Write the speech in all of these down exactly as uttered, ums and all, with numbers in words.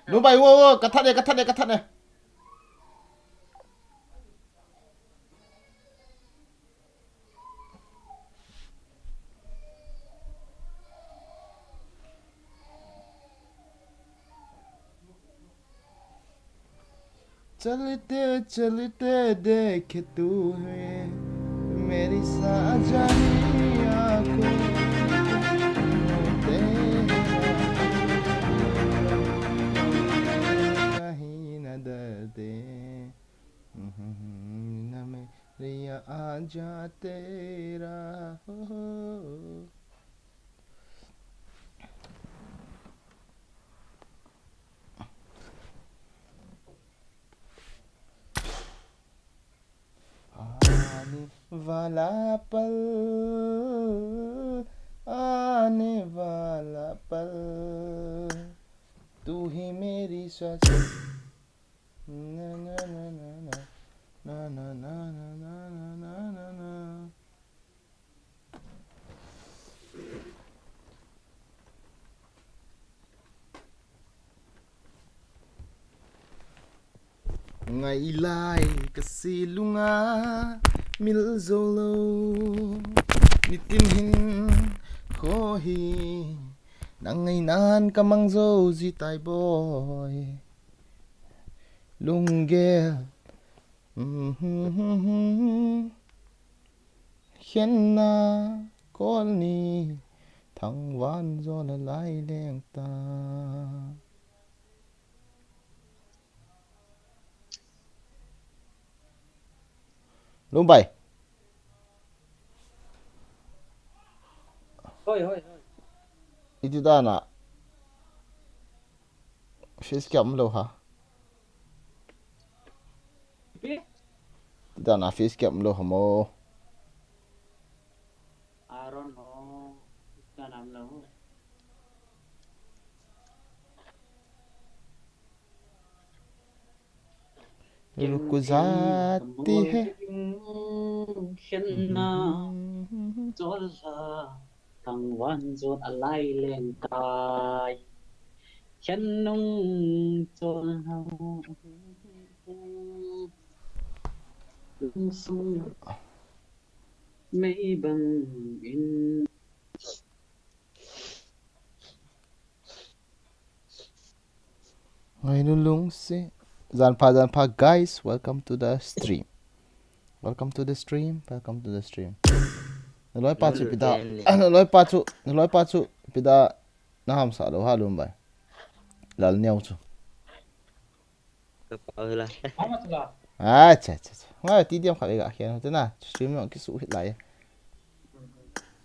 Lungbai, wo, wo, ka that e, ka that e, ka that e. चलते चलते देखे तू है मेरी साजनी आंखों तेरा कहीं न डरते न मेरी आजा तेरा हो। आने वाला पल, आने वाला पल, तू ही मेरी सांस। ना, ना, ना। Ngai lai ka silunga mil zo lo. Nitin hin kho hi nang ngai nan ka mang zo ji tai boi. Lunggel. Khenna kol ni thangvan zo la lai leng ta. Lungbai. Hoi, hoi, hoi. Iti dana. Face cam lo ha. Pi? Iti dana face cam lo ha mo. Aaron ho. Iti dana lo. रुक जाती है। Khenna. Chol la. Thangvan zot alai leng tai. Khen nung chol la. Lungsung mei bang in. Ngainu lungsi. Janpha, janpha, guys, welcome to the stream. Welcome to the stream. Welcome to the stream. Naloi pa chu pida. Naloi pa chu, naloi pa chu pida. Na hamsa lo ha Lungbai. Lal neo chu. Ka pa hila. Acha, acha, acha. Ngai T D M khat ga khen te na. Stream no kisu hit lai.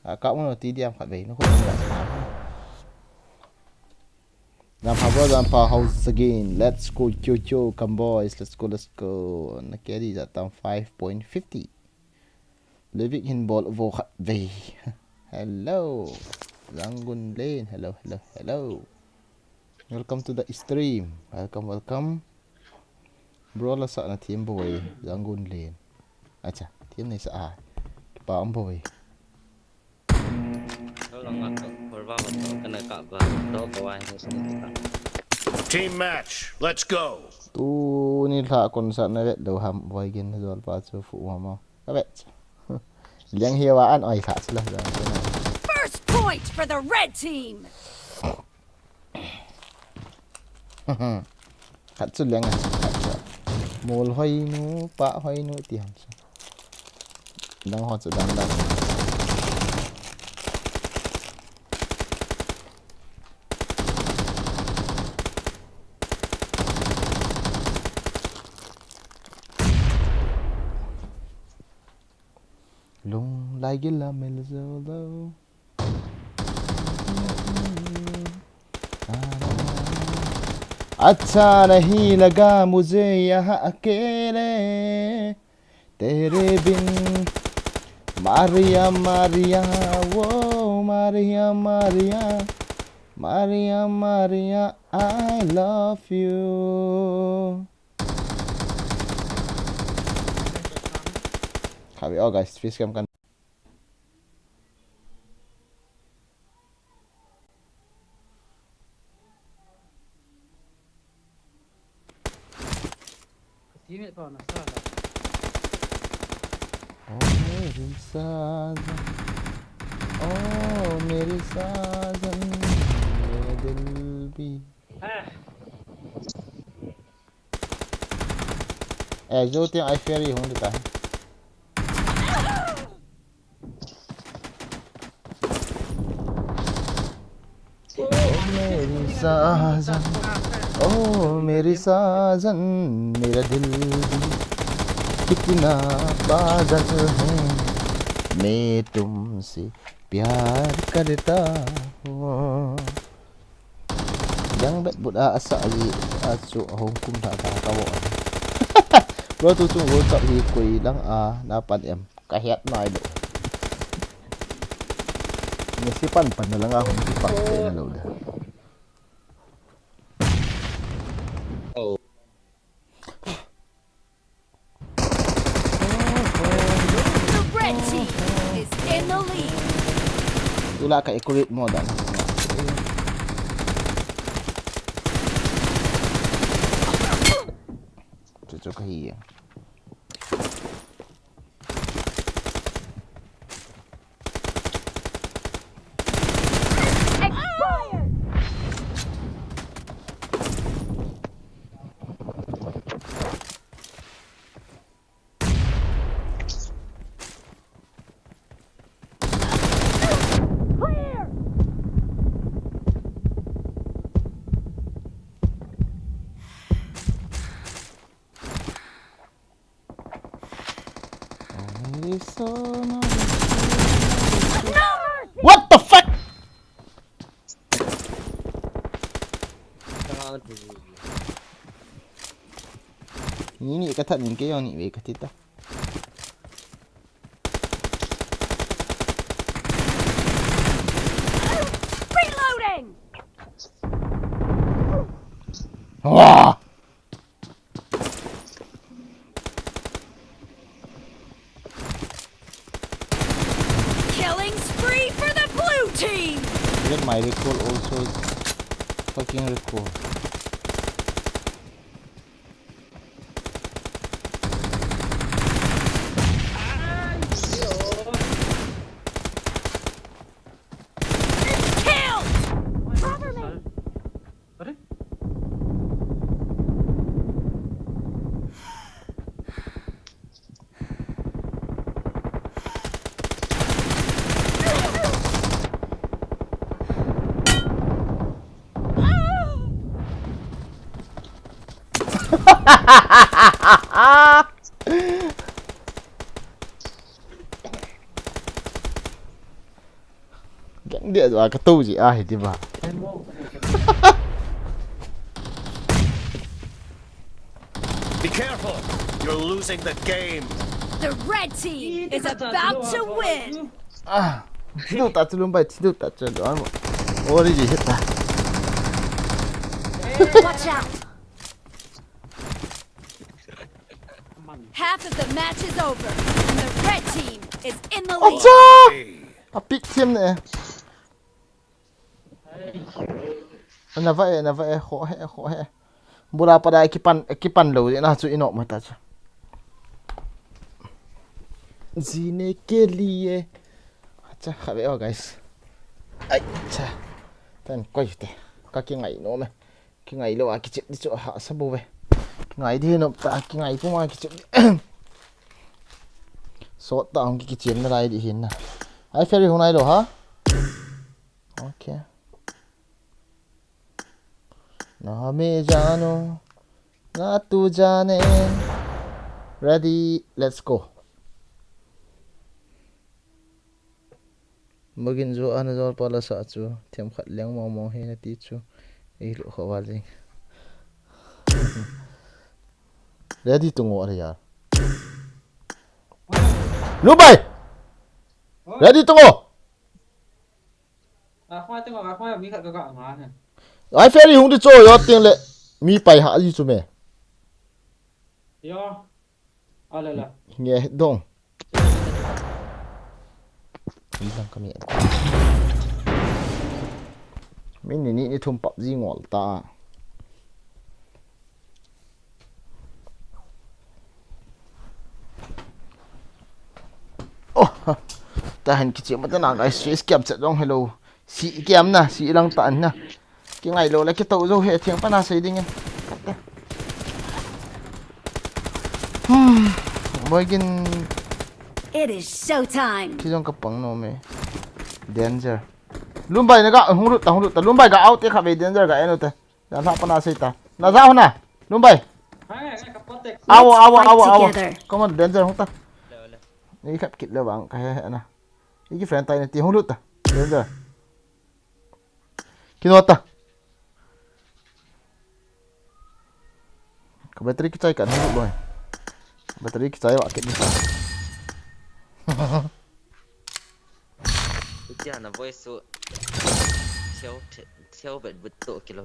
A ka mo T D M khat ve no ko. Janpha bro, janpha house again. Let's go, yo, yo, come boys. Let's go, let's go. Na carry that down five point fifty. Levik hin bol vo khat ve. Hello. Rangoon Lane. Hello, hello, hello. Welcome to the stream. Welcome, welcome. Bro la sa na team boy. Rangoon Lane. Acha, team ni sa a. Kipa ang boy. Team match. Let's go. Tuni la kon sa na vet lo ham boy gen zol pa chu fu ma ma. Ka vet. Liang hi wa an oi kha chu la. First point for the red team. Khat chu liang a. Mol hoi nu, pa hoi nu ti ham chu. Dang ho chu dang dang. Lung lai gil la mel zo lo. अच्छा नहीं लगा मुझे यहाँ अकेले तेरे बिन। Maria, Maria, वो Maria, Maria, Maria, Maria, I love you. Khavi, oh guys, face cam kan. Teammate pa na sa la. ओ मेरी साजन, ओ मेरी साजन, मेरे दिल भी। Ah. Eh, jo tiang ai Ferry hung dita. ओ मेरी साजन, ओ मेरी साजन, मेरा दिल भी कितना पागल है, मैं तुमसे प्यार करता हूँ। Yang bet but a asa ji a chu a hong kum tha tha ka wo. Lo tu chung World Cup hi koi lang a na pan em. Ka het nai lo. Ni si pan pan na lang a hong ki pan te na lo da. Oh. The red team is in the lead. Tula ka accurate mo dan. Chu chu ka hi. Expired! Clear! What the fuck? Ni ni ka that ning kei jong ni ve ka ti ta. Reloading! Wah! Killing spree for the blue team! Even my recoil also is fucking recoil. Killed! Cover me! Are? Gang dia tu ka tou ji a hi ti ba. Be careful! You're losing the game! The red team is about to win! Ah, thi deu ta chu lum bai, thi deu ta chu lum. Ori ji hita. Watch out! Half of the match is over, and the red team is in the lead. Ocha! A pick team ne. Na va e, na va e, kho he, kho he. Bula pada kipan, kipan lo na chu ino mata chu. Jine ke liye. Acha, kha ve o guys. Ai, cha. Tan koi te. Ka kingai nom e. Kingai lou a kichep di chu ahahsa bou ve. Kingai di nom ta, kingai puma kichep di. Sot ta hung ki, kichep nalai di hin na. Ai Ferry hung nai lou ha? Okay. Na hame jano, na tu jane. Ready, let's go. Magin jo ana jol pala sa chu, themkhat leng mong mong hi nati chu. Ei lo kho wa jing. Ready to ngo are yaar. Lu bai. Ready to ngo. Ai Ferry hung di cho yo ting le. Mi pai ha ji chu me. Yo. Nge dong. Ni lang kami. Min ni ni, ni thum PUBG ngol ta. Tahin kichim ta na guys, si scam chet jong hello. Si kiam na, si lang ta na. Kingai lou le kitou jou he thing pa na sei ding e. Kate. Hmm. Boy gin. It is showtime. Kijong ka pang nom e. Danger. Lumbai na ga hung lut ta, hung lut ta. Lumbai ga out e kha ve danger ga eno te. Ya la pa na sei ta. Na ja ho na. Lumbai. Awo, awo, awo, awo. Come on, danger hung ta. Ni khap kit le bang ka he he na. Iki friend tai na ti hung lut ta. Danger. Kino ta. Ka battery kichai kan hung lut loi. Battery kichai wa kit ni ta. Iti ana voice su. Theo, theo bet but to kilo.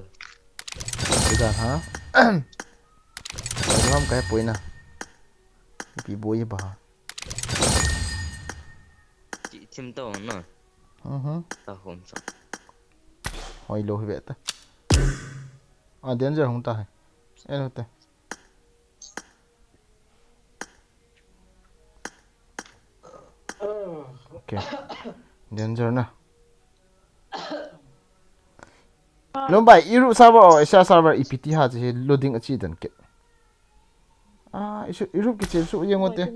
Ida ha. Ida ham kai poi na. Ipi boi ba. Chi thim to na. Mhm. Ta hom sa. Hoi lo hi ve ta. A danger hung ta hai. En te. Okay. Danger na. Lumbai, Europe server or Asia server ipi ti ha che loading achi dan ke. Ah, isu, Europe kichil su yeng ote.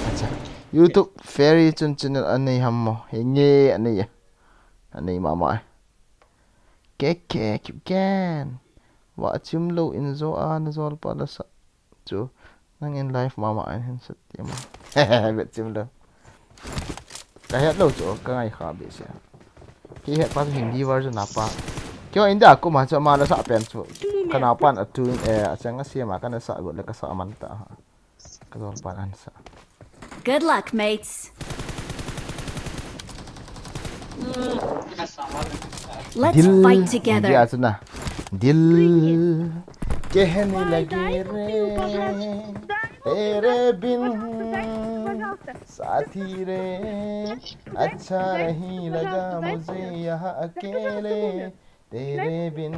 Acha. YouTube Fairy chun channel anei ham mo. He nge anei ya. Anei mama. Ke ke kiu ken. Wa chim lo in jo a na jol pa la sa. Chu. Nang in live mama an hin sat ya ma. Bet chim lo. Ka het lo chu, ka ngai kha be sia. Ki het pa chu Hindi version a pa. Kio India ko ma chu ma la sa pen chu. Ka na pan a tu, eh, a chang a sia ma ka na sa go le ka sa man ta ha. Ka dol pan an sa. Good luck, mates. Let's दिल fight together. India chu na. दिल कहने लगे रे तेरे बिन साथी रे अच्छा नहीं लगा मुझे यहाँ अकेले तेरे बिन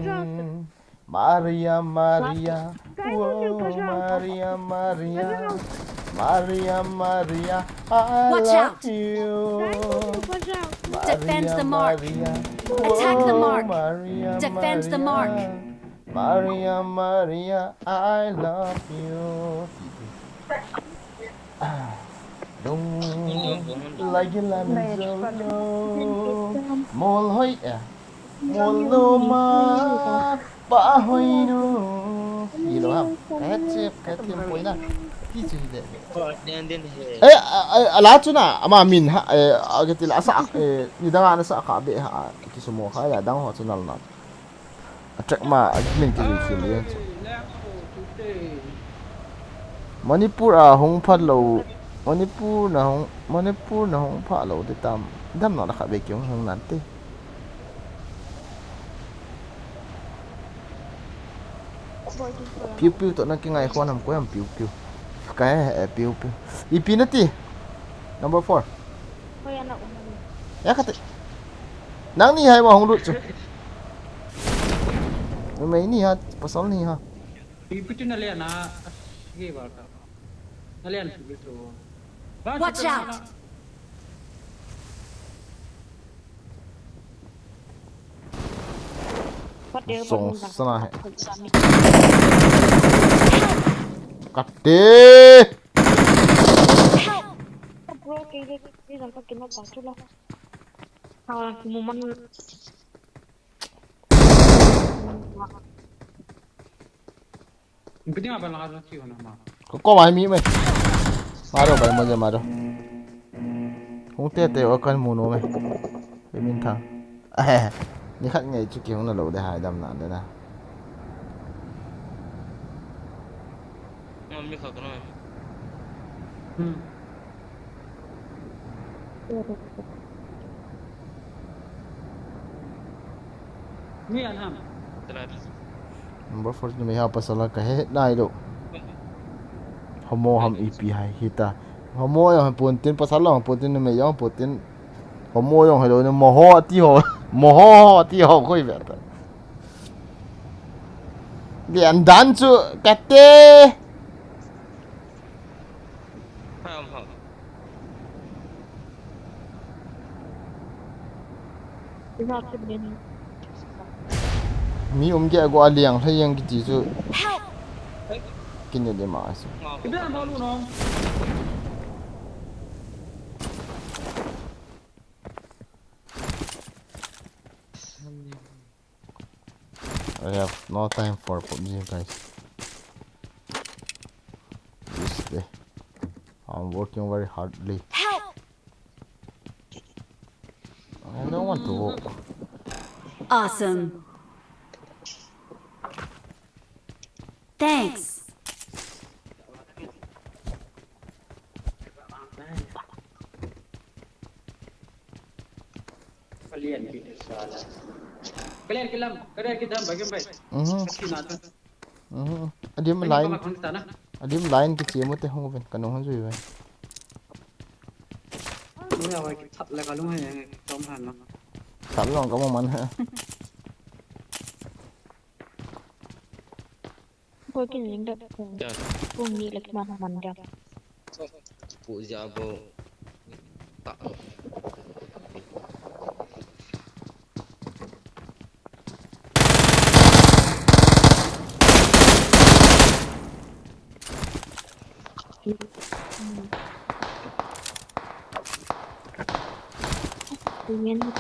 मारिया मारिया वो मारिया मारिया मारिया Maria I love you. Defend the mark. Attack the mark. Defend the mark. Maria, Maria, I love you. Lung lagi la min zo lo. Mol hoi eh. Mol lo ma pa hoi nu. Ilo ham. Ka het chep, ka het thim poi na. Ti chu hi le. Eh, a, a, a la chu na, ama min ha, eh, a ke ti la sa, eh, ni dang ana sa kha be ha, ki sumo kha ya dang ho chu nal na. A track ma, a min ki zui khel le. Manipur a hung phat lo, Manipur na hung, Manipur na hung phat lo te tam, dam na la kha be ki hung nan te. Piu piu to na ki ngai khon ham ko ham piu piu. Ka he piu piu. Ipi na ti. Number four. Hoi ana um. Ya kate. Nang ni hai ma hung lut chu. Numei ni ha, pasal ni ha. Ipi tu na le na. Ge ba ka. Na le na tu tu. Watch out. Song sana hai. Kate. Bro, ke ke ke jang ka kina ba chu la. Ha, mu man. Ko ko mai mi mai. Maro bai mo je maro. Hung te te o kan mu no mai. Pe min thang. Ni khat ngai chu ki hung na lo de hai dam na de na. Ngam ni kha ko no. Hmm. Number four numei ha pasal ka he nai lo. Homo ham ipi hai hita. Homo jong pon tin pasal lo pon tin numei jong pon tin. Homo jong hello ni moho ati ho. Moho ati ho koi be ta. Lian dan chu kate. Ina te ben. Mi um ge go aliang lha yang kiti chu. Help! Kin de ma se. Ibe na lu no. I have no time for PUBG, guys. This day, I'm working very hardly. Help! I don't want to work. Awesome. Thanks. Kalian kita sana. Kalian kilam, kalian kita bagi baik. Mhm. Kasi natin. Mhm. Adim line. Adim line kichemu te hung ven, kanung hung jui ven. Mura wai kithat la kalung hai, tom han na. That long ka mo man ha. Ko kin ling da. Ya. Kung ni lek man man da. Pu ja bo. Ta. Get in the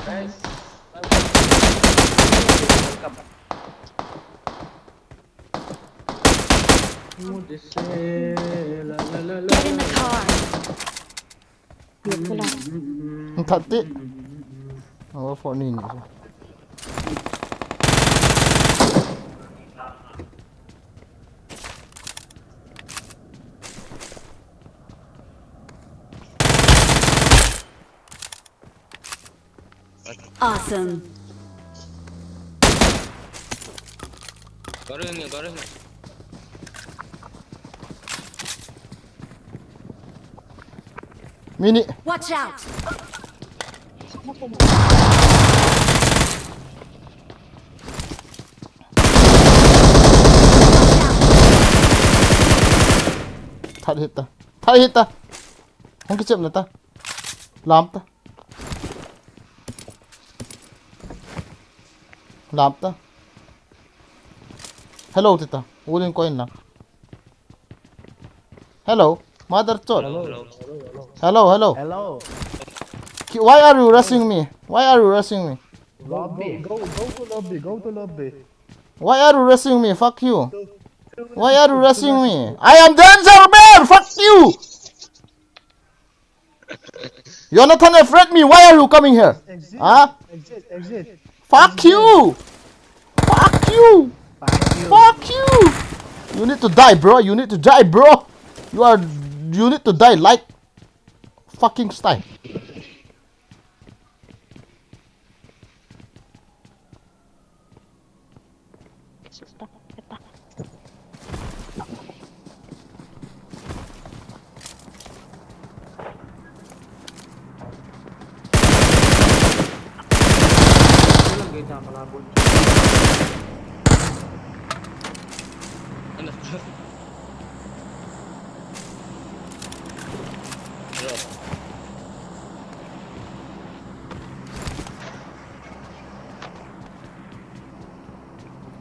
car. Thirty. Our phone in. Awesome. Garu hinge, garu hinge. Mini. Watch out! Third hit ta. Third hit ta. Hung kichep na ta. Lam ta. Lam ta. Hello, tita. Ulin ko in lang. Hello, mother chot. Hello, hello. Hello, hello. Hello. Ki-, why are you rushing me? Why are you rushing me? Lobby. Go, go, go to lobby. Go to lobby. Why are you rushing me? Fuck you. Why are you rushing me? I am danger man. Fuck you. You're not gonna afraid me. Why are you coming here? Exit. Huh? Exit. Exit. Fuck you. Fuck you. Fuck you. Fuck you. You need to die, bro. You need to die, bro. You are. You need to die like fucking style.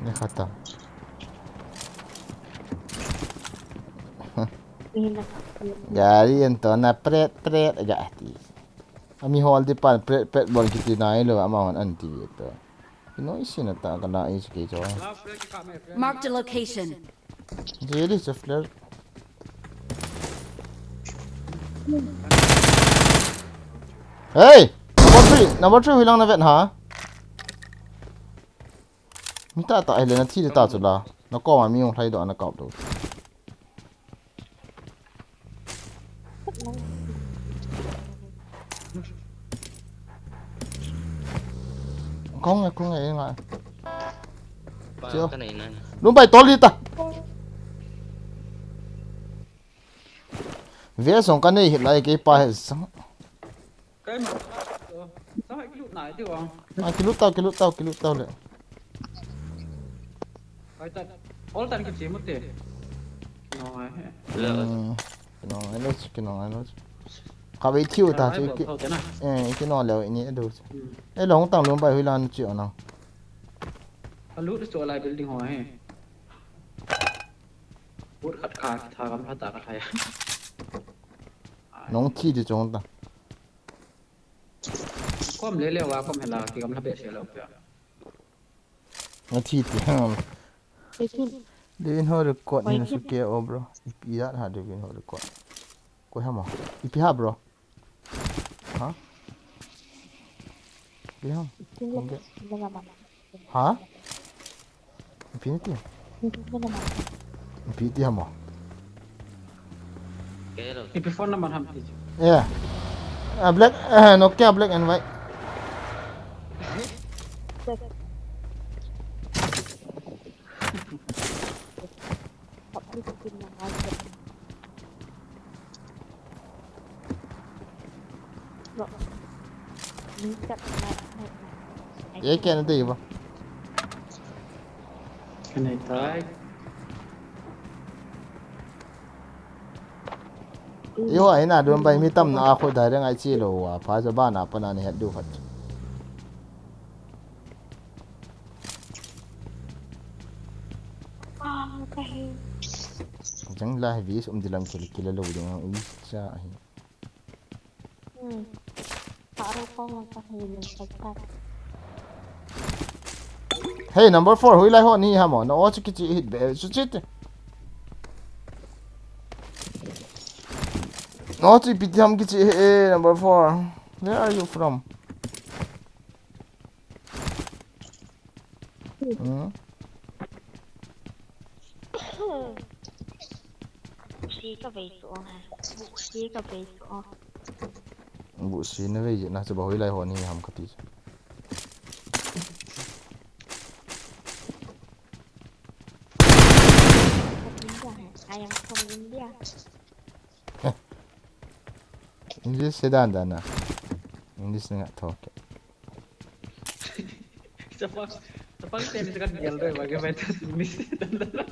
ये खत्म। Gari anto na pret pret aja ti. Ami hol di pan pret pret bol kiti nai lo ama hon anti to. Ino isi na ta kana isi ke jo. Marked a location. Jeli se flare. Hey! Number three, number three hilang na vet ha. Mi ta ta, eh, le na thi ta chu la. Na ko ma mi ong thai do na kau do. Kong e, kong e nga. Pa, Chiu. Ka nei na. Lum bai tol di ta. Ve song ka nei hit lai kei pa he sang. Kai ma. Sa hai kilut nai ti wa. Ah, kilut tau, kilut tau, kilut tau le. Kai ta. All tan ki chi mu te. No ai he. Hmm. Kinong ai lo, kinong ai lo. Ka vei thiu ta chu ki. Eh, ki no leo ini adu. Eh, long tang lum bai hui lan chi ona. Ka lut chu lai building ho he. Bot khat kha, tha gam la ta ka thai. Nong thi di chong ta. Kom le le wa kom hela ki gam la be se lo pe. Nga thi ti ham. Devin ho record ni su ke o bro. Ipi ya ha Devin ho record. Ko ha ma. Ipi ha bro. Ha? Ipi ha? Ha? Infinity. Infinity hamo. Ipi phone number ham ti. Yeah. Ah, black, eh, Nokia black and white. Ye kya na dei ba? Kanai tai. Yo, ai na dun bai mi tam na a kho dai reng ai chi lo wa. Pha ja ba na pa na ni het du khat. Jang la heavy um dilam kil kil lo ding ang ui cha hi. Hmm. Hey, number four, hui lai ho ni ha mo. Na o chu kichi hit be chu chit. Na o chu ipi ham kichi he, number four. Where are you from? Hmm? Busi ka vei chu o ha. Busi ka vei chu o. Busi na vei na chu ba hui lai ho ni ham kati. I am from India. English se dan dan na. English nga thok. Chapang, chapang ten se kan gel re ba ke mai ta English se dan dan na.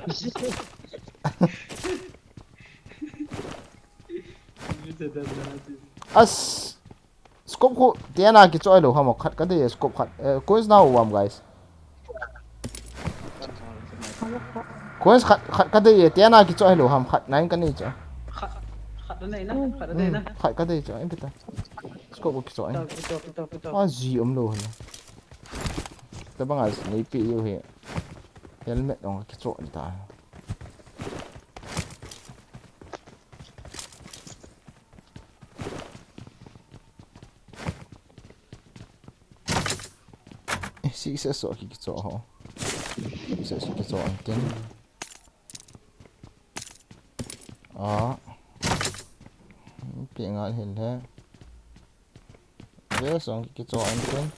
English se dan dan na. As. Scope khu, tiana kichoi lo hamo khat ka dei scope khat. Eh, coins na uam, guys. Coins khat, khat ka dei, tiana kichoi lo ham khat nine ka nei cha. Khat, khat nei na, khat nei na. Hmm, khat ka dei cha, em pita. Scope kichoi. Pita, pita, pita, pita. Ah, ji um lo hana. Tabang as nei pi yo he. Helmet ong kichoi ta. Eh, six S so ki kicho ho. Six S so ki kicho an tin. Ah. Pi ngal hil he. Yes, ang ki kicho an tin.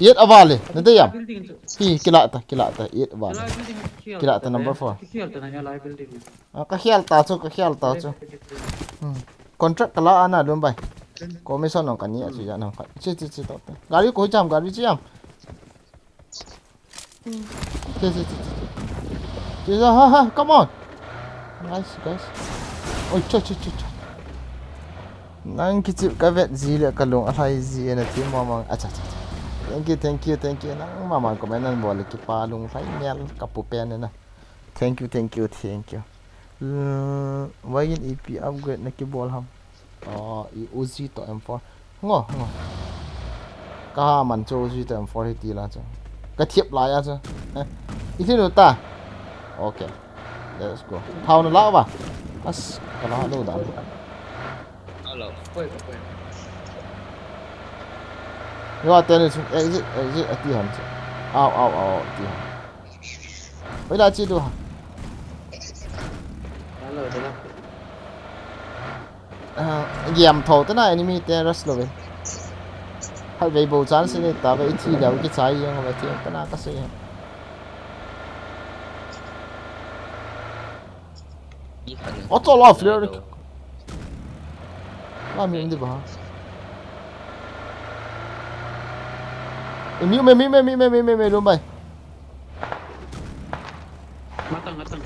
Eight avale, na dei am? Building chu. Hi, kila ta, kila ta, eight avale. Lai building chu khial. Kila ta, ta number four. Khial ta na ya lai building. Ah, ka khial ta chu, ka khial ta chu. Hmm. Contract kala ana dun bai. Commission nong kani a chu ya nong ka. Chi, chi, chi to. Gari ko jam, gari chi am. Hmm. Chi, chi, chi, chi. Chi, ha, ha, come on. Nice, guys. Oi, cha, cha, cha, cha. Nang kichip ka vet ji le ka lung alhai ji na ti mamang. Acha, cha, cha. Thank you, thank you, thank you. Nang mamang comment nan bol le kipa lunglhai mial ka pu pen na. Thank you, thank you, thank you. Uh, why in A P upgrade na kibol ham? Oh, i Uzi to M four. Ngo, ngo. Ka man chu Uzi to M four hi ti la chu. Ka thiep lai a chu. Eh, i thin u ta. Okay. Let's go. Thao na la ba. As, ka la lo da. Hello. Yo, a ten is exit, exit, a ti ham chu. Au, au, au, ti ham. Oi la chi tu ha. Hello, hello. Ah, giam tho te na enemy te rush lo ve. Hal vei bo chance nei ta ve, i thi leo kichai jeng ve ti te na ka sei. Auto la flare. La mi um di ba. Mi me mi me mi me mi me mi lum bai. Matang, matang.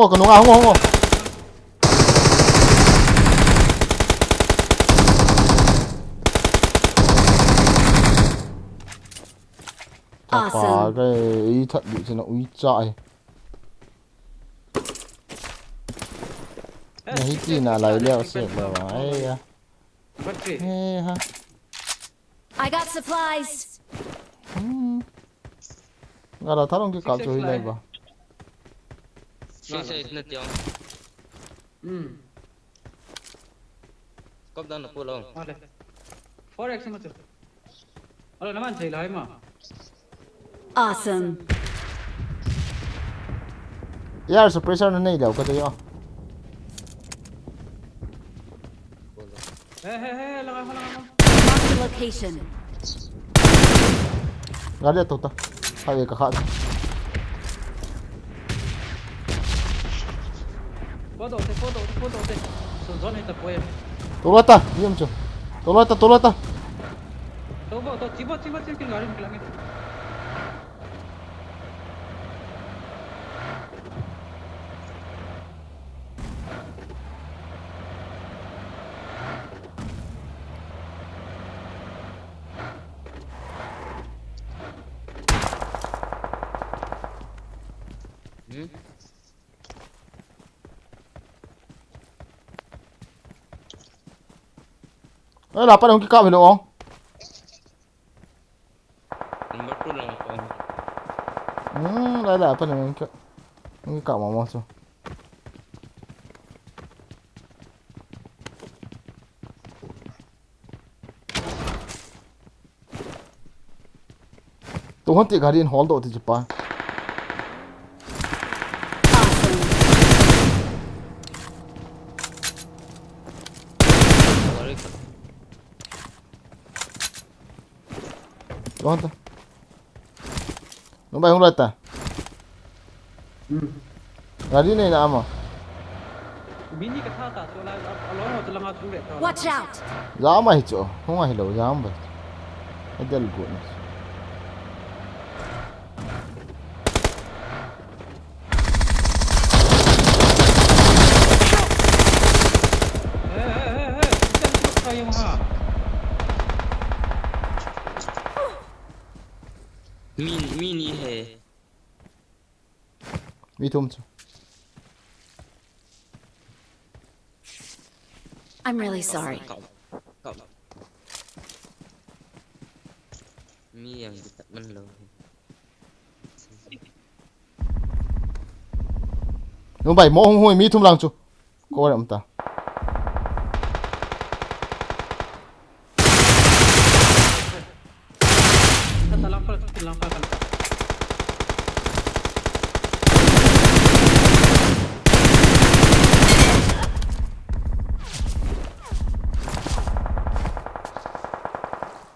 Oh, ka nunga, hung, hung, hung. Awesome. Tapa, ka i that di china ui cha ai. Na hiti na lai leo se leo ai ya. He ha. I got supplies. Hmm. Gala tharong ki kap chu hi lai ba. Six eight na tiang. Hmm. Kop dan na pu lo. Four X ma chu. Alo, naman thei lai ma. Awesome. Air suppressor na nei leo ka te yo. He, he, he, langa, langa, langa. Mark the location. Gari to ta. Hai ka kha. Photo te, photo te, photo te. So zone ta poi. Tolata, yum chu. Tolata, tolata. To go, to chibo, chibo, chibo, gari nikalenge. Hmm? Eh, lapan hung kikap hilo, oh. Number two lang ako. Hmm, lai lai, apa ni, hung kikap, hung kikap mama chu. Tung hon ti gari in hol do ti chu pa. Tung hon ta. Numbai hung lai ta. Hmm. Gari nei na ama. Mini ka tha ta, chu lai, a, a lo ho chu langa chu le ta. Watch out! Jam ahi chu, hung ahi lo, jam bai. Adel gu ni. He, he, he, he, itan chu ka yung ha. Mi, mi ni he. Mi thum chu. I'm really sorry. Kau, kau. Mi yang kita man lo. Numbai, mo hung hui, mi thum lang chu. Ko ram ta.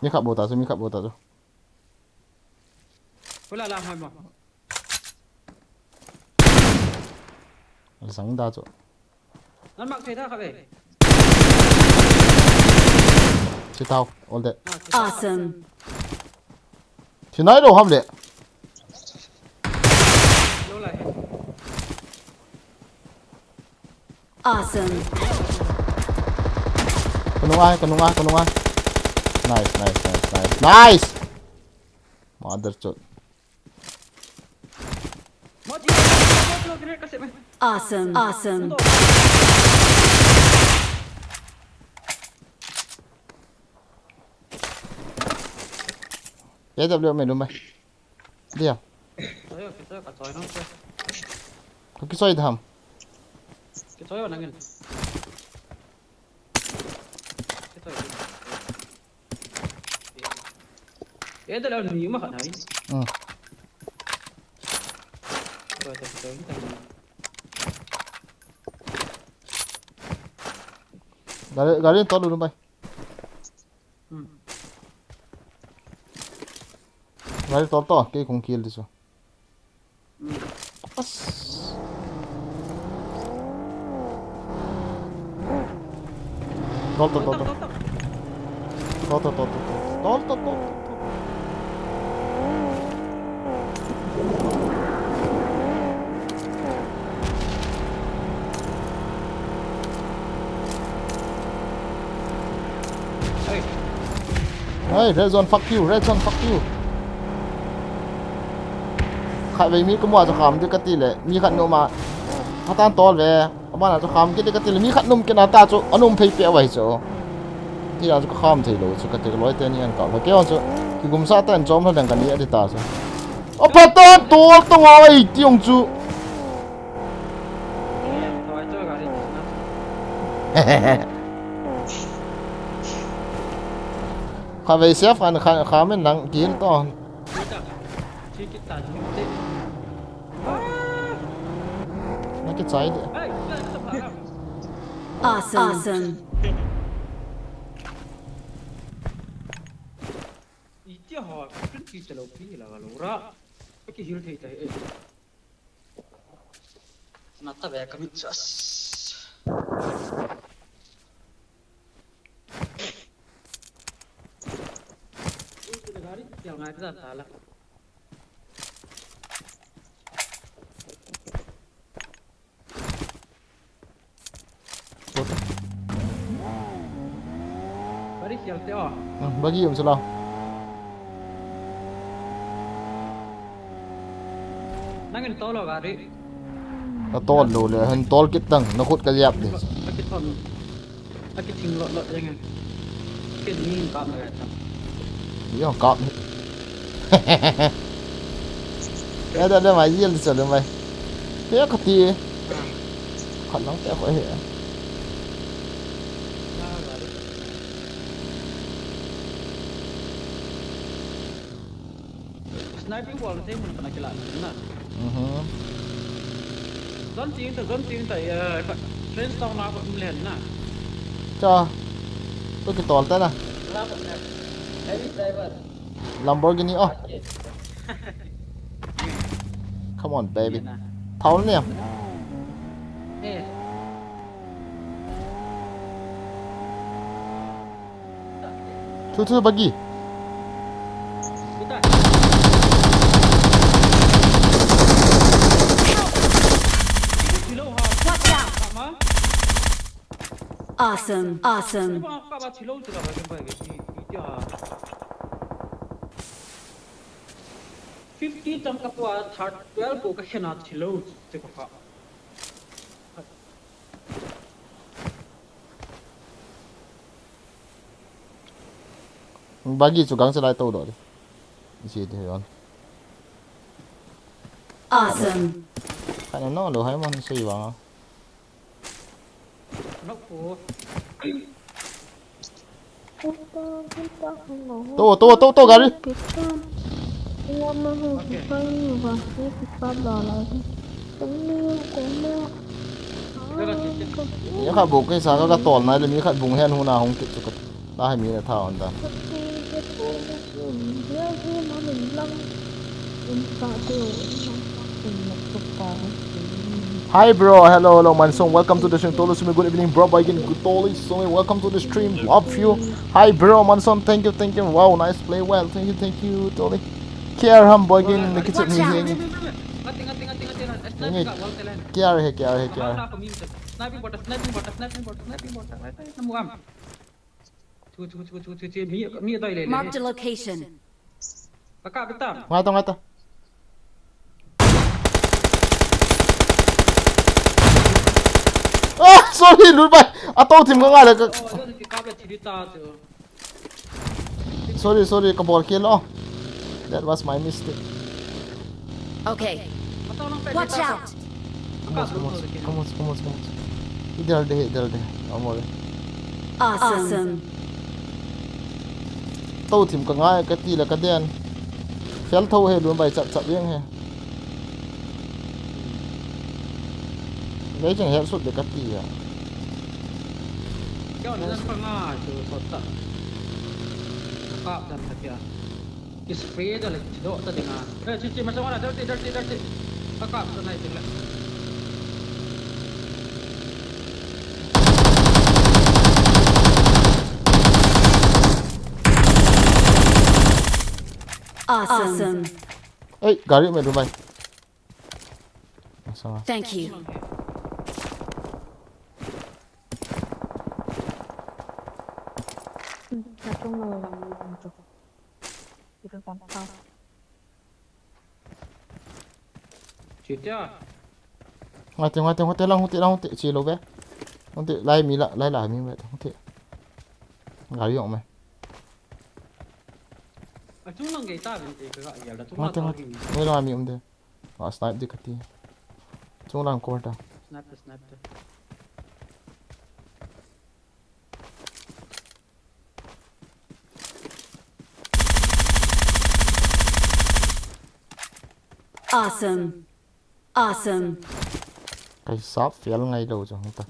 Mi khat bou ta chu, mi khat bou ta chu. Pula la hai mo. Sang da chu. Nan mak thei da kha ve. Sit out, all dead. Awesome. Thi nai lo ham le. Lo lai. Awesome. Ka nung ai, ka nung ai, ka nung ai. Nice, nice, nice, nice. Nice! Mother chot. Awesome. Awesome. A W me lum mai. Dia. Ka kisoi dam. E da la ni ma khat nai. Hmm. Toi, toi, toi, toi. Gari, gari tol lum bai. Hmm. Gari tol to, kei kong kill di chu. As. Tol, tol, tol, tol. Tol, tol, tol, tol, tol. Tol, tol, tol, tol, tol. Hey, red zone, fuck you, red zone, fuck you. Khatvei mi kamu a chu kham ding kati le, mi khat nom a. Hatan tol ve, abana chu kham kit ding kati le, mi khat nom kit na ta chu, anom phei peh uva hi chu. Tia chu kakham thei lou chu kati, kaloi teni an kap lou. Kei vang chu, kigumsah tah in chom lha leng kani ati ta chu. Apha tan tol tong a, ei, ti jong chu. Khatvei safe khan kha, kha men lang kihil to. Na kichai de. Awesome. Awesome. Itia ho, print pi chalo pi la lo ra. Kihil thei thei. Nata ve ka mit chas. Ui, tu gari kial ngai ta ta la. Bari khial te o. Hmm, bagi um sala. Nangin tol o gari. Ka tol lou le, hin tol kit tang, na khut ka liap di. Aki thon. Aki thing lot lot jeng. Ken ni kap na ta. Yo kap. Ya da le mai yel di sa le mai. Pe ka ti. Khat lang te ko he. Sniping bol te mun kana kila na. Mhm. Zon ting ta, zon ting ta, ya, ka, train stop na ko um len na. Cha. To ki tol ta na. La ko na. Heavy driver. Lamborghini, oh. Come on, baby. Thau ne. Eh. Thu thu bagi. Watch out! Awesome, awesome. Fifty tang ka pua, third, twelve ko ka khena thilo, te ko ka. Bagi chu gang chalai to do di. Isi di yon. Awesome. Kana no lo hai mon sei wang. To, to, to, to, gari. Mi khat bung kei sa ka, ka tol nai le mi khat bung hen huna hung kit chu ka. Ta hai mi le tha on ta. Hi bro, hello, hello Manson, welcome to the stream. Tolu Sumi, good evening bro. Boy again, good Tolu Sumi, welcome to the stream. Love you. Hi bro Manson, thank you, thank you. Wow, nice play, well, thank you, thank you Tolu. Care ham boy again, nikit mi heng. Ni care he, care he, care. Sniping bot, sniping bot, sniping bot. Namu am. Chu, chu, chu, chu, chu, chu, mi, mi doi le le. Marked a location. Ka kap ta. Ngai ta, ngai ta. Ah, sorry, lui bai. A to thim ka ngai le ka. Oh, doi ki kap le thili ta chu. Sorry, sorry, ka bol khel lo. That was my mistake. Okay. Watch out! Come on, come on, come on, come on, come on. Idel de, idel de. Amore. Awesome. To thim ka ngai, ka ti le ka den. Fel tho he, lun bai chap chap jeng he. Vei chang he sut de ka ti ya. Kyo na ka nga chu sot ta. Ka dan ta kya. Ki spray da le, do ta dinga. Eh, chi, chi, masang wala, dirty, dirty, dirty. Ka kap ta nai ting le. Awesome. Ei, gari me du mai. Masang. Thank you. Chitia. Ngati, ngati, ngati, lang, ngati, lang, ngati, chi lo be. Ngati, lai mi la, lai la mi be, ngati. Gari ong me. Achung lang gei ta bin te ka ga yal da chung la ta hin. Ngati, ngati. Ngati, lang mi um de. Ah, snipe di kati. Chung lang cover ta. Snipe ta, snipe ta. Awesome. Awesome. Kai sap fial ngai lo jong ta.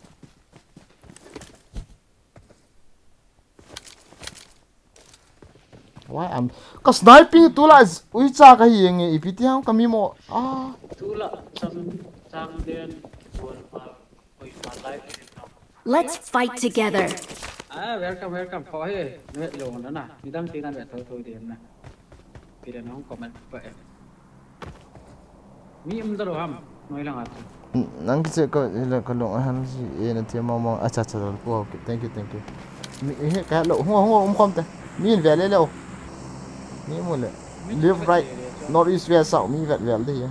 Why am ka sniping tu la ui cha ka hi nge ipi ti hang ka mi mo. Ah. Tu la chang chang den bol ma. Let's fight together. Ah, welcome, welcome. Kho he, ne lo na na. Ni dang ti na be tho tho di na. Pi da nong comment pa e. Mi um da lo ham. Noi lang at. Nang kiche ko ila ko long han si e na ti mo mo. Acha cha lo ko. Thank you, thank you. Mi he ka lo ho ho um khom te. Mi in ve le lo. Mi mu le. Left, right, north, east, west, south mi vet vel de.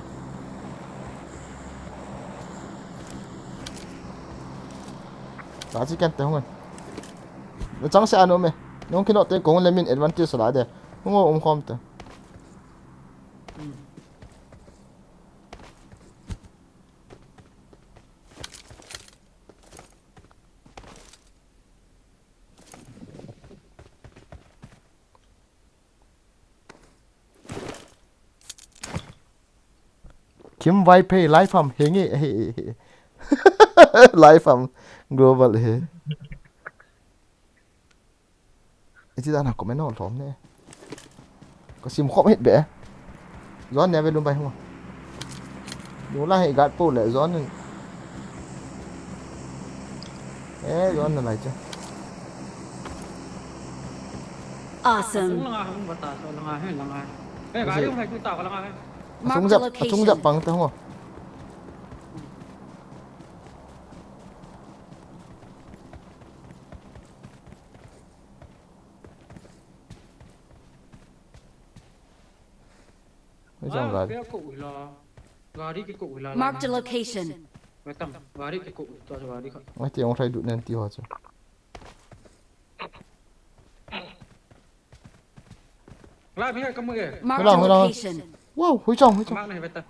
Ka chi ken te hung. Na chang se anu me. Nung kino te kong le min advantage la de. Hung um khom te. Kim Vaiphei, live ham, henge, he, he, he. Live ham, global he. Iti dan ha comment hol thom ne. Ka sim khop hit be. Zon ne ve lum bai hung. Nu la he gat po le zon. Eh, zon na lai cha. Awesome. Langa hung bata so langa he langa. Eh, gari hung hai tu ta langa he. Mark the location. Achung jap pang ta hung. Oi jong gari. Gari kiko ula. Mark the location. Wetang, gari kiko ula, gari kha. Ngai ti ong thai du nen ti ho chu. La mi ka mu e. Mark the location. Wow, hui chong, hui chong. Mark na weta.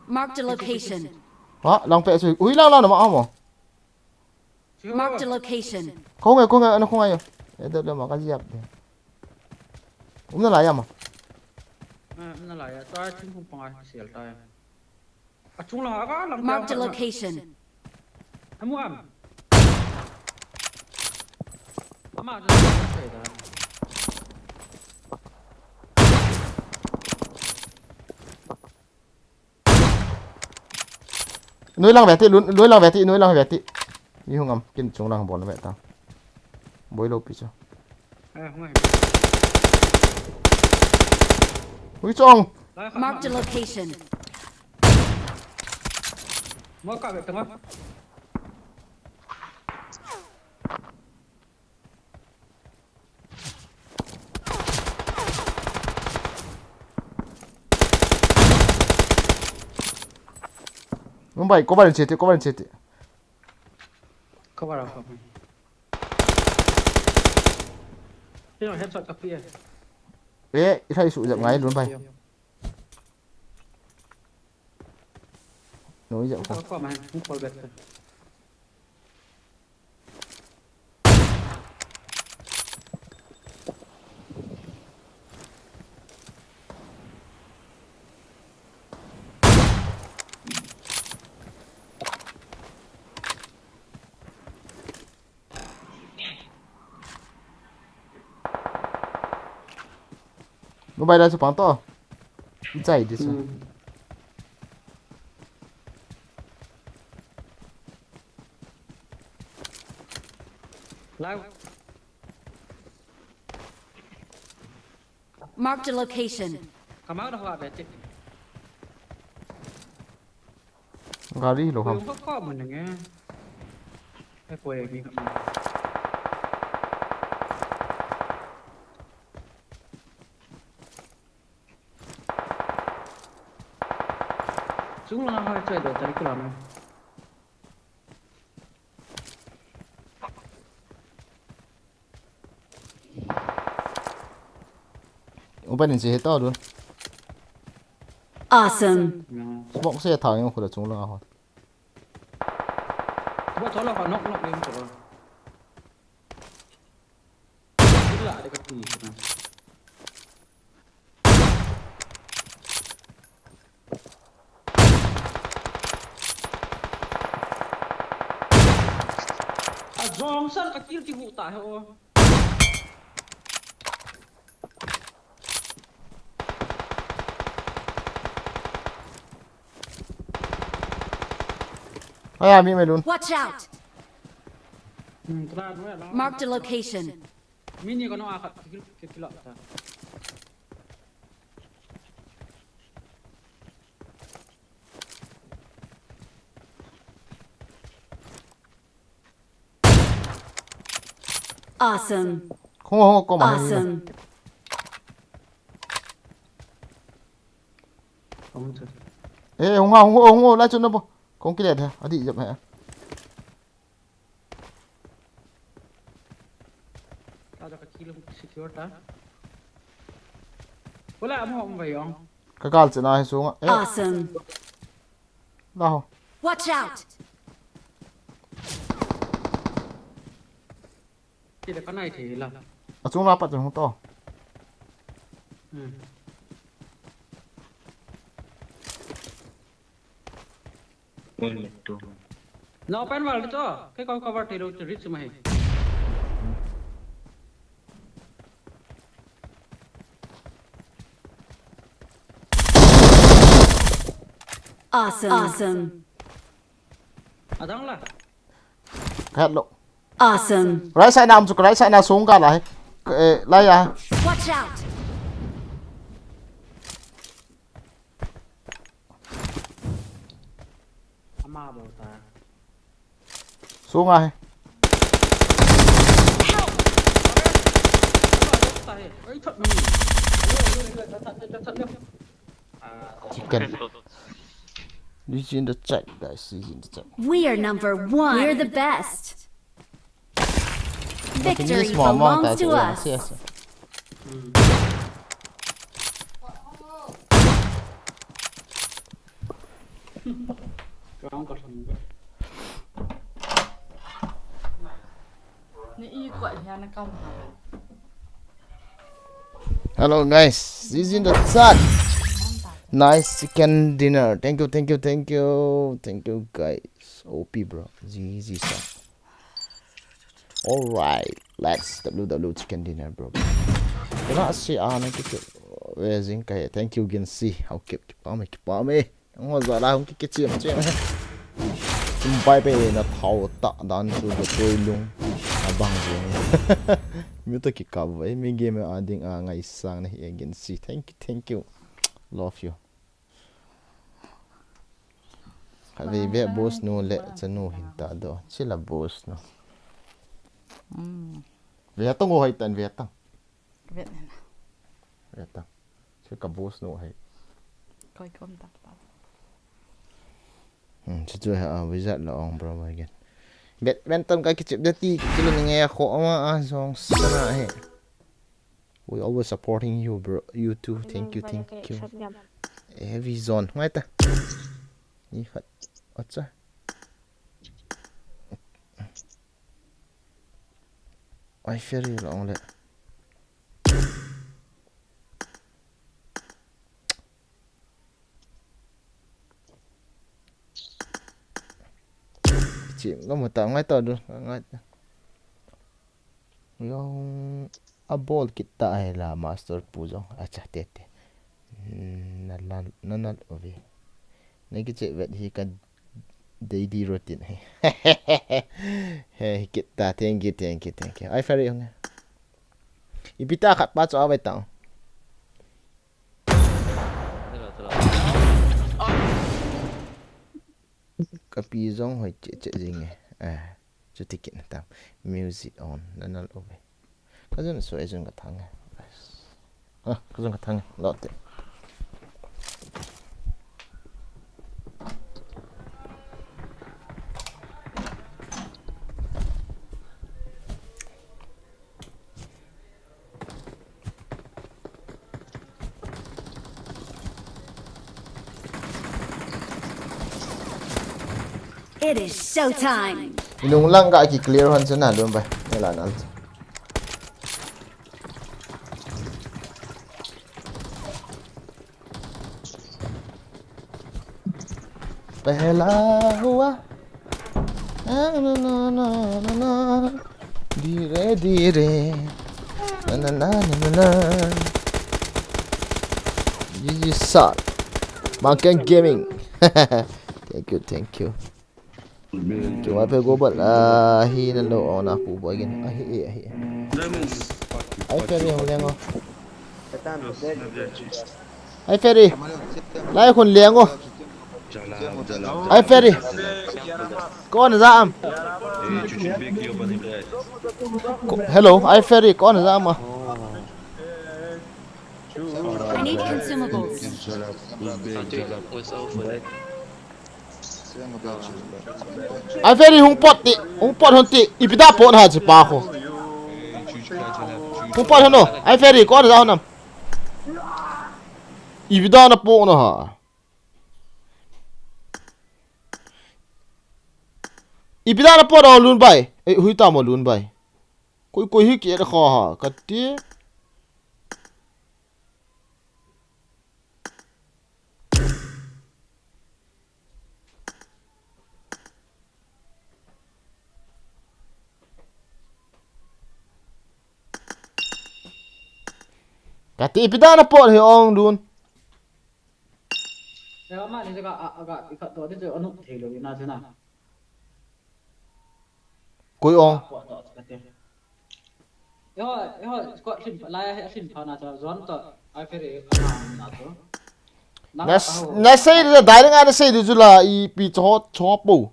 Mark the location. Ha, lang pe chu. Ui lang lang na ma amo. Mark the location. Khong e, khong e, ana khong ayo. E do le ma ka jiap de. Um na la ya ma. Ah, um na la ya. Ta chung khong pang ai sial ta ya. A chung lang a ka lang. Mark the location. Amu am. Ama. Noi lang ve ti, lun, noi lang ve ti, noi lang ve ti. Mi hung am, kin chung lang bol ve ta. Boi lo pi chu. Eh, hung ai. Hui chong. Mark the location. Mo ka ve ta ma. Mumbai, cover in city, cover in city. Cover up. Tino headshot ka pi e. Eh, ithai su jap ngai lun bai. Noi jap ko. Ko ko mai, hung call back. Mobile la chu pang to. Inside this one. Hmm. Live. Mark the location. Kamang da hua beti. Gari lo ham. Ko ko mun nge. E ko e ni. Sung lang a hoi choi do tari kula na. Open in si he to dun. Awesome. Smoke se tha nge khu da chung lang a hoi. Bo tholo ka nok nok em ko. Kila de ka ti na. A jong sar ka kill ti hu ta he o. Aya, mi mai lun. Watch out! Hmm, tla, no, ya, la. Marked a location. Mi ni ko no a khat kil, kil, kil, ta. Awesome. Hung, hung, ko ma. Awesome. Eh, hung, hung, hung, hung, lai chun na bo. Kong kile de, adi jap he. Ta da ka kilo secure ta. Wala amo ang bayong. Ka kal chena hi sunga. Eh. Awesome. Laho. Watch out. Ti da ka nai thei la. A chung la pat chung to. Hmm. Oi, me tu. Na open wall to. Ke ko cover thei lo to reach ma he. Awesome. Awesome. Adang la. Hello. Awesome. Right side na am chu, right side na sung ka la he. Eh, la ya. Watch out. Ama bo ta. Sunga he. Help! Oi, thot mi. Chicken. This is in the chat, guys. This is in the chat. We are number one. We're the best. Victory belongs to us. Hello guys, this is in the chat. Nice chicken dinner. Thank you, thank you, thank you, thank you guys. O P bro, G G sa. Alright, let's W W chicken dinner, bro. Kena si ana ki ki. Where is in kai? Thank you, Gin Si. How keep keep me, keep me. Ngo za la hung ki ki chim chim. Tum pai pe na thau ta dan su de toi lung. Abang jing. Mi to ki ka vai, mi game a ding a ngai sang na hi, Gin Si. Thank you, thank you. Love you. Kha ve ve boss nu le chanu hin ta do. Chila boss nu. Hmm. Ve ta ngo hai tan ve ta. Ve na. Ve ta. Chi ka boss nu hai. Koi kom ta pa. Hmm, chu chu ha wizard la ong bro again. Bet ben ton ka kichip de ti kilo ni nge kho ama a jong sana he. We always supporting you, bro. You too. Thank you, thank you. Heavy zone. Ngai ta. Ni khat. Acha. Ai, ferry la ong le. Chi, ngam ta, ngai ta du, ngai ta. Jong a bol kit ta hi la master pu jong. Acha, te, te. Na lal, na lal ove. Na kiche vet hi ka daily routine hi. He, kit ta, thank you, thank you, thank you. Ai, ferry hung. Ipi ta khat pa chu a vai ta. Ka pi jong hoi che che jing e. Ah, chuti kit na tam. Music on. Na nal ove. Ka jun so e jun ka thang e. Ah, ka jun ka thang e. Lo te. It is showtime. Nung lang ka ki clear hon chu na lum bai. Nela nal chu. Pehla hua. Na, na, na. Dire, dire. Na, na, na, na, na, na. G G Sat. Monkey Gaming. Thank you, thank you. Chunga phe go bat, ah, hi na lo, oh, na pu boy gin. Ah, hi, hi, hi. Ai, Ferry, hung leng o. Ai, Ferry. Lai khun leng o. Ai, Ferry. Kon za am. Ko-, hello, ai, Ferry, kon za am. I need consumables. Ai, Ferry, hung pot ti, hung pot hon ti, ipi da pot ha chi pa ko. Hung pot hon o, ai, Ferry, kon za hon am. Ipi da na pot na ha. Ipi da na pot o lun bai. Eh, hui ta mo lun bai. Koi, koi hi ki et kho ha, ka ti. Ka ti ipi da na pot hi ong dun. Koi ong. Na, na sei da direct a na sei di chu la ipi cho, cho po.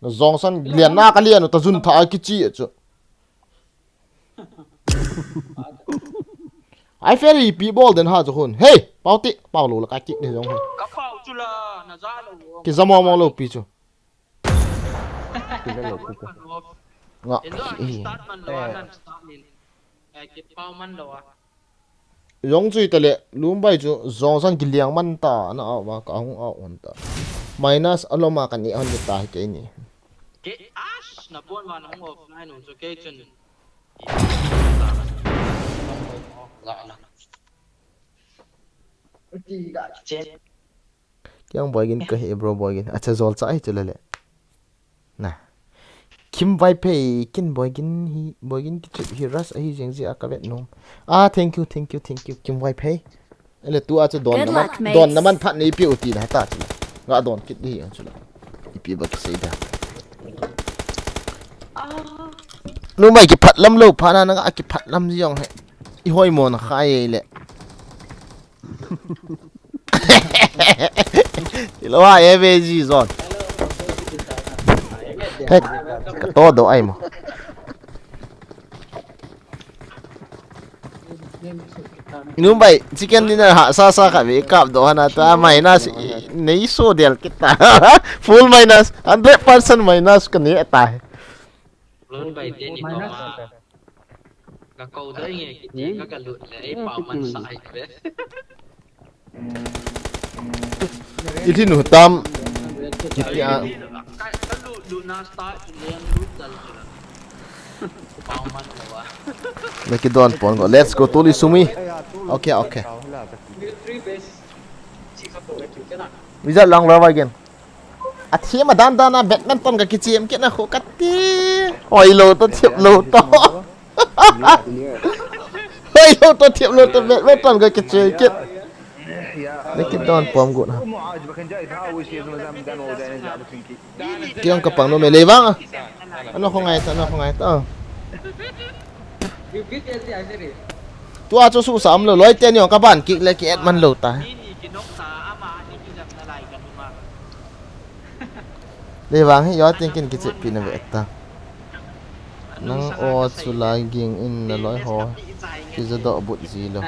Na jong san lian na ka lian ta jun tha kichi chu. Ai Ferry ipi bol den ha chu hun. Hey, pau ti, pau lo la ka kick de jong hun. Ka pau chu la, na ja lo. Ki ja mo mo lo pi chu. Nga. Enzo, start man lo, anan start nin. Eh, ki pau man lo a. Jong chu itale, lum bai chu, jong san kiliang man ta, na au ma, ka hung au hon ta. Minus aloma ka ni hon ta hi ke ni. Ke ash, na pon wan hung offline hung chu ke chun. Ti ga chen. Kiang Boigin ka hi bro Boigin. Acha jol cha hi chu lele. Na. Kim Vaiphei, kin Boigin hi, Boigin kichip hi rush ahi jeng ji a ka vet nom. Ah, thank you, thank you, thank you, Kim Vaiphei. Ele tu a chu don na man, don na man phat nei pi u ti na ta chu. Nga don kit di ang chu la. Ipi ba ki sei da. Numei ki phat lam lo pha na na nga ki phat lam jong he. I hoi mo na khai le. Ilo ha, A V G zone. Hek, ka to do ai mo. Numei, chicken dinner ha, sa sa ka ve kap do hana ta, minus, nei so del kita. Full minus, hundred percent minus ka ni ata. Lun bai te ni ko ma. Ka ko dai nge kiti ka ka lut le, ei pau man sa ai ve. Iti nu tam. Kiti a. Ka, ka lut, lut na start, len lut dal chu la. Pau man lo wa. Na ki don pon go. Let's go, Tuli Sumi. Okay, okay. Military base. Chi ka ko ve chu na. Visa lang lo wa again. A thiam a dan dan a badminton ka kichem kit na khu ka ti. Oi lo to thiam lo to. Oi lo to thiam lo to badminton ka kichem kit. Ni kit don pom gut ha. Kiang ka pang no me le vang. Ano khu ngai ta, ano khu ngai ta. Tua chu su sam lo loi te ni ka ban kik le ki et man lo ta. Le vang hi yo tin kin kichep pi na ve ta. Nang o chu la ging in na loi ho. Ki za do but ji lo.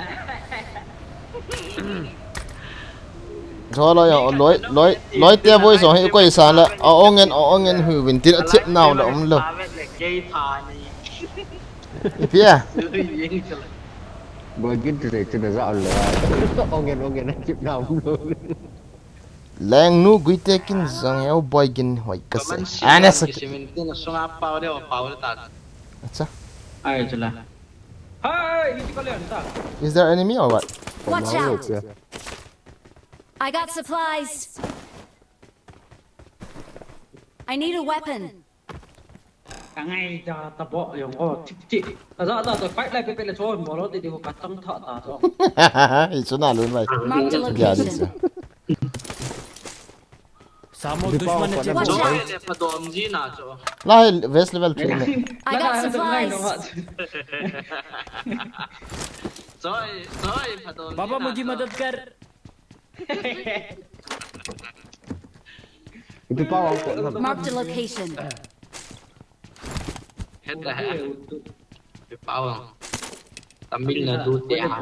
Zo loi o loi loi loi te voi zo hi koi sa la. O ongen o ongen hu win tin a thip nau la um lo. Ipi a? Boy gin tu le tu na za lo. Ongen ongen a thip nau um lo. Lengnu guite kin jong eu boy gin hoi ka se. Ana sa. Kisim in tin sunga pau de pau de ta. Acha. Ai chula. Hai, ni ko le ta. Is there enemy or what? Watch out! I got supplies. I need a weapon. Ka ngai da ta bo yong o tik tik. Ta za da ta fight lai pe pe le chon bo lo ti ti ko ka tang tha ta so. Hi chuna lun mai. Marked a Dia di location. Sa. Samo dushman ne Watch chhe. out! Padom ji na cho. Lai vest level three ne. I got supplies. Choi, choi, padom. Baba mujhe madad kar. Ipi pa wang ko na. Marked a location. Heta hai. Pawang. Tamil Nadu te ha.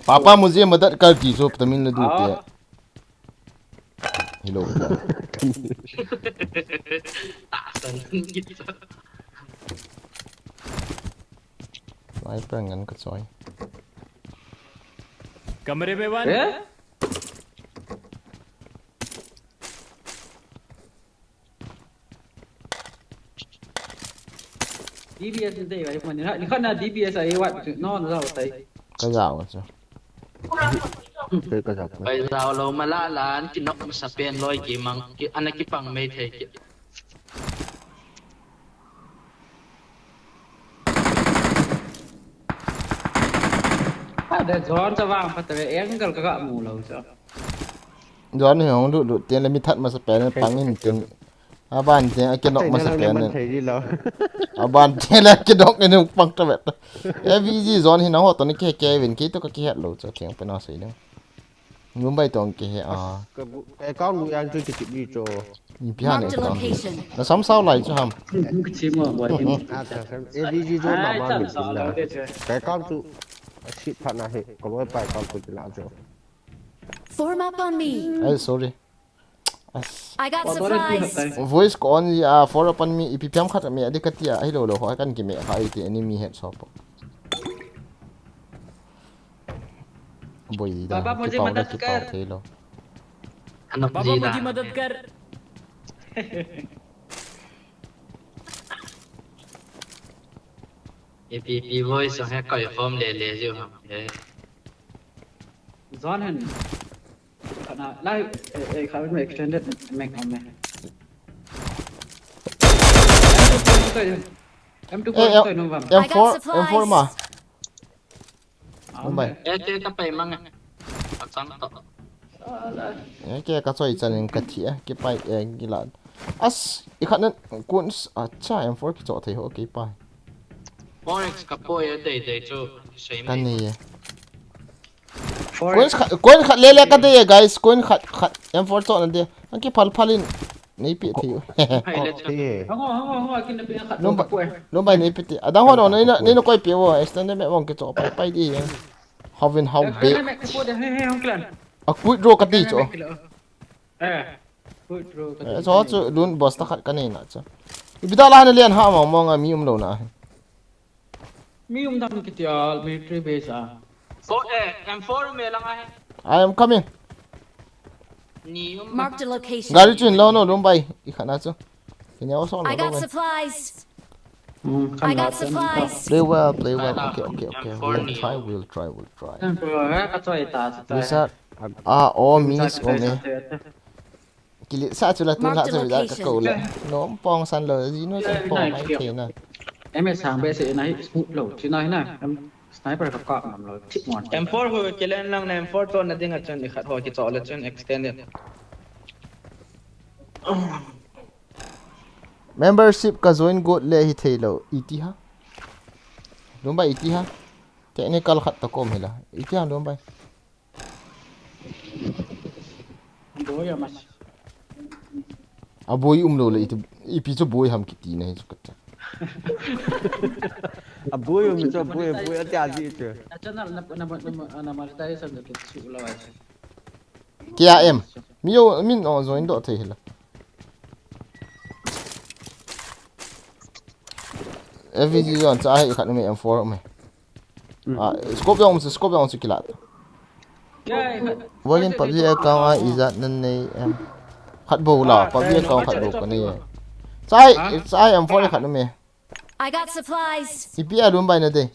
Papa mujhe madad kar kijo Tamil Nadu te. Hello. Tasan. Sniper ngan ka choi. Kamre mein one. Eh? D B S ni dei wai mo ni ha ni khan na D B S ai wat no na zau tai. Ka jao ka chu. Kei ka jao. Pai zau lo mala lan ki nok masa pen loi ki mang ki ana ki pang mei thei ki. Ha da zon sa wang pa ta angle ka ga mu lo so. Zon hi hong lut lut tin le mi that masa pen pang in tin. Aban tin a ki nok masa pen. Aban tin le ki nok in pang ta vet. A V G zon hi na ho to ni ke ke vin ki to ka ki het lo cho theng pe na sei ding. Mumbai tong ke he a. Ka account lu yang chu ki tip ni cho. Ni pi han Marked a account. Location. Na sam sao lai chu ham. Ki chi mo bo ni. A cha cha. A V G jo ma ma mi na. Ka account chu. Sit pha na he. Ko loi pa account ko la cho. Form up on me. Ai sorry. As. I got supplies. Voice ko on ya for up on me ipi piam khat me adi ka tia ai lo lo ho kan ki me ha ai ti enemy head shop. Boi da. Baba, mujhe madad kar. Thei lo. Anak Baba ji mujhe da. Madad kar. Ipi ipi voice he koi form le le ju ham. Eh. Zon han. Kana lai eh eh kha me extended me ka me. M two point to. M two Eh, point to no bam. M four, M four ma. Mumbai. Eh, ke ka pai mang. Achang to. Eh, ke ka choi chan in ka thi eh, ki pai eh, ki la. As, i khat nan kun s- acha M four ki cho thei ho ki pai. Forex ka poi a dei dei chu. Sei Ka mai. ni eh. Coin khat, coin khat le le ka dei eh, guys. Coin khat khat M four cho na dei. An ki phal phal in. Nei pi thei. Hai le chu. Hey. Hango hango hango kin na pe khat. Lum ba, lum ba nei pi ti. Adang ho no nei na nei na koi pi wo. Extend me wong ki cho pai pai di. How in how big. Me ko de he he hong klan. A quick draw ka ti cho. Eh. Quick draw ka. Eh, cho chu lun boss ta khat ka nei na cho. Ipi da la na lian ha mong mong a mi um lo na. Mi um dam ki ti al military base a. Four, eh, M four me lang a he. I am coming. Ni um. Marked a location. Gari chu in lo no lum bai. I khat na chu. Ki ne o so lo I lo got bai. Supplies. Mm, I got supplies. Play well, play well. Okay, okay, okay. We'll try, we'll try, we'll try. Ka choi ta ta. Wizard. Ah, oh, miss, oh, me. Kili sa chu la tun la sa wizard ka ko la. No, pong san lo, ji no sa pong mai thei na. Em sang be se na hi smooth lo, chi na hi na. Em sniper ka ka ngam lo, chi mon. M four ho kelen lang na M four to na ding a chun i khat ho ki cho le chun extended. Membership ka join got le hi thei lo. Iti ha. Lum bai iti ha. Technical khat to kom hi la. Iti ha lum bai. Boya mas. A boi um lo le iti ipi chu boi ham kiti na hi chu ka ta. A boi um chu boi boi a tia ji chu. Na channel na na na na monetization da ke su la wa. Kia em. Mi yo min o join do thei hi la. F V G join cha hi khat me M four me. Ah, scope yong se scope yong se kilat. Wagin PUBG account a ijat nan nei em. Khat bou la, PUBG account khat bou ka nei. Chai, chai M four khat um e. I got supplies. Ipi a room bai na de.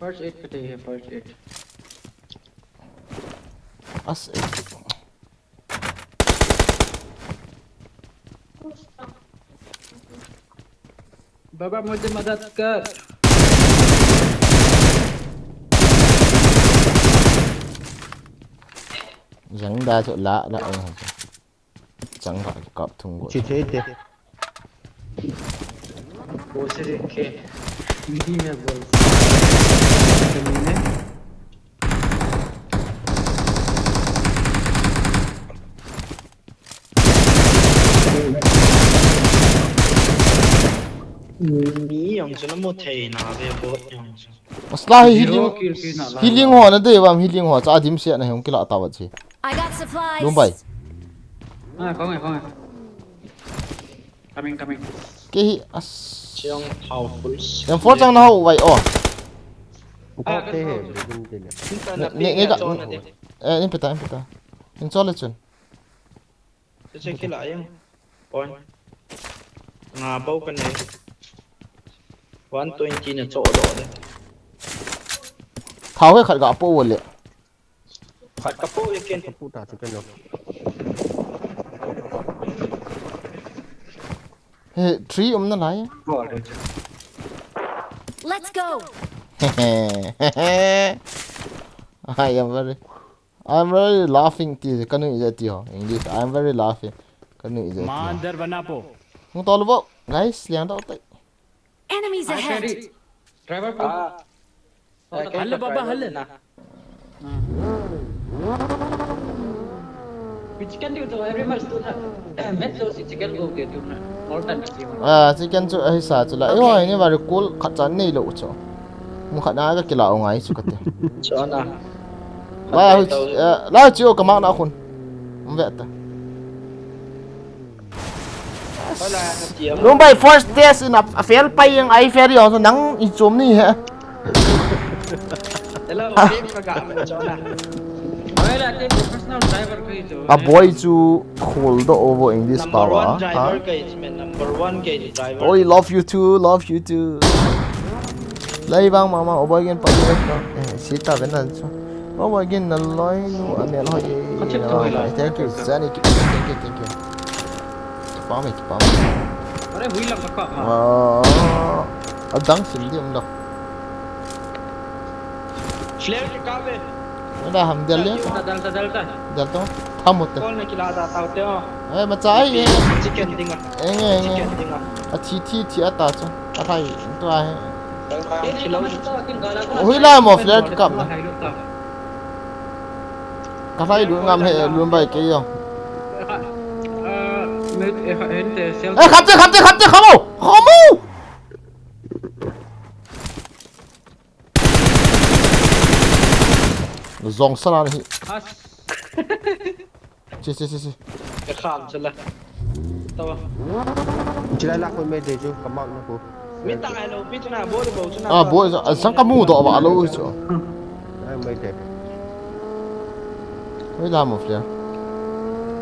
First aid ka te, first aid. As. बाबा, मुझे मदद कर। Jang da chu la la. Chang ha kap thung go. Chi thei te. Ko se de ke. Hindi mein bol. Kami ne. Mi jong chu na mu thei na ve bot jong chu. Asla hi healing, healing ho na dei bam, healing ho cha dim se na hung kila ta wa chi. I got supplies. Lum bai. Ah, kong ai, kong ai. Coming, coming. Ke hi as. Chiang powerful. Yang four chang na ho wai o. Ah, te he, din te le. Ne, ne, ne ka. Eh, in peta, in peta. In chole chun. Che che kila yang. One. Nga bau ka nei. One twenty na cho do de. Thao he khat ga po le. Khat ka po le ken. Ka po ta chu ken lo. He, three um na lai. Let's go. I am very I'm really laughing ti ka nu ije ti ho. English, I'm very laughing. Ka nu ije ti ho. Mandar bana po. Hung tol bo. Guys, liang tau tai. Enemies ahead. Driver po. Ah. Hal baba hal. Chicken diu to every month tu na. Met to si chicken go ke tu na. All time si. Ah, chicken chu ahi sa chu la. Ei ho ni va recall khat chan nei lo chu. Mu khat na ka kila o ngai chu ka te. Chona. La hu, eh, la chu ka mak na khun. Um ve ta. Hola, Tiam. Lum bai first test in a, a fail pai yang ai fail yo so nang i chom ni he. Hello, team ka ga mo chona. Hola, team professional driver ka hi chu. A boy chu khol do over English power. Number one driver ka hi chu, man. Number one ka hi chu driver. Oi, love you too, love you too. Lai bang mama, o boy gen pa. Eh, sita venan chu. Mama gin na loi nu a mel hoi e. Thank you, Zani. Thank you, thank you. Kipa mai, kipa mai. Are hui lang ka pa ma. Ah, adang sim di um da. Flare ki ka ve. Ada ham del le. Dal ta, dal ta, dal ta. Dal to. Tham hote. Kol na kila da tau te o. Eh, ma chai e. Chicken dinga. Eng, eng, eng. Chicken dinga. A thi, thi, thi ata chu. A thai, tu a he. Hui la mo flare ki kap na. Ka hlai lut ngam he, lum bai kei jong. Eh, kham te, kham te, kham te, kham o! Kham o! Jong sana hi. Che, che, che, che. Ka kham chu la. Tawa. Chilai la koi mai de chu, ka mak na ko. Mi ta ai lo, pi chu na, bo de bo chu na. Ah, bo, a sang ka mu do ba lo chu. Ai mai de. Oi la mo flare.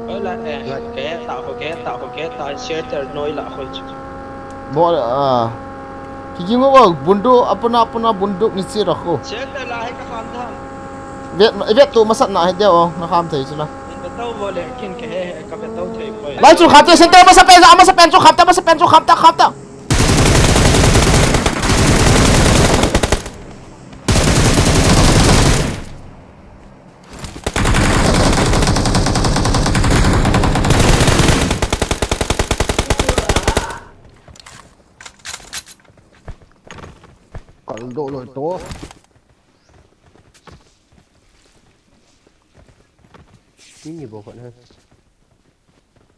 Oi la, eh, ke ta ko, ke ta ko, ke ta, share ter noi la ko chu. Bo, ah. Ki ki ngo ba bundu, apuna, apuna bundu ni si ra ko. Share ter la hai ka kham da. Vet, vet tu masat na hai de o, na kham thei chu la. Lai chu kham te, center masa pen, masa pen chu kham ta, masa pen chu kham ta, kham ta. Kal do loi to. Ni ni bo ko na.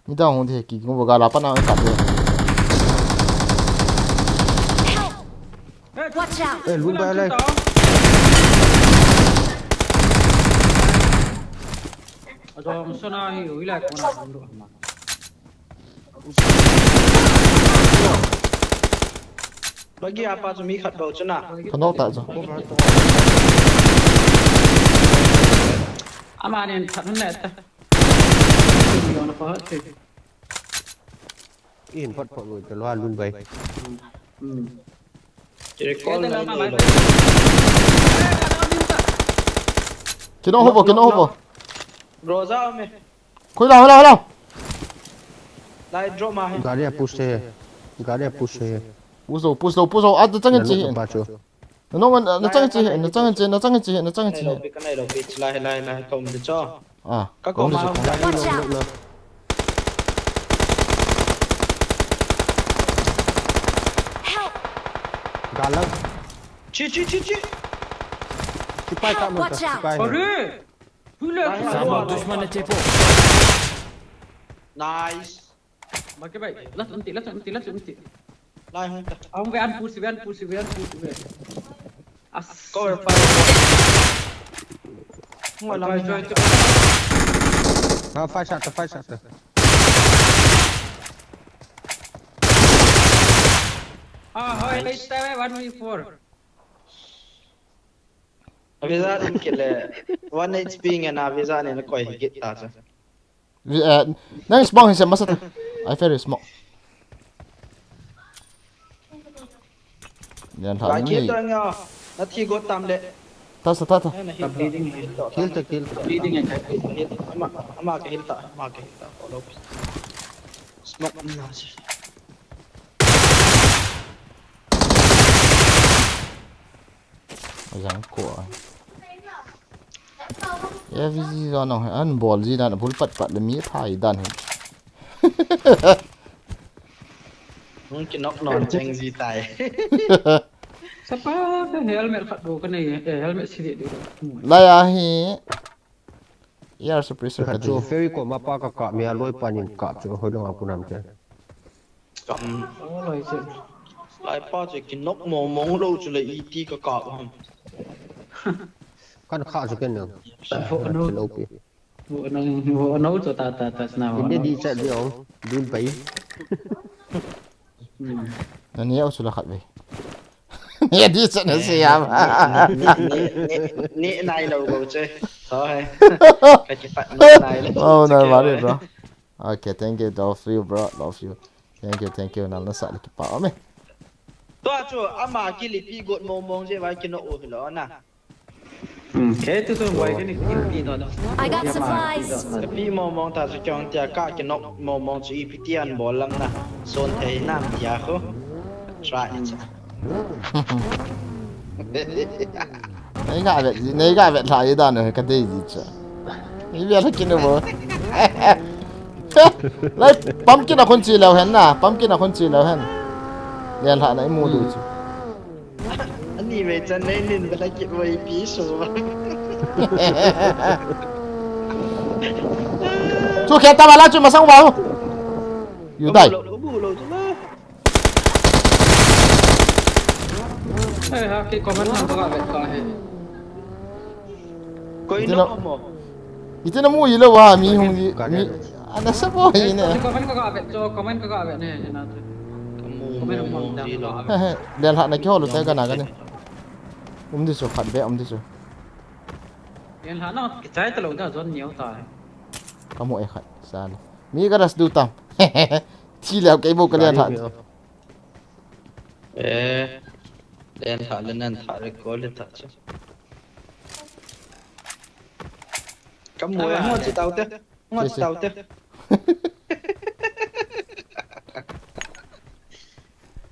Ni dang hung the ki ngu ga la pa na ka de. Watch out! Eh, lun ba lai. Ajo, so na hi, ui lai ko na, lun do ma. Bagi apa chu mi khat bou chu na. Ka nok ta chu. Ama nen phat hun le ta. Yo na phat te. In phat phat lo te lo lun bai. Hmm. Recall na ni lo. Kino hobo, kino hobo. Roza me. Khoi la, khoi la, khoi la. Lai drop ma he. Gari a push he. Gari a push he. Push lo, push lo, push lo. A, na chang in chi. Nanu pa chu. Na nung, na chang in chi, na chang in chi, na chang in chi, na chang in chi. Nai lo pi, ka nai lo pi, chi lai, lai, lai, ka um de cho. Ah, ka ko ma. Watch out! Help! Galang. Chi, chi, chi, chi. Chipai ka. Help, watch out! Chipai. Are! Hula, hula. Düşman tepo. Nice. Bagi bai. Last ulti, last ulti, last ulti. Lai hung ta. Hung ve an push, ve an push, ve an push, ve. As. Cover fire. Hung alam. Joy, joy, joy. Ah, five shot, five shot. Ah, hoi, seven, one v four. Avisa din kile. One H P nge na avisa ne na koi higit ta cha. Eh, nang smoke hi se masa ta. I fear smoke. Yan tha ni. Bai kit ta nga. Na thi got tam le. Ta sa ta ta. Na heal ta. Bleeding. Heal ta, heal ta. Bleeding. Heal ta. Ama, ama ka heal ta, ama ka heal ta. Follow. Smoke na si. Ajang ko a. F G zone ho, an bol ji dan, bul pat pat le mi thai dan hi. Hung kinok non cheng ji tai. Sapa ka helmet khat bou ka nei, eh, helmet si de de. Lai a hi. Air suppressor ka chu dei. Ferry ko ma pa ka kap mi a loi pa nin kap chu hoi long a kunam te. Kam. Oh, lai che. Lai pa che kinok mong mong lou chu le iti ka kap ham. Kan kha chu ken nang. Vo no. Lo pi. Vo no, vo no chu ta ta ta sna vo. Inde no. Di chat di ong. Dun pai. Hmm. Nani au chu la khat ve. Ni di chat na se ya ma. Ni, ni, ni, ni, ni nai lo go che. Sorry. Ka ki pat no nai lo. Oh, no worry, bro. Okay, thank you, love you, bro, love you. Thank you, thank you, nal na sa le kipa ame. Tua chu ama kilipi got mong mong je vai kino u hilo na. Hmm, ke tu tu vai kini kilipi no na. I got supplies. Pi mong mong ta chu kyong tia ka kino mong mong chu ipi ti an bol lam na. Son thei nam tia khu. Try. Nei ga vet, nei ga vet lha i dan ka dei ji cha. Ni vet lha kin bo. Lai pumpkin a khun chi leu hen na, pumpkin a khun chi leu hen. Len lha na i mu du chu. Ani ve chan nei nin ba la ki voi pi su ba. Chu khen ta ba la chu masang ba. You die. Lo, lo, lo, lo, lo. Hai ha, ke comment nang ka vet ka he. Koi no mo. Iti na mu ilo wa mi hung di. Mi ana sa bo hi ne. Comment ka vet cho, comment ka vet ne na tu. Comment mo da. Len ha na ki holu ta ka na ka ne. Um di so khat be, um di so. Len ha na ki chai ta lo da zon niau ta. Ka mu e khat sa le. Mi ka ras du tam. Thi leu kei bou ka len tha. Eh, len tha le nan tha le ko le tha chu. Ka mu e, ngo chi tau te. Ngo chi tau te.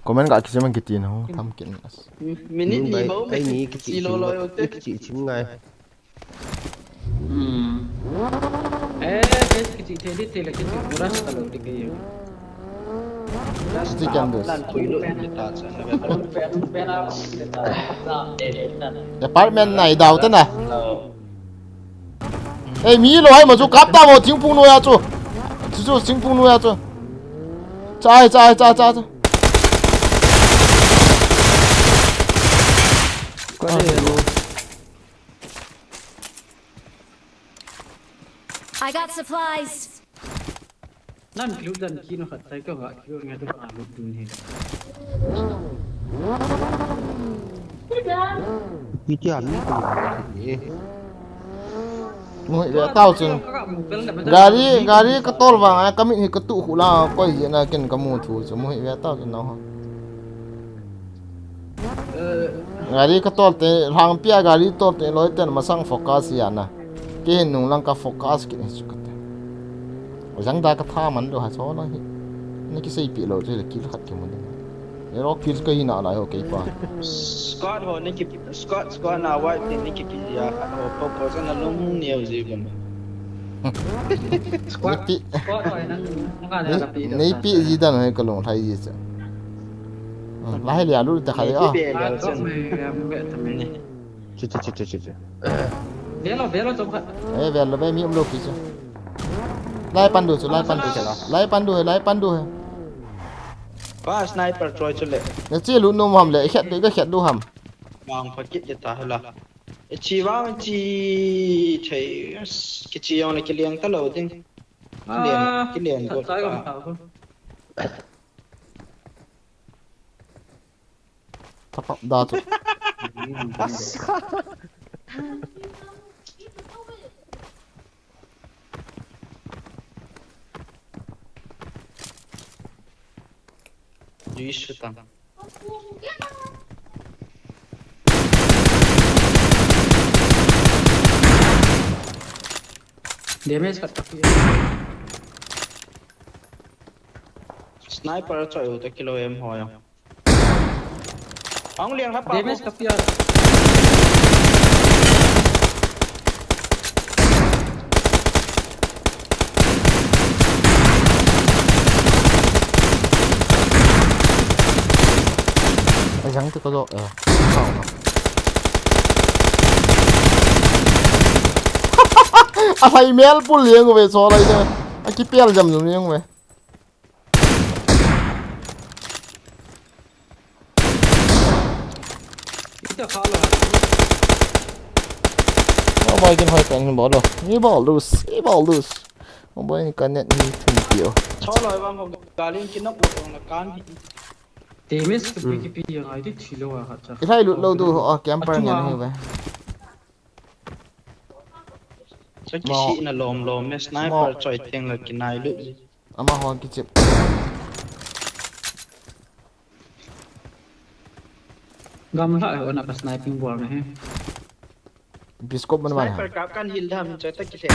Comment ka kisim kiti na ho, tham kin as. Minute ni bou, ai ni kichi lo lo yo te. Kichi chim ngai. Hmm. Eh, guys, kichi thei di thei la kichi pura sa lo ti ke yo. Kichi kya dos. Apartment nai dau ta na. Ei, mi lo hai ma chu kap ta mo thingphung noiya chu. Chu chu thingphung noiya chu. Chai, chai, chai, chai, chai. Ka de lo. I got supplies. Nan kilut dan kino khat tai ka va kilut ngai to ka lut dun he. Iti a mi ko ni. Mu hih ve tau chun. Gari, gari ka tol vang a, ka mit hi ka tuh khu la, koi jeh na ken ka mu thu chu, mu hih ve tau chun nau ho. Gari ka tol te, lhangpi a gari tol te, loi ten masang focus hi ana. Kei hin nung lang ka focus kit hi chu ka te. Jang da ka tha man lou ha, cho lang hi. Na kiseipeh lou chu le kill khat kimu ding. Ero kill ka hina lai ho kei pa. Squad ho ni ki, squad, squad na wipe ni ki kill ya khat ho po po sa na lung neo ji gam. Squad, Nipi. Squad ho nang, nang ka Ni, na pi da. Nipi ji dan ho ka lung lhai ji cha. Hmm, la hai lia lu ta khai a. Nipi pe lia chen. Chu, chu, chu, chu, chu, chu. Velo, velo, chom khat. Eh, velo, ve mi um lou pi chu. Lai pan du chu, lai pan du chu la. Lai pan du he, lai pan du he. Ba sniper choi chu le. Na chi lu nom ham le, khet du, khet du ham. Vang pha kit le ta he la. E chi vang chi thei, ki chi yong le ki liang ta lou ding. Ki liang, ki liang go ta. Thapap da chu. Jui sutang. Damage khat. Sniper choi u ta kilo em ho ya. Ang liang ha pa. Damage ko. Ka pia. Ai jang tu ko do. Eh. A lai mel pul liang ve so lai de. A ki pel jam jam liang ve. Ita kha lo. Mobile kin hoi kan bol lo. Ni bol dus, ni bol dus. Mobile ni kan net ni thun pio. Cholo bang ko galin ki nok lo na kan. Damage ki pi ki pi yang ai ti thilo a khat cha. Ilai lut lo du ho camper ngen hi ve. Sa kisihna lom lom e, sniper choi teng le kinai lut. Amaho kichep. Gamla e, ona ka sniping bol na he. Biscope man man ha. Sniper kap kan hil dam choi ta kile.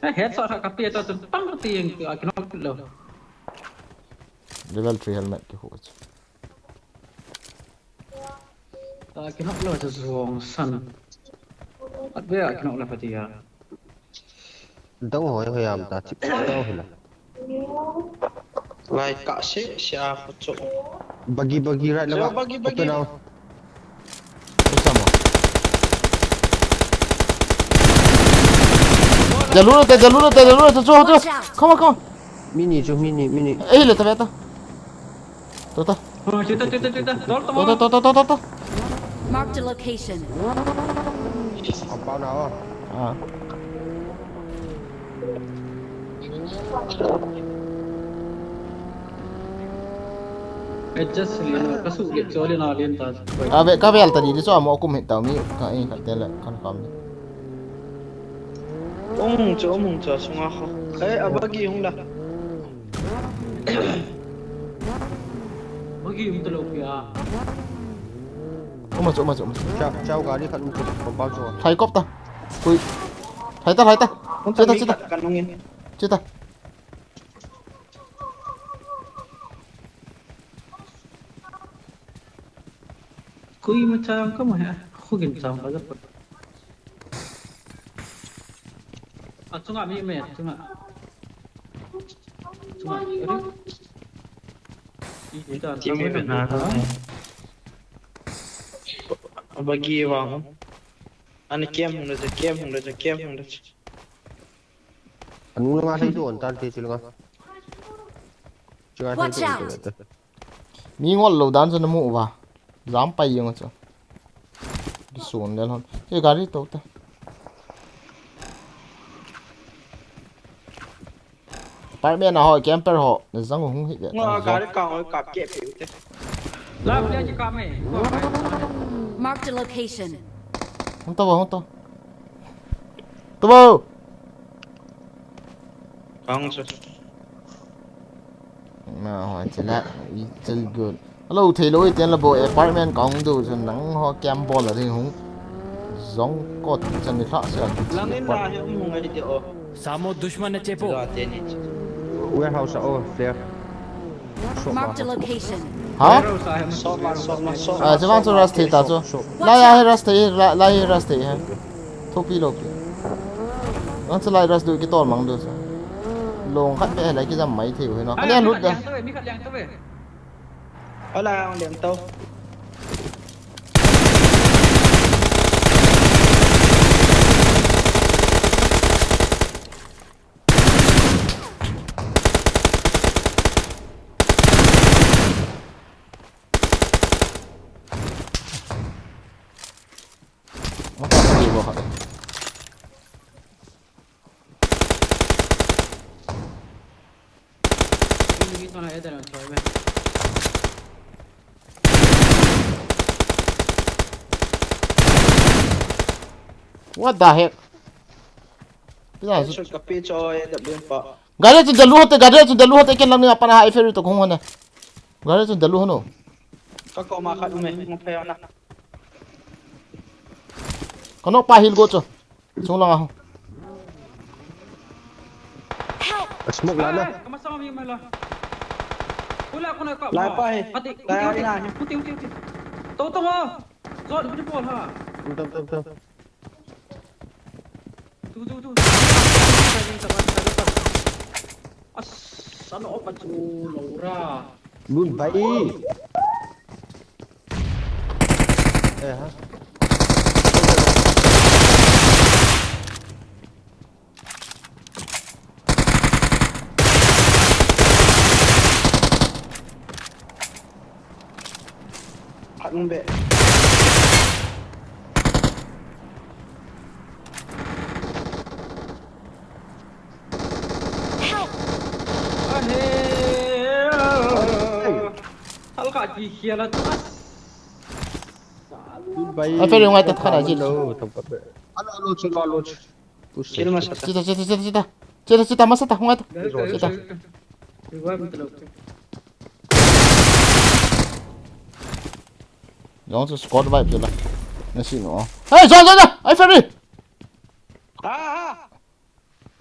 Eh, headshot ha ka pe to tu pang ti yang tu a kinok lo. Level three helmet ki ho. Ta kinok lo cha zuang san. At ve a kinok lo pati ya. Dang hoi hoi am ta chip dang hoi la. Lai ka se se a ko cho. Bagi bagi right la. Bagi bagi. Open now. Jalu te, jalu te, jalu te, cho cho. Watch out. Come on, come on. Mini chu, mini, mini. Eh, le ta ve ta. To ta. Oh, chuta, chuta, chuta. Dol to. To to to to to to. Marked a location. Compound na o. Ah. Adjust le na, ka su le cho le na len ta. Ave, ka vel ta di di so amo kum hit ta mi ka in ka te le kan kam. Ong cho, ong cho sunga kho. Eh, abagi hung la. Bagi um talo pia. Uma chu, uma chu, uma chu. Chao, chao gari khat um chu, compound chu. Thai kop ta. Kui. Thai ta, thai ta. Chita, chita. Kan nungin. Chita. Kui ma chang ka ma ha. Khugin chang ka ja. A chunga mi me, chunga. Chunga. Ere. Ih, ita, Team ita, ita, ita. Bagi vang. Ani kem hung le, kem hung le, kem hung le. Anu langa thei don tan te chilanga. Chunga thei don. Watch out. Mi ngol lo dan chu na mu uva. Jam pai jeng chu. Kisun le lhon. Che gari to te. Apartment a ho, camper ho. Na jang hung hi ve. Nga gari ka ho kap ke pe te. La pia ji ka me. Marked a location. Hung to, hung to. Tubo. Kang chu. Na ho chila i chil gun. Alo thei lo i ten la bo apartment kong du chun nang ho camp bol la ding hung. Jong kot chan ni thla sia. Langin la hi um hung ai ti o. Samo dushman ne chepo. Warehouse o flare. Marked a location. Ha? Soma, soma, soma. Ah, chuban chu rush thei ta chu. Lai a hi rush thei, lai, lai hi rush thei hi. Thopi lo pi. Nang chu lai rush du kitol mang du chu. Long khat be lai kijam mai thei u hi na. Kalian lut da. Ala ang lem tau. What the heck? Pisa su- Shot kapi cho e da bim pa. Gari chu dalu hote, gari chu dalu hote, ken lang ni apan a ai ferry to kong hone. Gari chu dalu hono. Ka ko ma khat me, mo phe na. Kano pa hil go chu. Chung lang a ho. Help! A smoke la na. Kama sama mi mala. Ula ko na ka. Lai pa he. Ati, lai uti, na he. Uti, uti, uti. To, to, ho. Zon, uti bol ha. Tam, tam, tam. Tu, tu, tu. As, ano pa chu lo ra. Good bhai. Eh, ha. Khat nung be. Help! Ahe! Halka ki khiala tu as. Bhai, a, ferry ngai ta khat a ji. Lo, tam pat be. Alo, alo, chu, alo, chu. Push. Chita, chita, chita, chita. Chita, chita, masa ta, ngai ta. Chita. Jong chu squad vibe chu la. Na si no. Hey, jong, jong, jong. Ai ferry. Ha, ha.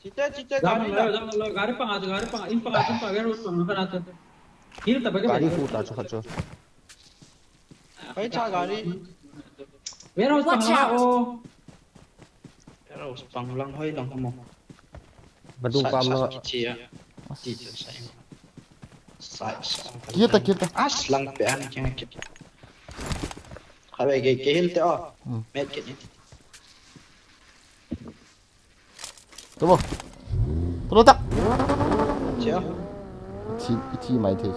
Chita, chita, gari la. Gari panga, gari panga, in panga, in panga, gari panga, gari panga. Gari hu ta chu khat chu. Kai cha gari. Warehouse pang la o. Warehouse pang lang hoi lang mo. Madung pam lo. Chi a. Chi cha sai. Sai sai. Kita, kita. As lang pe an keng kit. Khabe ke ke hil te o. Hmm. Met kit ni. Tubo. Tulo tak. Chia. Ithi, ithi mai thei.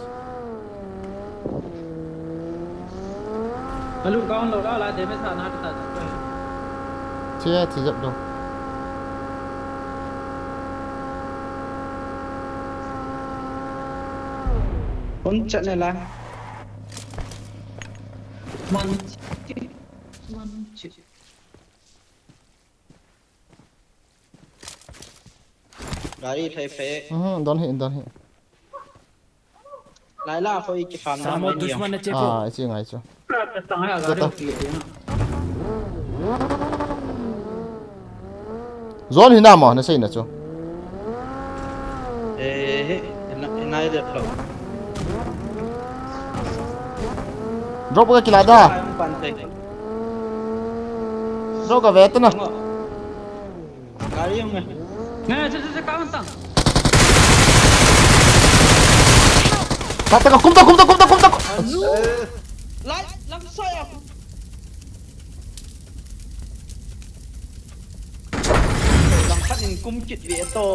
Alu kaun lo la, la damage sa na ta. Chia, thi jap do. Kon chat ne la. Man chi. Man chi. Gari phei phei. Mhm, don hi, don hi. Laila khoi ki farm na. Samo mai ni dushman ne chepo. Ah, ichi ngai chu. Tang ha gari. Jata. Zone hi na mo, na sei na chu. Eh, he, na, na ida lo. Drop ka kila da. Drop ka ve ta na. Gari hung e. Ne, che, che, che, kaun tang. Ta, ta, kum ta, kum ta, kum ta, kum ta. Anu. Lai, lam sa ya. Lam khat in kum kit ve to.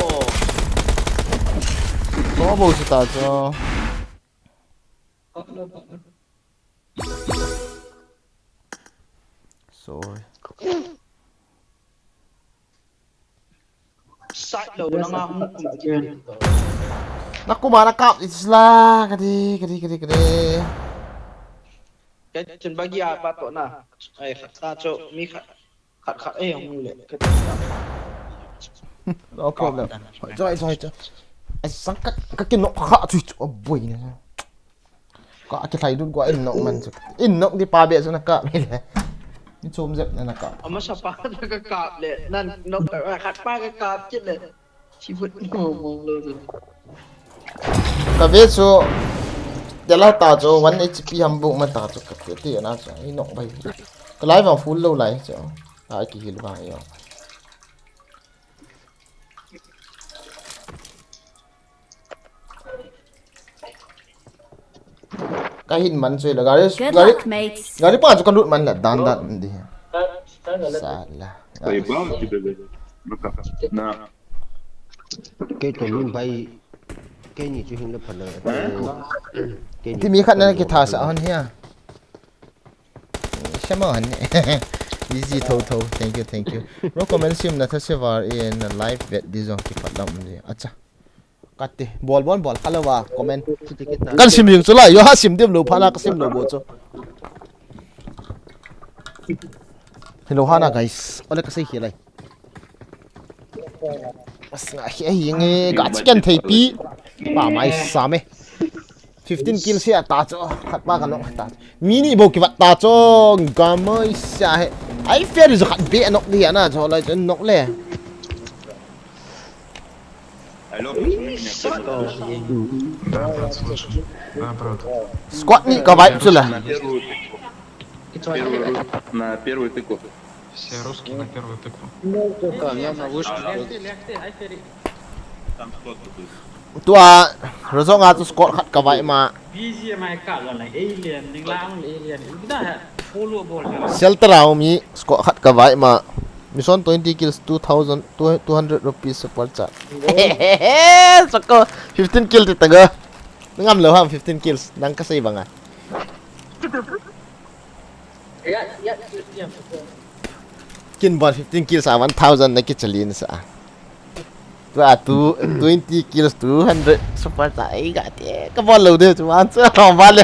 Ko bo si ta cho. Sorry. Side lo na nga hung kum kit. Na kuma na kap isla, kadi, kadi, kadi, kadi. Kei chun bagi a pa to na. Ai, khat ta cho, mi khat, khat, khat, eh, hung le, kati ta. No problem. Hoi chu, hoi chu, hoi chu. Ai sang ka, ka kinok kha chu chu, a boi na. Ka kilhai dut go in nok man chu. In nok di pa be chu na kap mi le. Mi chom jep na na kap. Ama sa pa ka kap le. Nan nok ka khat pa ka kap kit le. Chi but mo mo lo chu. Ka ve chu. Dela ta chu one H P ham buk ma ta chu ka te te na chu. I nok bai. Ka lai vang full lo lai chu. A ki hil ba yo. Ka hin man chu la gari, Good gari, luck, mates. Gari pa chu ka lut man la dan dan di. Sala. Поебал тебе, блядь. Ну-ка, на. Kei to min bai. Kei ni chu hin la phala. Kei ni. Ti mi khat na ki tha sa hon hia. Shema han. Easy tho tho. Thank you, thank you. Bro, comment sim na tha se var in live vet di jong ki phat lam di. Acha. Kati. Bol bol bol. Hello wa. Comment. Kan sim jing chu la. Yo ha sim dim lo phala ka sim lo bo chu. Hello hana guys. Ole ka sei hi lai. As nga hi hi nge ka chicken thei pi. Pa mai sa me. Fifteen kills hi ata chu, khat pa ka nok ta. Mini bo ki vat ta chu, gamai sa he. Ai fair is khat be nok di ana chu lai chu nok le. Алло, почему меня кто-то слышит? Да, брат, слышу. Да, брат. Squad ni ka vibe chu la. На первую тыкву. Первую ру-, на первую тыкву. Все русские на первую тыкву. Там сходу будет. Tua, Rozong a chu squad khat ka vai ma. B G M I ka lo na alien, ning lang alien. Ida ha, follow bol. Shelter a umi squad khat ka vai ma. Mission twenty kills, two thousand, two hundred rupees super chat. Sako, fifteen kill ti taga. Ngam lo ham fifteen kills, nang ka sei banga. Kin bol fifteen kills a one thousand na ki challenge sa. Tua tu twenty kills two hundred super ta ai ga te ka bol lo de tu an sa ba le.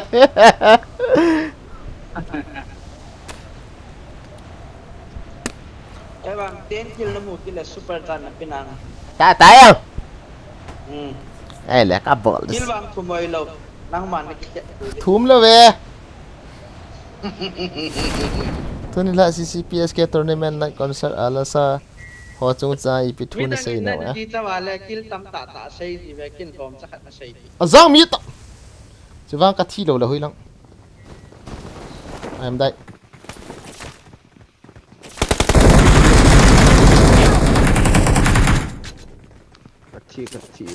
Ewan ten kill na mu kila super ta na pinang. Ta ta ya. Hmm. Ai le ka bol. Kill bang thum oi lo. Nang man na ki. Thum lo ve. Tuni la C C P S K tournament night concert a la sa ho chung cha ipi thu na sei na wa. Di ta wa le kil tam ta ta sei di ve kin lom cha khat na sei di. A jang mi ta. Chuvang ka thi lo la hui lang. I am die. Ka thi, ka thi.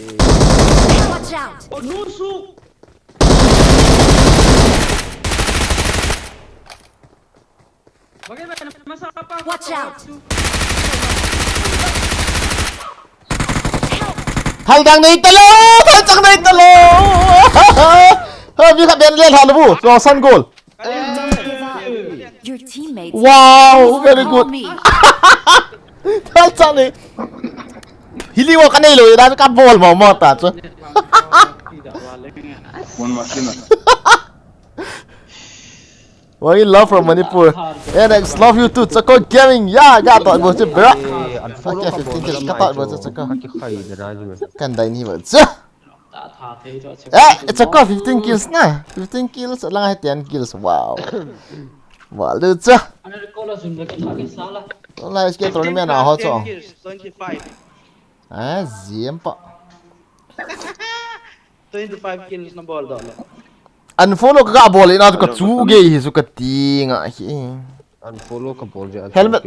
Watch out! Oh, no, su. Watch out! Thal dang nei talo, thal chang nei talo. Ha, mi khat ben le thal bu, so san goal. Don't give up. Your teammates Wow, very good. Thal chang nei. Hili wo ka nei lo, da ka bol mo mo ta chu. One machine. Why love from Manipur? Alex, love you too. Chako Gaming, yeah, ga to bo chu bra. Okay, fifteen kills ka to bo chu Chako. Kan dai ni bo chu. Eh, Chako fifteen kills na. Fifteen kills, lang hai ten kills. Wow. Wow, lu chu. Online S K tournament a ho chu. Ah, ziam pa. Twenty-five kills na bol doh le. Unfollow ka bol ina ka chu gei hi chu ka ti nga hi. Unfollow ka bol je. Helmet.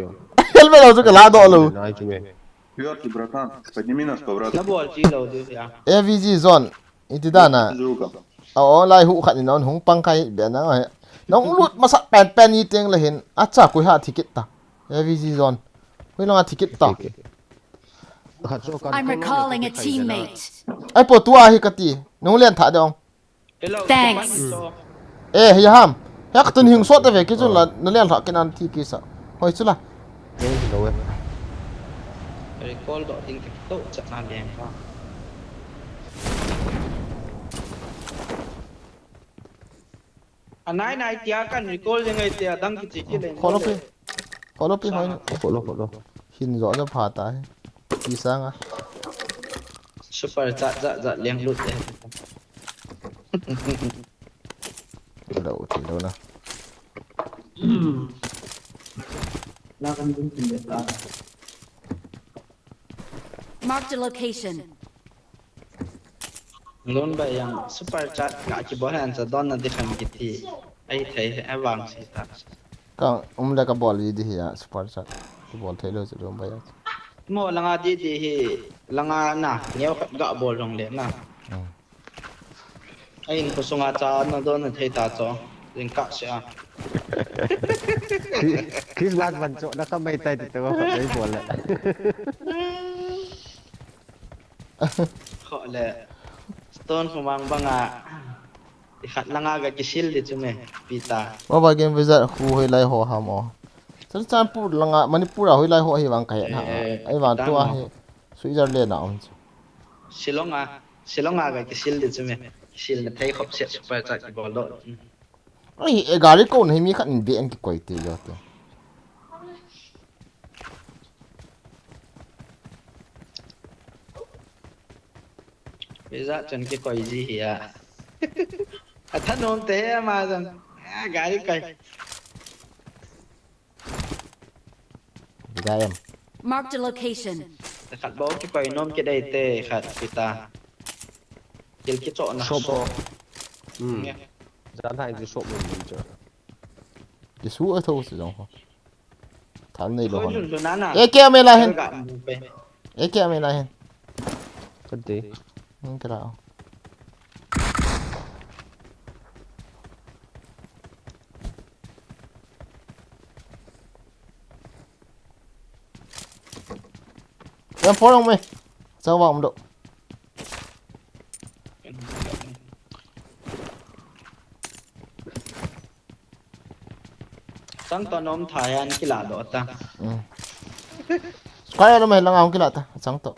Helmet lo chu ka la doh lo. Nice me. Пёрки, братан, подними нас по врату. Na bol ji lo du ya. A V G zone. Iti dana. Zuka. A o lai hu khat ni non hung pang kai be na he. Nong lut masa pen pen ni teng le hin. Acha kui ha ticket ta. A V G zone. Kui long a ticket ta. I'm recalling a teammate. Ai po tua hi ka ti. Nung len tha dong. Thanks. Eh, hi ham. Hek tun hing sot ve ki chun la, na len tha kin an thi ki sa. Hoi chu la. Recall doh ding ki to chat na len ka. Anai nai tia kan recall jeng ai tia dang ki chi ki len. Kholo pi. Kholo pi hoi. Kholo, kholo. Hin zo zo pha ta hi. Ti sanga. Super chat chat chat leng lut eh. Lo ti lo na. Lakan dun tin de ta. Marked a location. Lon ba yang super chat ka kibol han cha don na di khan kiti. Ai thei he avang si ta. Ka um le ka bol ji di hi a super chat. Ki bol thei lo chu dum ba ya. Mo langa di di hi langa na neo khat ga bol rong le na. Hmm. Ai in ko sunga cha na don na thei ta cho. Ring ka se a. Christmas ban cho na ka mai tai ti to ko dai bol le. Kho le. Stone khumang banga. I khat langa ga kisil di chu me. Pita. Mobile game wizard khu hoi lai ho ham o. Churachandpur langa Manipur a hoi lai ho hi vang ka he na. Eh, Ai vang tang tua mo. Hi. Switzerland a um chu. Silonga. Silonga ga kisil di chu me. Kisil na thei khop se super chat ki bol do. Ai e gari ko na hi mi khat in be an ki koi te jo te. Pizza chun ki koi ji hi a. A thanom te he ma chun. A gari koi. Bida em. Marked a location. Khat bo ki koi nom ki dei te khat pita. Kil ki cho na Shop. so. Hmm. Nge. Jan hai ji shop mun mun cho. Ki su a tho si jong ho. Thal nei lo Koi hon. lun lun na na. E ke me la hen. Ga mu pe. E ke me la hen. Ka de. Hmm, kala. Yang phone me. Chang wang do. Chang to nom tha yan kila do ta. Hmm. Square lo me lang ang kila ta. Chang to.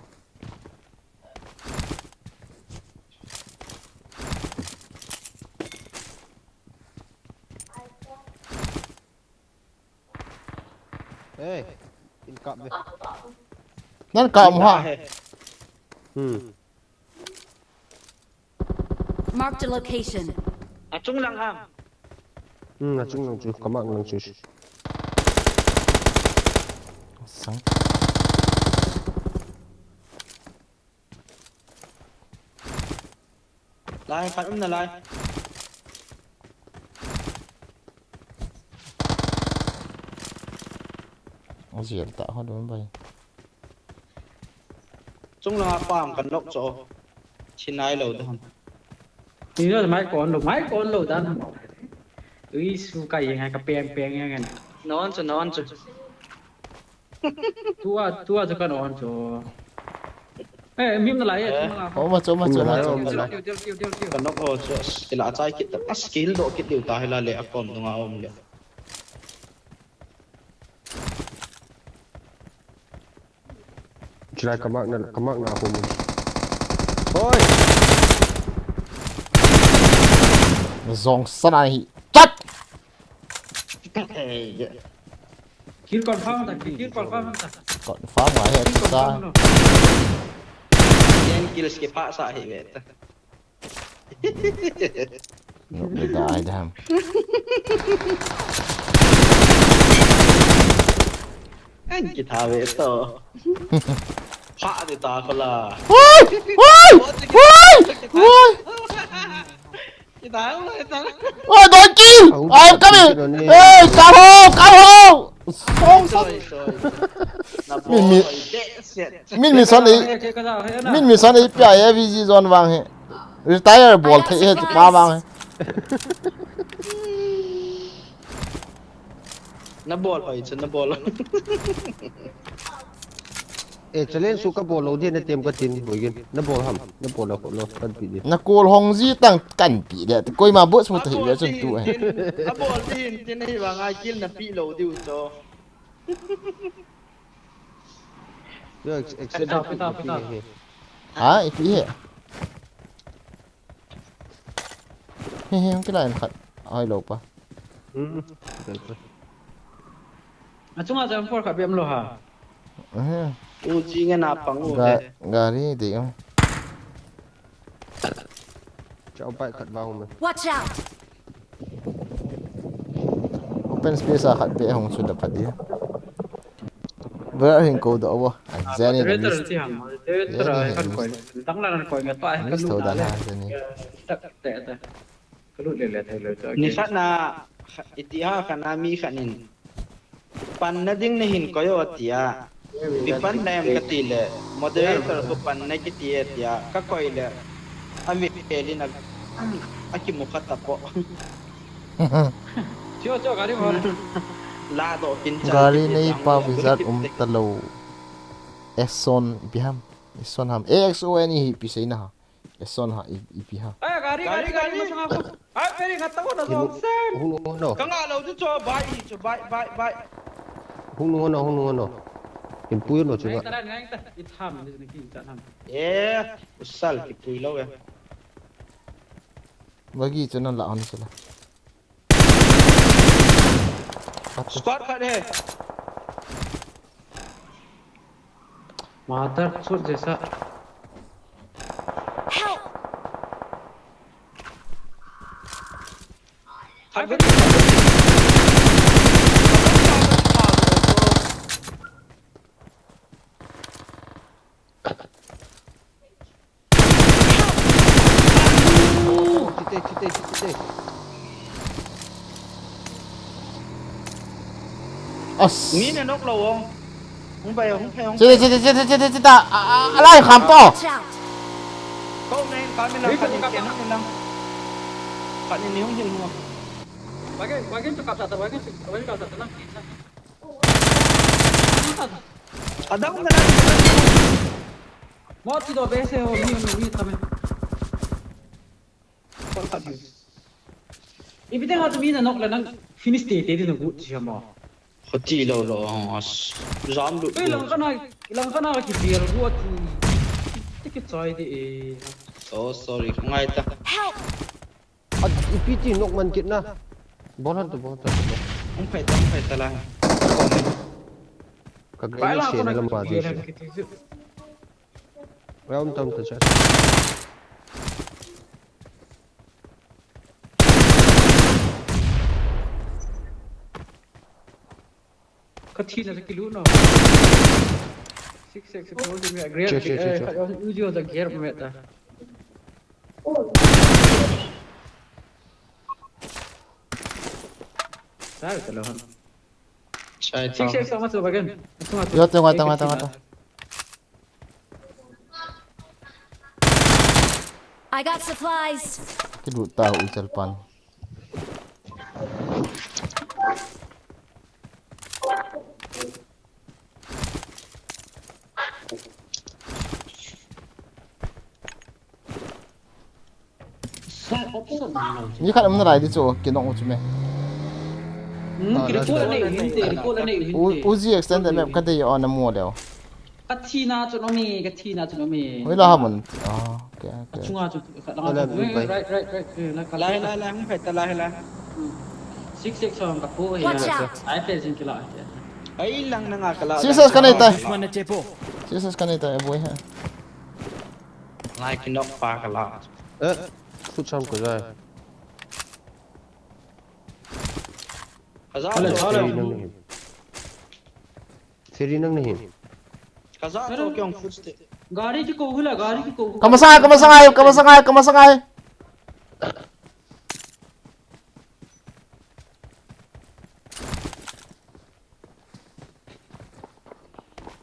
Hey, in kap de. Nan ka mu ha. Hmm. Marked a location. A chung lang ham. Hmm, a chung lang chu, ka mang lang chu. Sang. Lai khat um na lai. Aziel ta ho dum bai. Chung lang a pam kan nok cho. Chinai lo da ham. Ni lo mai kon lo, mai kon lo dan ham. Ui su kai yang ka peng peng yang kan. Non cho, non cho. Tua, tua cho kan on cho. Eh, mim na lai, eh, chung lang. Oma choma choma Lai, choma. lai. Tiu, tiu, tiu, tiu, tiu. Kan nok o cho. Kila chai kit ta. As kil do kit diu ta hela le a kom dunga om le. Chilai ka mak na, ka mak na ko mun. Oi! Zong sana hi. Chat! Kill confirm ta, kill confirm ta. Confirm ma he Kill sa. confirm no. Ten kills ke pa sa hi ve ta. No, le da ai dam. An ki tha ve to. Pa de ta ko la. Woi! Woi! Woi! Woi! Ki tha ve ta. Oh, don't kill! I'm coming! Hey, come home! Come home! Song, song. Sorry, sorry. Na Min, min. Boy, de set. Min mission ei, Hey, okay, ka da, hey, na. Min mission ei pia A V G zone vang he. Retire bol thei he chu pa vang he. Na bol hoi chu na bol. Eh, challenge su ka bol lo di na tem ka tin, boy gin. Na bol ham, na bol lo, lo, kan pi di. Na kol hong ji tang kan pi de. Koima boss mu thei ve chun tu he. Na bol din tin hi vang ai kill na pi lo diu cho. Yo, ex-, extended Pita, pita, pi pita. He. Ha, ipi he. He he, hong kila en khat. Hoi lo pa. Hmm. Dal pa. A chunga jam for kha bem lo ha. Eh. Uzi nge na pang u Ga, he. Gari de um. Chao pai khat vang um. Watch out! Open space a khat pe hong chu da phat dia. Bra hin ko da wa. Zeni na Moderator list. Ti ham, moderator Zeni ai hin kan list. Koi. Tang la kan koi nge pa ai kan List lu ho na da le. Na zeni. Tak te te. Kan lu le le te le te. Ni khat na iti ha khat na mi khat nin. Panna ding na hin koi o tia. Ipi panna em kati le. Moderator ko panna kiti e tia. Ka koi le. Ami peli na. Aki mu khat ta po. Sio sio gari mo. La do kin cha. Gari nei pa wizard um ta lo. Eson ipi ham. Eson ham. A X O N E hi ipi sei na ha. Eson ha i- ipi ha. Ai gari gari gari masang ako. Ai peri kata ko na zong sen. Hung no no. Ka nga lo chu cho bai hi chu bai bai bai. Hung no no hung no no. Kin puyo no chu Ngai ba. ta la ngai ta. Itham ni ki ta nam. Eh, usal ki pui lo ya. Bagi chu nan la on chu la. Khat chu. Squad khat he. Mother sut jesa. Help! Khat he. Chite chite chite. As. Ni ne nok lo o. Hung bai hung phai hung. Chita chita chita chita chita. A a a lai kham to. Watch out! Ko ne ka me na ka ni ke na na. Ka ni ni hung hin hung. Bagi bagi tu kata ta bagi tu bagi kata ta na. Adang na. Mo ti do be se ho mi mi mi ta me. Ipi te ha tu mi na nok la nang finish te te na gut siya mo. Khoti lo lo as. Zam lu. Ei lang kana lang kana ki bial gut ti. Te ke chai de e. So sorry. Ngai ta. Help! At ipi ti nok man kit na. Bol han to bol han to. Hung phai ta hung phai ta la. Ka gari se na lam ba de se. Round tam ta cha. Ka thi na ki lu no. Six six ko de me agre. Che, che, che, che. Ka yo u jo da ger me ta. Sai ta lo han. Chai ta. Six six sama tu bagan. Yo, tengo, tengo, tengo, tengo. I got supplies. Kidu ta u chal pan. Ni khat um nalai di chu, kinong u chu me. Hmm, report nei hin te, report nei hin U- te. Uzi extended map ka dei on a mo leo. Ka thi na chu no me, ka thi na chu no me. Hoi la ha mun. Ah, okay, okay. Chunga chu ka langa Ala, chu. mun bai. Right, right, right, right. La ka Lai lai lai hung phai ta lai lai. Six six song ka po he. Watch out! Ai pe jing kila. Ai lang na nga ka la. Six six ka nei tai. Dushman na chepo. Six six ka nei tai, boy ha. Lai ki nok pa ka la. Eh, khu cham ko jai. Ka za Hello, to. hello. Seri nang nahi. Seri nang nahi. Ka za to kyong footstep. Gari ki ko hula, gari ki ko. Ka masang ai, ka masang ai, ka masang ai, ka masang ai.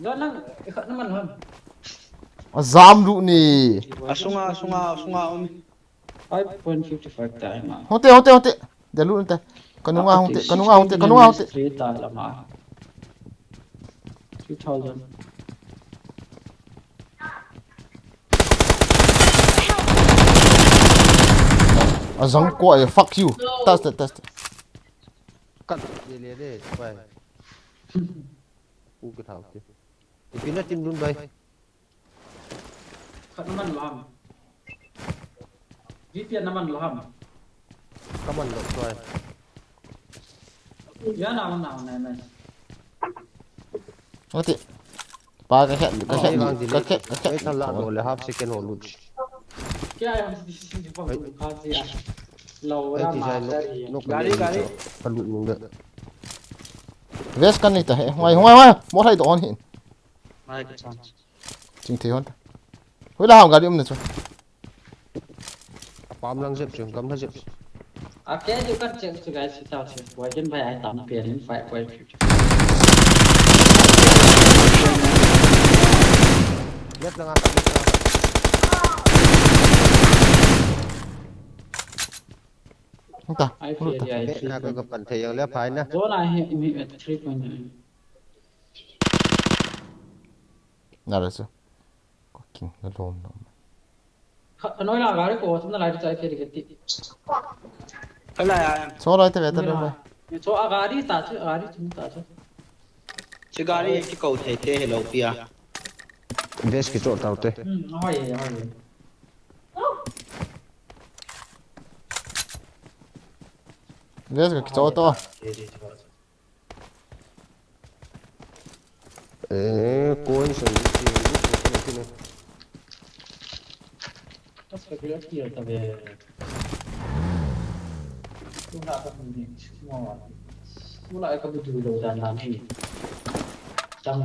Yo nang, ikha naman ham. A zam du ni. Asunga, asunga, asunga um. Five point fifty five time. Hote, hote, hote. Dalu nte. Kanunga hote, kanunga hote, kanunga hote. Three ta lama. Three thousand. A zang ko ai, fuck you. Test it, test it. Kat de le de pai. U ka thau te. Ipi na tim dun bai. Khat naman lam. V P N naman lam. Kaman lo pai. Ya na na na na. Hote. Pa ka khet, ka khet, ka khet, ka khet. Ei, thala lo le half second ho lut. Kya hai? Ei, ti jai no, no ka lut nung de. Vest kan nei ta he. Hung ai, hung ai, hung ai. Mo hai do on hin. Mai ka chan. Ching thei hon ta. Hoi la ham gari um na chu. Apam lang jep chu, gamla jep chu. A ke ju kan chep chu guys, chao chu. Boy kin bai ai tam pe rin five point fifty. Left lang a, left lang a. Hung ta. Ai, hung ta. Ai, ai, ai. Ka, ka, ka pan thei jong le phai na. Zone a hi, mi, eh, three point nine. Na le chu. Ko king na lom lom. Kha, noi la gari ko, tum na lai chai ke ke ti. Kala ya. Cho lai te ve ta lo mai. Ni cho a gari ta chu, a gari tum ta chu. Chi gari ki ko thei te he lo pia. Vest ki cho tau te. Hmm, hoi, hoi. Vest ki cho to. Eh, coin song di si, di si, di si. Mas ka kira kira ta be. Tu na ka pun ni, mo. Tu na ka budu lo dan na ni. Tam.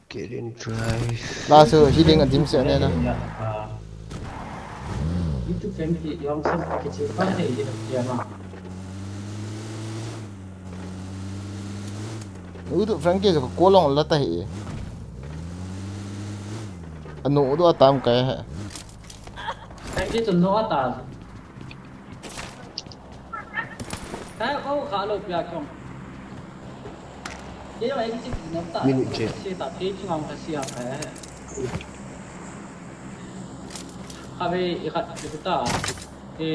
Get in drive. La su healing a dim se ne na. YouTube fan ki yong sam ki chi pa ne ye ya ma. Utu Frankie jo ko long la ta hi. Anu utu atam kai he. Frankie tu no ata. Hai ko kha lo pia kong. Ye ai ki chi na ta. Minute che. Si ta ke chi ngam ka si a ka he. Kha ve i khat i ta. E,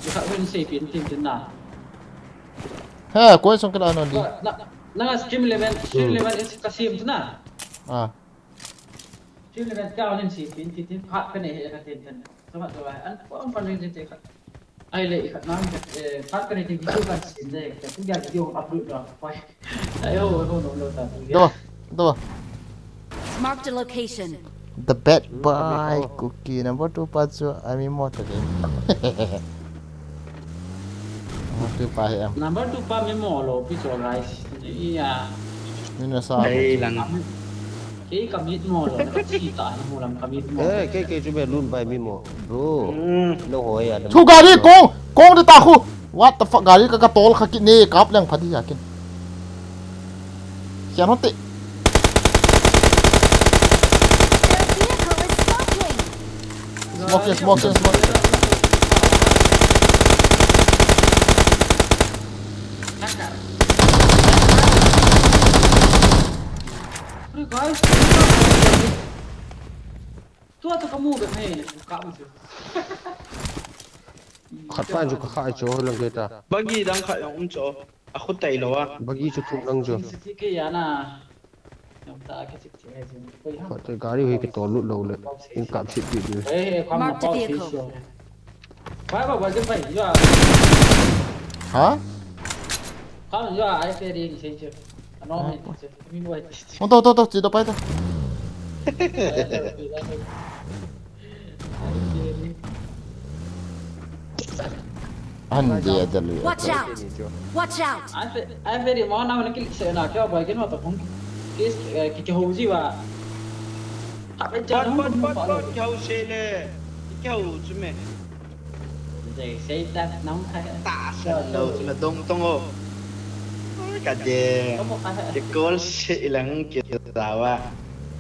i khat ven sei pin tin tin na. Ha, koi song kala no di. Na, na stream eleven, stream eleven is ka sim tu na. Ah. Stream eleven ka on si pin tin tin khat ka nei he ka tin tin. Sama tu an ko an pan ni te khat. Ai le i khat nam, eh, khat ka nei tin video kan sim de, ka tu ya video upload lo. Koi. Ai ho ho no lo ta tu. Do. Do. Marked a location. The bad boy, Cookie. Number two pa chu, I mean, more today. Number two pa hi em. Number two pa mi mo lo, pi cho guys. Iya. Mi na sa. Ei lang. Kei ka mit mo lo, ka chi ta ni mo lam ka mit mo. Eh, kei, kei chu be lun bai mi mo. Bro. Hmm. Lo ho ya. Chu gari kong, kong de ta khu. What the fuck, gari ka ka tol kha kit ne, kap leng pha di ya kin. Khian hote. Their vehicle is smoking. Smoking, smoking, smoking. Hey, guys. Tua tu kamu de ne, kamu tu. Khat pa chu ka kha chu lang ke ta. Bagi dang kha jong um chu. A khu tai lo a. Bagi chu thum lang chu. Siti ke ya na. Yom ta ke sik sik ai chu. Koi ha. Khat te gari hui ke tol lut lo le. In kap sit bi bi. Eh, eh, kham na. Marked a pau vehicle. Sisi. Bai ba ba ke bai ya. Ha? Kham ya ai ke ri ni sei chu. Ano ni chu. Mi mo ai. Mo to to to, chi to pai to. Andi adal. Watch out! Watch out! Ai fe, ai fe ri mo na hon kil se na kya bai kin ma to hon. Kis, eh, ki ki ho ji wa. Pat, pat, pat, pat, ki ho se le. Ki ho chu me. Dei sei ta nang kha. Ta sa lo chu me dong tong o. Ka de. Kamu kha. Ki kol se ilang ki dawa.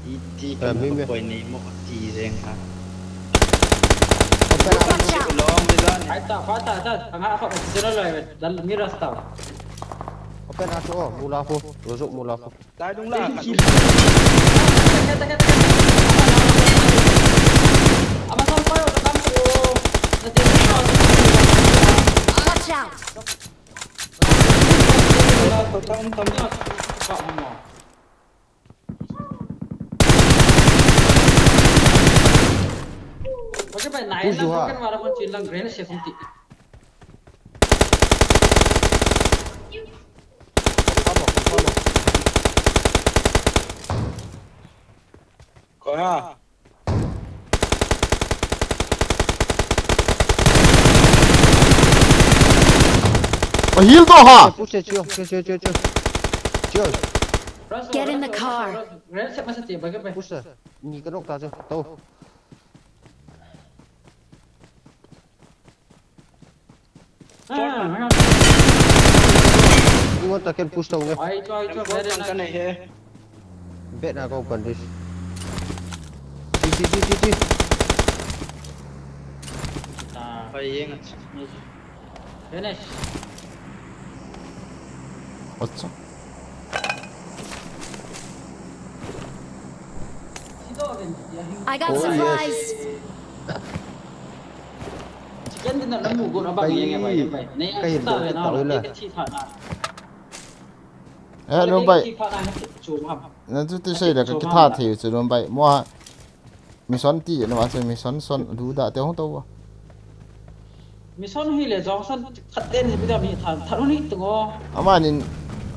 Iti ka mi me. Koi nei mo ti jeng ha. Open up. Ai ta, pa ta, ta, anga pa, zero lo, dal, ni rasta. Open up, oh, mula ko, rozok mula ko. Lai dung la. Ama sang pa, ta kam ko. Watch out. Tam, tam. Push duha. Kan wala kon chin lang grenade se kon ti. Come on, come on. Koi ha? Oh, heal to ha. Push, chill, chill, chill, chill, chill. Chill. Get in the car. Push. Ni ka nok ta chu. To. Ingon ta ken push tau nge. Ai, choi, choi, very nice. Bad na ko condition. Ti, ti, ti, ti, ti. Finish. Acha. I got supplies. Chicken dinner na mu go na bang yeng e bai, bai. Nei, ka hin ta do ve na, ta ula. Ka thi tha na. Eh, Lungbai. Ka thi tha na, ka thi chu ham. Na chu ti sei la, ka thi tha thei chu Lungbai. Mo ha. Mission ti na ma chu mission son lu da te hong to. Mission hi le jong son khat ten hi bida mi tha, tha ni tu ngo. Amanin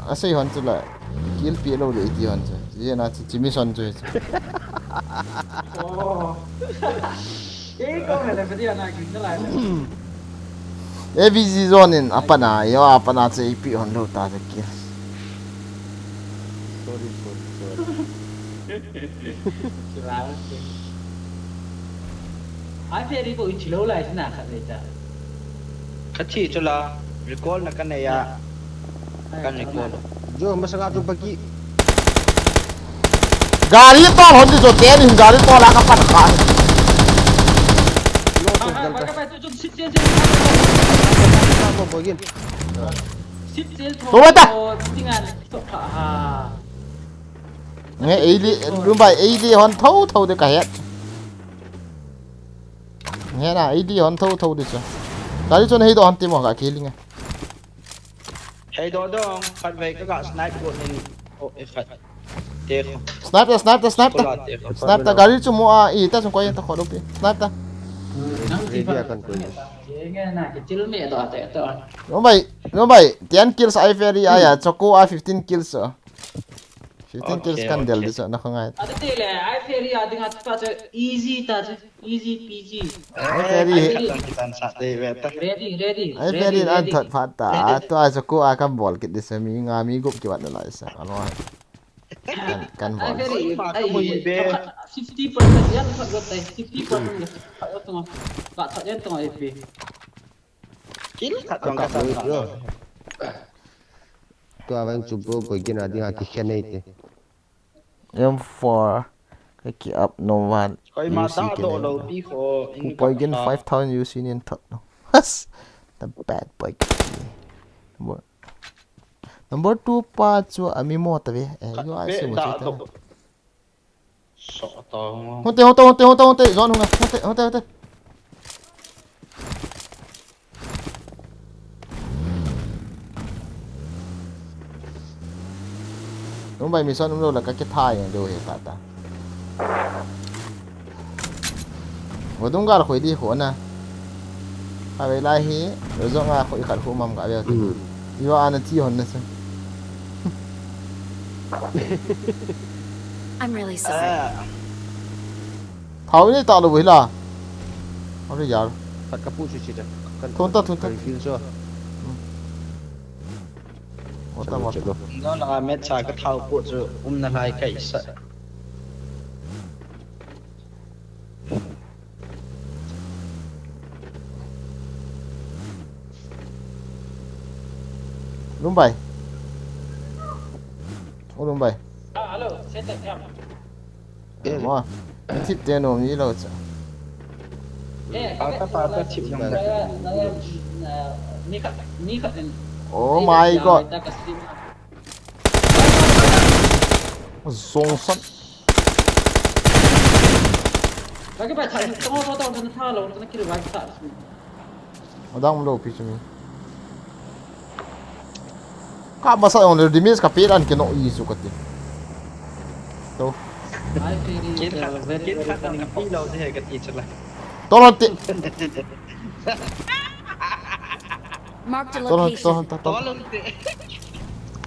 asei hon chu la. Kill pi lo le ti hon chu. Ye na chu, chu mission chu. Oh. Ei, ko he le video na kin lai. A V G zone in apana, yo apana che ipi hon lo ta che kill. Sorry, sorry, sorry. Ai, Ferry ko ichi lo lai na khat le ta. Ka thi chu la, recall na ka nei a. Kan recall. Jo, masanga chu baki. Gari tol hon di jo te ni, gari tol a ka pan kha. Tol ta. Nge, ei li, Lungbai, ei li hon tho tho de ka het. Nge na, ei li hon tho tho de chu. Gari chu na hei do hon ti mo ka ki li nge. Hei do dong, khat vei ka ga snipe ko nin. Oh, e khat. Te ko. Snipe ta, snipe ta, snipe ta. Ko la te ko. Snipe ta, gari chu mo a, i ta chung koi ta kho lo pi. Snipe ta. Nang ti pa. Ready a kan koi. Nge na, ke til me do te to. Lungbai, Lungbai, ten kills ai Ferry a ya, Choco a fifteen kills a. Fifteen kills kan del di chu na kho ngai. Ati le, ai Ferry a ding a pa chu easy ta chu. Easy peasy. Ai, Ferry. Ai, Ferry. Kitan sa te ve ta. Ready, ready, ai, ready, Ferry, an ready. Thot phat ta. Tua chu ko a kan bol kit di se mi nga mi gup ki vat na lai sa. Alo. Kan, kan bol. Ai, Ferry, ai, fifty percent yan thot got tai. Fifty percent yan thot got tai. Ba thot yan thot ai pe. Kin khat tong ka sa. Tua vang chu bro, boi gin a ding a ki khen nei te. M four, ka ki up no one. Koi ma da do lo pi kho. Ku poi gin five thousand U C nin thot no. Has, the bad boy. Number, number two pa chu a mi mo ta ve. Eh, you are so much. So ta mo. Honte, honte, honte, honte, honte, zone honte, honte, honte. Lungbai mission um lou la ka kitha yang deu he ta ta. Vadung gar khoi di ho na. Ka ve lai hi, lo zong a khoi khat ho mam ka ve. Hmm. Yo ana thi hon na sa. I'm really sorry. Ah. Thao ni ta lo boi la. Are yar. Thot ka pu chu chi ta. Kan thon ta, thon ta. Kan feel so. Hmm. Ota, ota. Chalo, chalo. Nga la met cha ka thao pu chu um na lai kai sa. Lungbai. O Lungbai. Ah, hello. Set up. Eh. Mo. Thip te nom ni lo cha. Eh, pa ka pa ka thip nom. Ni khat, ni khat. Oh my God. Zong san. Ka ke pa tha, tong tong tong tha lo, tong kill wa tha. Adang lo pi chumi. Ka masa on the damage ka pe ran ke no i su ka ti. To. Ai, Ferry, kin khat, very, kin very khat funny. Ka pi lo de ka ti chala. Tolon te. Marked a location. Tolon, tolon, tolon. Tolon te.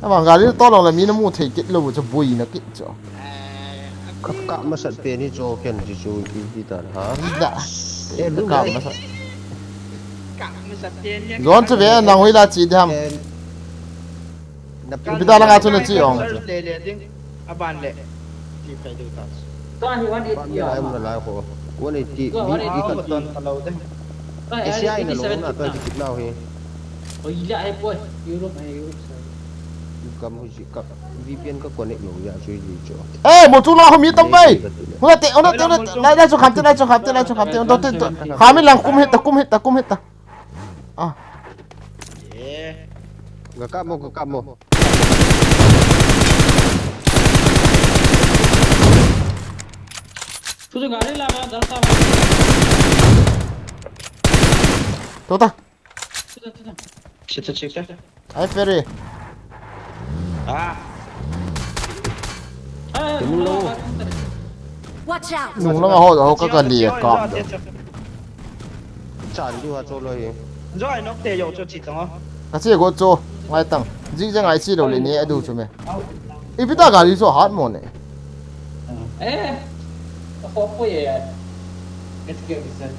Ama gari tolon la mi na mu thei kit lo cha bui na kit cha. Eh, Ka, ka masat pen hi chu ken ji chu ipi ti ta ha. Ida. Eh, lu Ka mai. Masat. Ka masat pen hi. Zon chu ve nang hoila chi diham. Eh, na Ipi ta langa chu na chi ong. Le le ding. Aban le. Ti pai du ta. Tuan hi one Pan eighty me lai ya. mun lai ko. One eighty Tuan mi one mi eighty. ka Ka ton ka lo de. Tuan Asia hi ina lo eighty-seven na ka kita. kit nau hi. Oi la ai poi. Europe ai Europe sa. Kam hu ji ka V P N ka connect lo ya chu ji chu. Eh, mo chu la ho mi tong bai. Huna te, huna te, huna te. Lai, lai chu kham te, lai chu kham te, lai chu kham te. Huna te, te. Kham in lang kum hit ta, kum hit ta, kum hit ta. Ah, Eh. Ga ka mo, ga ka mo. Chu chu gari la ma dal ta ba. to ta. Chu chu chu. Chita chita. Ai ferry. Ah. Ah, Tum lo. Watch out! Nung lang ho ho ka ka li ka. Chan du ha cho lo hi. Joy nok te yo cho chi tong. Ka che go cho ngai tang. Ji je ngai chi lo le ni a du chu me. Ipi ta gari so hat mo ne. Eh. Ko po ye. Let's get this.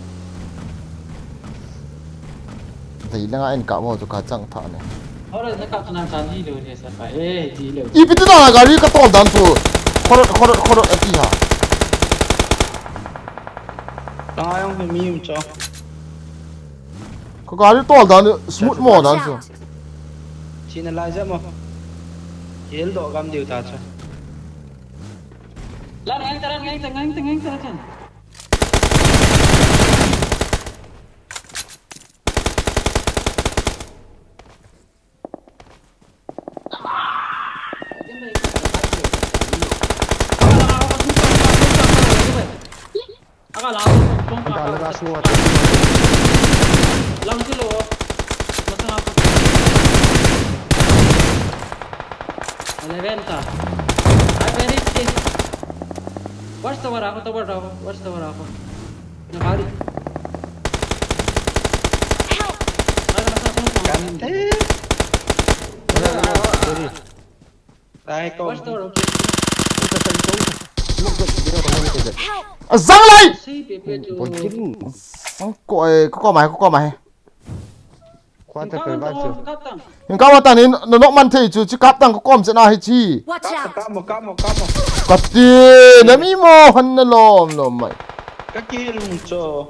Dei langa en ka mo chu ka chang tha ne. Ora na ka na chan ji lo ne sa pa. Eh, ji lo. Ipi ta gari ka tol dan chu. Khorot khorot khorot ati ha. Tang ayong mi um cho. Ka gari tol dan smooth mo dan chu. China lai ja mo. Hel do gam diu ta cho. Lan ngang ta, lan ngang ta, ngang ta, ngang ta kan. Aka lang, kung Ang dami aka kasi nga. Lang silo. Masang ako. Eleven ta. Ay, very safe. Watch tower ako, tower ako. Watch tower ako. Nakari. Ay, nasa ako. Kante. Wala na, sorry. Tayo ko. Watch tower, okay. Help! Azang lai! Safe, Pepe, to. Boy, kidding. Ang ko eh, ko ko mai, ko ko mai. Quarter per vice. Katang. Yung kawatan ni no nok man thei chu chi kap tang ko kom chena hi chi. Watch out! Kamo, kamo, kamo. Kati na mi mo han na lom lom mai. Ka kill cho.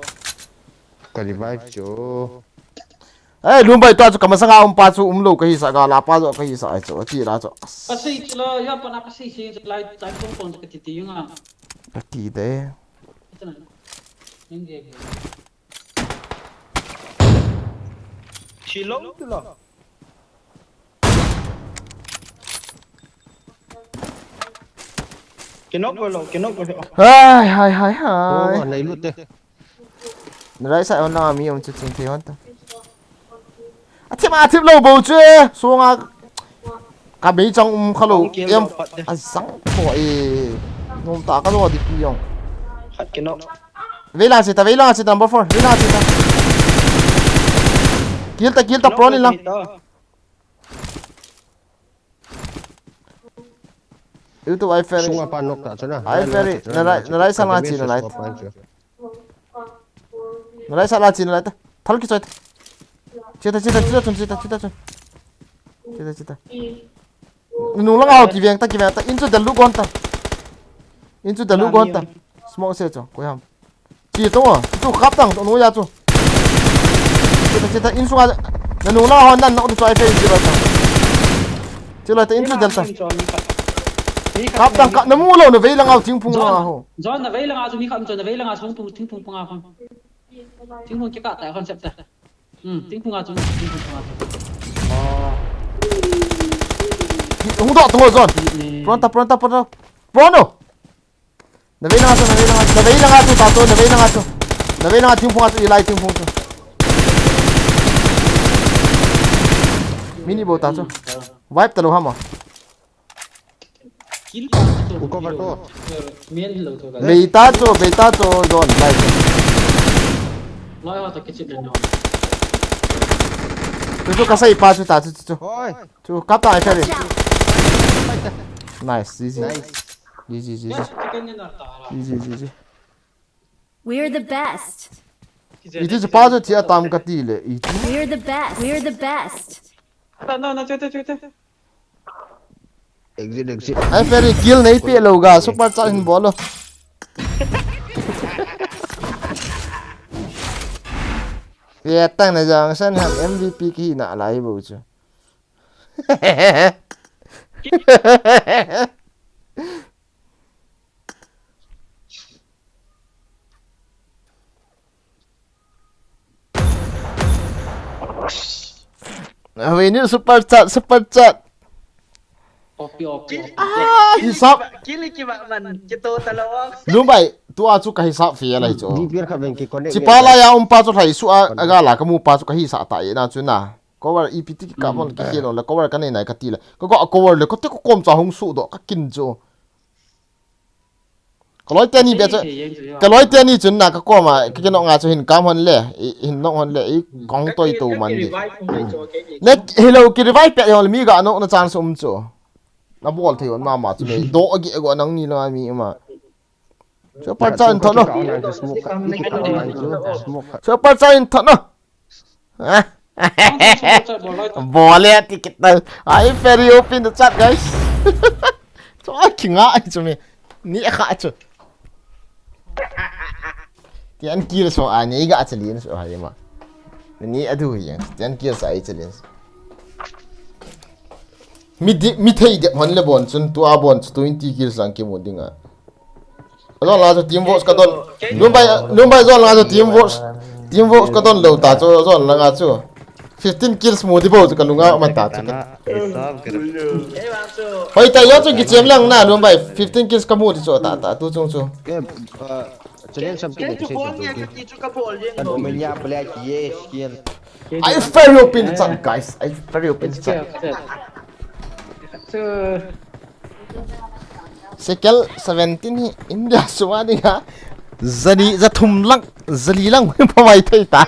Ka revive cho. Eh, lum bai to chu kamasanga um pa chu um lo ka hi sa ga la pa jo ka hi sa ai chu ti la chu. Kasi chilo, ya pa na kasi si lai tai kong kong ka titi yung ah. Kati de. Ito na. Yung game. Chilo, chilo. Kinok ko lo, kinok ko lo. Hai hai hai hai. Oh, nailut eh. Right side on na mi um chu ching thei hon ta. A thim a thim lo bo chu. Sunga ka bei chang um kha lo. Kong kill Em lo pat de. a sang ko e. Nom ta ka lo di pi yong. Khat kinok. Vei lang sita, vei lang sita number four. Vei lang sita. Kill ta, kill ta, prone in lang. YouTube ai ferry. Sunga pa nok ta chuna. Ai ferry. Na rai, na rai sa lang chi na lai. Na rai sa lang chi na lai ta. Thal ki choi ta. Chita, chita, chita chun, chita, chita chun. Chita, chita. Nung lang au ki veng ta, ki veng ta. Inchu del lu gon ta. Inchu del lu gon ta. Smoke se cho, ko ham. Chi to, chu kap tang, no ya chu. Chita, chita, in sunga. Na nung lang hon nan, na tu choi fe, chi ba ta. Chi la ta, in chu del ta. Kap tang, kap, na mu lo, na vei lang au, ting phung lang ho. John, na vei lang a chu mi khat, John, na vei lang a chu phung, ting phung phung a phung. Ting phung ke ka ta, concept ta. Hmm, ting phung a chu, ting phung phung a chu. Hung do, tung John. Pronta, pronta, pronta. Prono. Na vei lang a chu, na vei lang a chu, na vei lang a chu, ta chu, na vei lang a chu. Na vei lang a ting phung a chu, i lai ting phung chu. Mini bo ta chu. Vibe ta lo hama. Kill pa to. Ko ba to. Main lo to ka. Bei ta chu, bei ta chu, John, lai chu. Lai ha ta kichit le no. Chu chu ka sai pa chu ta chu chu chu. Oi. Chu kap ta ai ferry. Watch out! Nice, easy. Nice. G G, G G. G G, G G. We're the best. Iti chu pa chu thi atam kati le. Iti. We're the best. We're the best. No, no, no, chute, chute. Exit, exit. Ai, Ferry, kill nei pe lou ga, super chat hin bol lo. Ye, tang na jang san ham M V P kihina lai bou chu. Avei ni super chat, super chat. Opi, opi, opi. Ah, hisap. Kili kiba man, kito talawang. Lumbai, tua chu ka hisap fail ahi chu. D P R khat veng kiconnect. Chipa lai a um pa chu lhai su a, aga la ka mu pa chu ka hisap ta e na chu na. Cover E P T ki ka mon ki hian le cover ka nei nai ka ti le. Ka go cover le ko te ko kom cha hung su do ka kin chu. Ka loi te ni be chu. Ka loi te ni chun na ka kom a ka kinok nga chu hin kam hon le, hin nok hon le, i kong toi to man di. Ne hello ki revive pe hon le mi ga nok na chance um chu. Na bol thei hon mama chu le. Do agi go nang ni la mi ma. Super chat in thot no. Super chat in thot no. Bole ticket na. Ai, Ferry open the chat, guys. Chu a kinga ai chu mi. Ni a kha chu. Tian kil so a ni ga challenge so hai ma. Ni a du yang. Tian kil sa ai challenge. Mi di, mi thei de hon le bon chun tu a bon chu twenty kills lang ki mu dinga. Zon la chu team votes ka don. Lumbai, Lumbai zon la chu team votes. Team votes ka don lo ta chu zon la nga chu. Fifteen kills mu di bo chu ka lunga ma ta chu. Hoi ta yo chu ki chem lang na Lumbai fifteen kills ka mu di chu ta ta tu chung chu. Challenge sam ki ne che chu ki. Ka do me nya black ye skin. I very open the chat, guys. I very open the chat. Sekel seventeen hi India suma dinga. Zani, za thum lang, za li lang pa mai thei ta.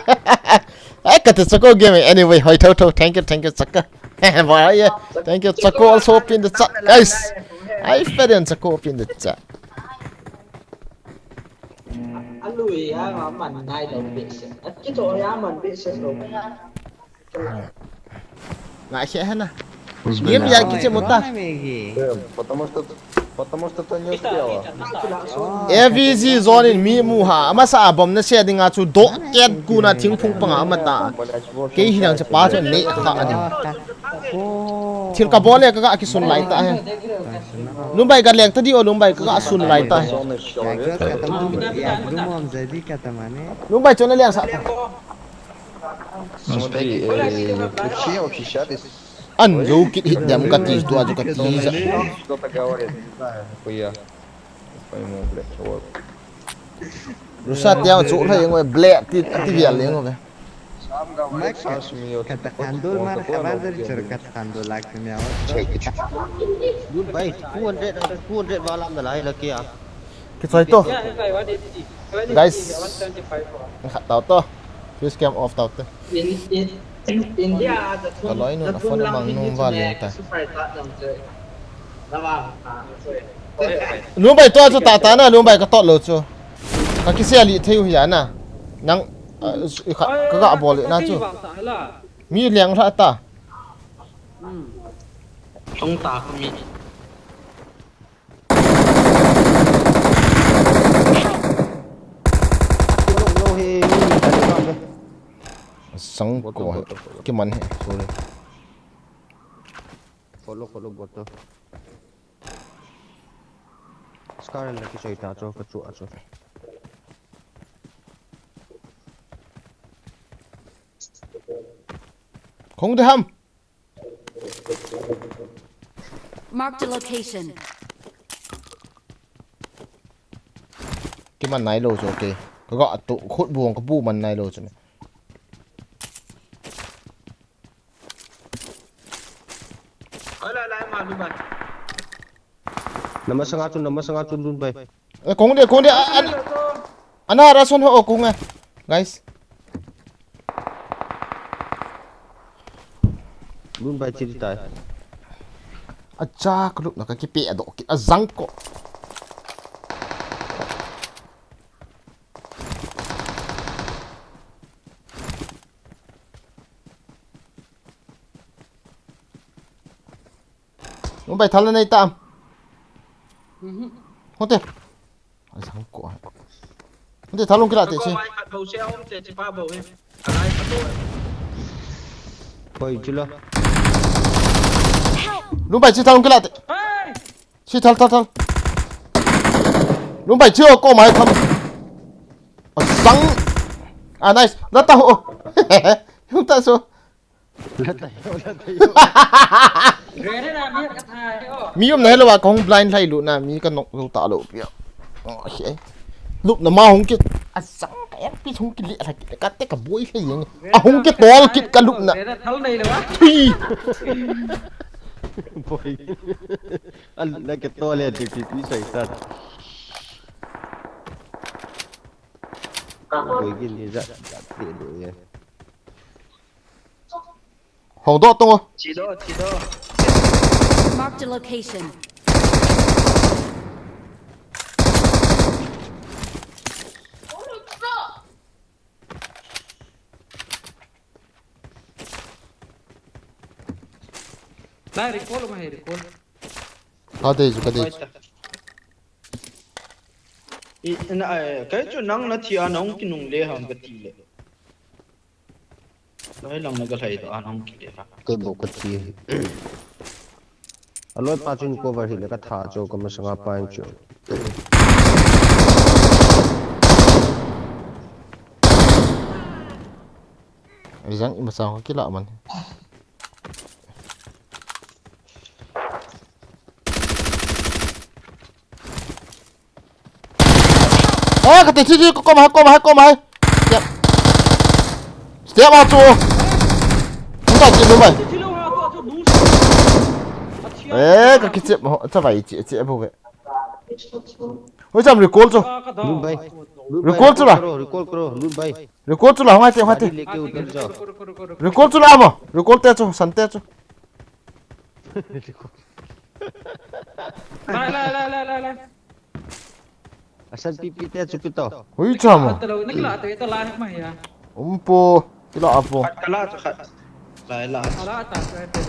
Ai, ka te chako game anyway, hoi tho tho. Thank you, thank you, chako. Boy, yeah. Thank you, chako also open the chat, guys. I very chako open the chat. Alui ya ma man nai lo be se. Akicho ya man be se lo. Nga he hana. Game ya kiche mota. Потому что, потому что ты не успела. A V G zone in mi mu ha. Amasa a bomb na se dinga chu do ket ku na thingphung panga amata. Kei hi nang che pa chu nei kha ani. Thil ka bol le ka ga kisun lai ta he. Lumbai ka leng ta di o Lumbai ka ga sun lai ta he. Lumbai chu na leng sa ta. Смотри, э, вообще, вообще сейчас. An zo kit hit dem ka ti tu a chu ka ti za. Что-то говорит, не знаю, нихуя. Не пойму, блядь, чего. Rusa tiang chu lhai ngo black ti ti vial le ngo ve. Sám gao, sám sum yo. Kata khandul mar kabar dari chur kata khandul lak me awa. Dude, bhai, two hundred, two hundred wala am dalai la kya? Kichoi to. Guys. Khat tau to. Fuse cam off tau to. India, ka loi nun a phone mang nung va liang ta. Lumbai to chu ta ta na, Lumbai ka tot lo chu. Ka kisia li thei u hi a na. Nang, ah, i kha, ka ga bol na chu. Mi liang ra ta. Chong ta ko mi. Sang ko. Kiman he. Sorry. Follow, follow, bot to. Scar la kichoi ta cho, ka chu a cho. Khong de ham. Mark the location. Kiman nai lo chu, okay. Ka ga tu khut buang ka bu man nai lo chu. Ala, ala, ma lu ba. Namasanga chu, namasanga chu Lunbai. Eh, kong dia, kong dia, a, a, ana rason ho, oh, kong eh. Guys. Lunbai chiri tai. Acha, ka lupna ka kipe a do, ki, a zang ko. Hung bai thal nei tam. Mhm. Hung te. Ai sang ko. Hung te thal hung kila te si. Ko mai khat bou se a um te chi pa bou he. Alai khat bou. Koi chula. Hung bai chi thal hung kila te. Hey! Si thal, thal, thal. Lungbai chiu ko mai kham. Asang. Ah, nice. Lata ho. Lungta so. Lata ho, lata ho. Ready na mi ka tha ho. Mi um na hello a kong blind lai lu na mi ka nok lu ta lo pia. Oh, okay. Lup na ma hung kit. Asang ka yang pi hung kit le la kit ka te ka boi le yang. A hung kit tol kit ka lup na. Ready thal nei le wa. Thui. Boi. Al na ke to le ti ti ti sai sa. Koi ki ni za za te do ye. Hong do tong. Chi do, chi do. Marked a location. Lai recall ma hai recall. Ka dei chu, ka dei chu. I, na, eh, kai chu nang na thi a nang kinung le ham ka ti le. Lai lang na ka lai to a nang ki le ha. Kei bo ka ti. A loi pa chun cover hi le ka tha chu ka masanga pa in chu. Rizang i masang ka kila man. Eh, ka te chi chi ko mai, ko mai, ko mai. Yep. Step out chu. Hung ta chi lu mai. Eh, ka kichep ho, ta vai chi chi bo ve. Hoi cham recall chu. Lut bai. Recall chu la. Recall karo, recall karo, lut bai. Recall chu la, hung ai te, hung ai te. Gari leke utar jao. Recall chu la mo. Recall te chu, san te chu. Lai, lai, lai, lai, lai, lai. Asan pipi te chu pito. Hui chamo. Khat lo, na kila te to lai ma ya. Umpo, kila apo. Khat kala chu khat. Lai la. Ala ta chu ai te.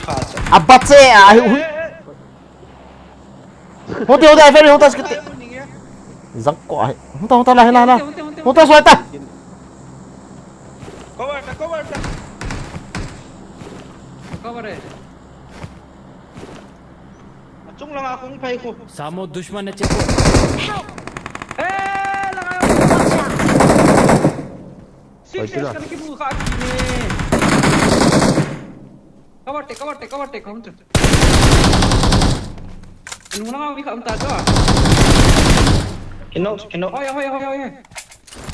Khat chu. Abache a, hui. Hote, hote, ai feri, hote, skit. Zang ko ai. Hote, hote, la, la, la. Hote, hote, hote. Hote, so ai ta. Cover ta, cover ta. Cover e. Achung langa kung phai ko. Samo dushman ne chepo. Help! Eh, langa. Watch out! Six S kan kimu kha kine. Cover te, cover te, cover te, counter. Anu langa mi kha um ta jo. Kino, kino. Oi, oi, oi, oi.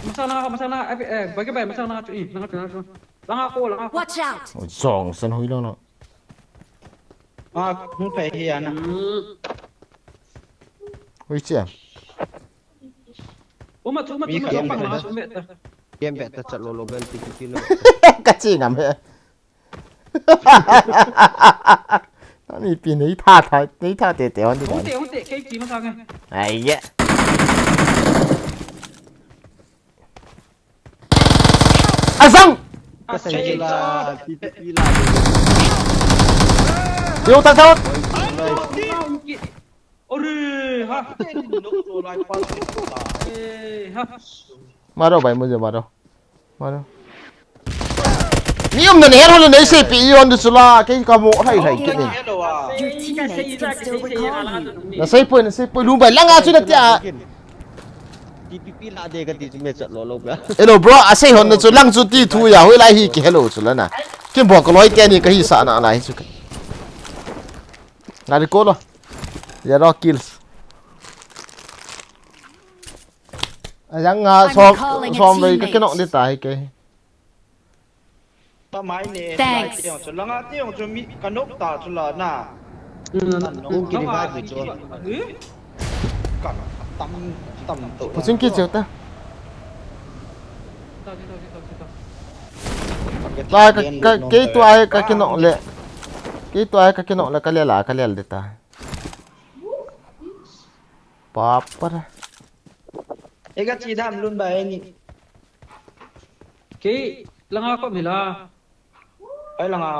Masang na, masang na, eh, eh, bagi bai, masang na chu, eh, langa chu, langa chu. Langa ko, langa ko. Watch out! Oi, zong san hui lo no. Ah, hung phai hi ana. Hmm. Ui chia. Uma tu, uma tu, uma tu, pang la, tu me ta. Kem be ta chat lo lo bel ti ti lo. Ka chi ngam he. Ani pi nei tha tha, nei tha te te on ti. Hung te, hung te, kei chi ma sa nge. Ai ye. Azang! Ka sei la, T P P la. Yo, ta, ta. Ore, ha. Eh, ha. मारो भाई, मुझे मारो। मारो। Ni um na ni hero le nei sei pi i on du sula, kei ka mo hai hai kit ni. Your teammates can still recall you. Na sei poi, na sei poi, lu bai langa chu na tia. T P P la de ka ti chu me chat lo lo ka. Hello bro, a sei hon na chu lang chu ti thu ya, hoi lai hi ki hello chu la na. Kin bo ko loi te ni ka hi sa na lai chu ka. Nga ri ko lo. Zero kills. A yang nga som som vei ka kinok di ta hi ke. Pa mai ne. Thanks. Lai te jong chu langa te jong chu mi ka nok ta chu la na. Hung ki revive chu. Ka tam tam to. Puching ki cheu ta. Ta ka, ka, kei tua ai ka kinok le. Kei tua ai ka kinok le ka le la ka le de ta. Papara. Ega chi dam lun ba e ni. Kei langa ko mila. Ai langa.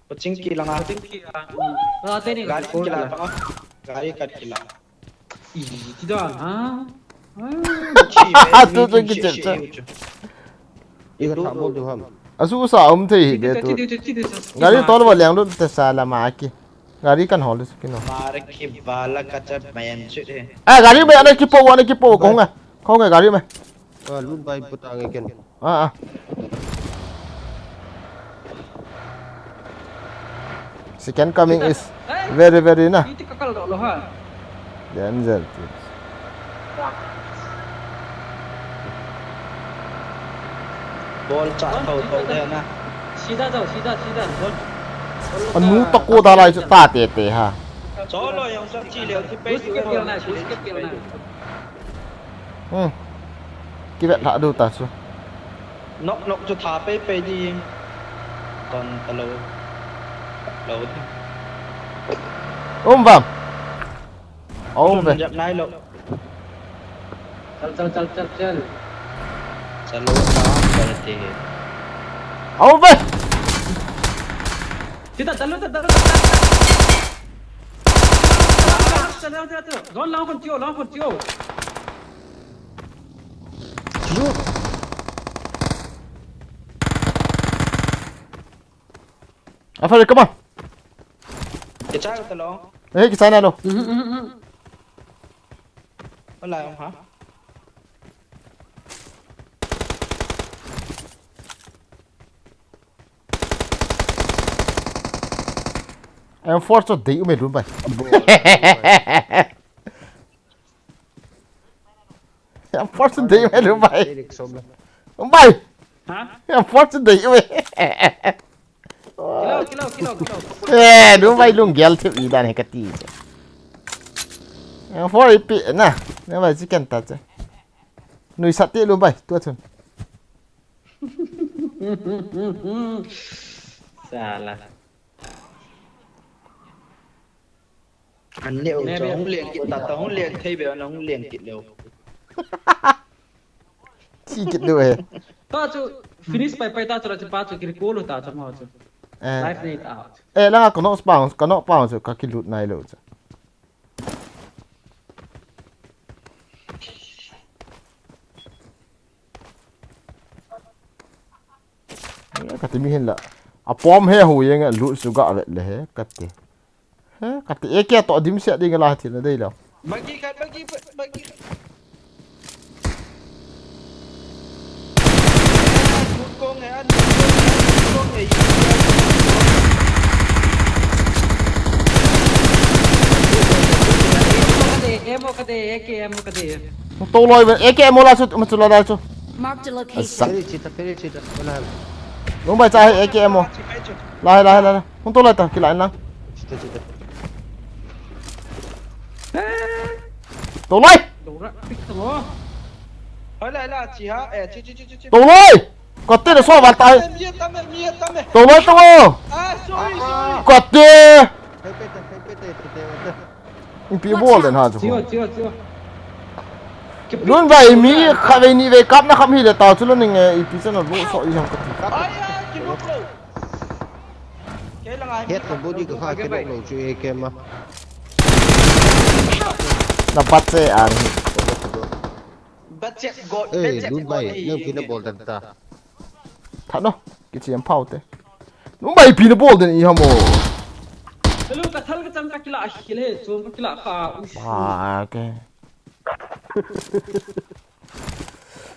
Pachingki langa. Pachingki a. Gari kila, gari kat kila. Ih, tidak, ha? Atu tu kichep chep. Iga thak bol diu ham. Asu sa um thei hi be tu. Gari tol ba leng lut te sa la ma ki. Gari kan hol su kino. Mar ki bala ka chat mayan chut he. Ah, gari be ana kipo, ana kipo ko nga. Ko nga gari me. Ah, lut bai putang iken. Ah, ah. Second coming is very, very na. Iti kakal do lo ha. Danger. Bol cha thau thau de na. Sida jao, sida, sida. Anu ta ko da lai chu ta te te ha. Cholo yang sa chi le chi pe. Uske pelna, uske pelna. Hmm. Kivet lha du ta chu. Nok nok chu tha pei pei di. Ton ta lo. Lo di. Um vam. Aum ve. Jap nai lo. Chal chal chal chal chal. Chalo ta chal te. Aum ve. Kita chalo ta chalo. Zone lang kon tio, lang kon tio. Afari, come on. Kichai ko talo. Eh, kichai na lo. Wala yung ha. M four chu dei ume dun bai. M four chu dei ume dun bai. Bai. Ha? M four chu dei ume. Kilo, kilo, kilo, kilo. Eh, dun bai lunggel thip i dan he kati. M four ipi na. Na bai chicken ta che. Nui sat ti lu bai tu chun. Sala. An neo cho hung leng kit ta ta hung leng thei be na hung leng kit leo. Chi kit leo eh. Ta chu finish pai pai ta chu la chu pa chu kiri kolo ta chu ma chu. Eh. Life nei ta. Eh la ka no pa ka no pa chu ka kilut nai leo chu. Kati mi hin la. A pom he hu yeng a lut su ga vet le he kati. He kati A K to dim se ding la thi na dei lo. Bagi khat bagi bagi khat. Kong he an kong he. Emo kade, emo kade, A K emo kade. Toloi ben, A K mo la chu, ma chu la da chu. Marked a location. Peri chita, peri chita, wala. Lung bai cha hai A K mo. Lai, lai, lai, lai. Hung toloi ta, kila lang. Chita, chita. Toloi. Toloi. Kate na so val ta. Toloi to. Kate. Ipi bol den ha chu. Chiu, chiu, chiu. Lun vai mi kha vai ni vai kap na kham hi le ta chu lo ning ipi chana lo so i ham kati. Ai, ai, ki lo lo. Ke la ngai. Het ko body ko ha ke lo lo chu e ke ma. Na bat se an. Bat se go. Eh, lun vai, nang ki na bol den ta. Tha no, ki chi am phau te. Lun vai pi na bol den i ham o. Hello, ka thal ka chang ka kila hi le, chom ka kila kha. Ah, okay.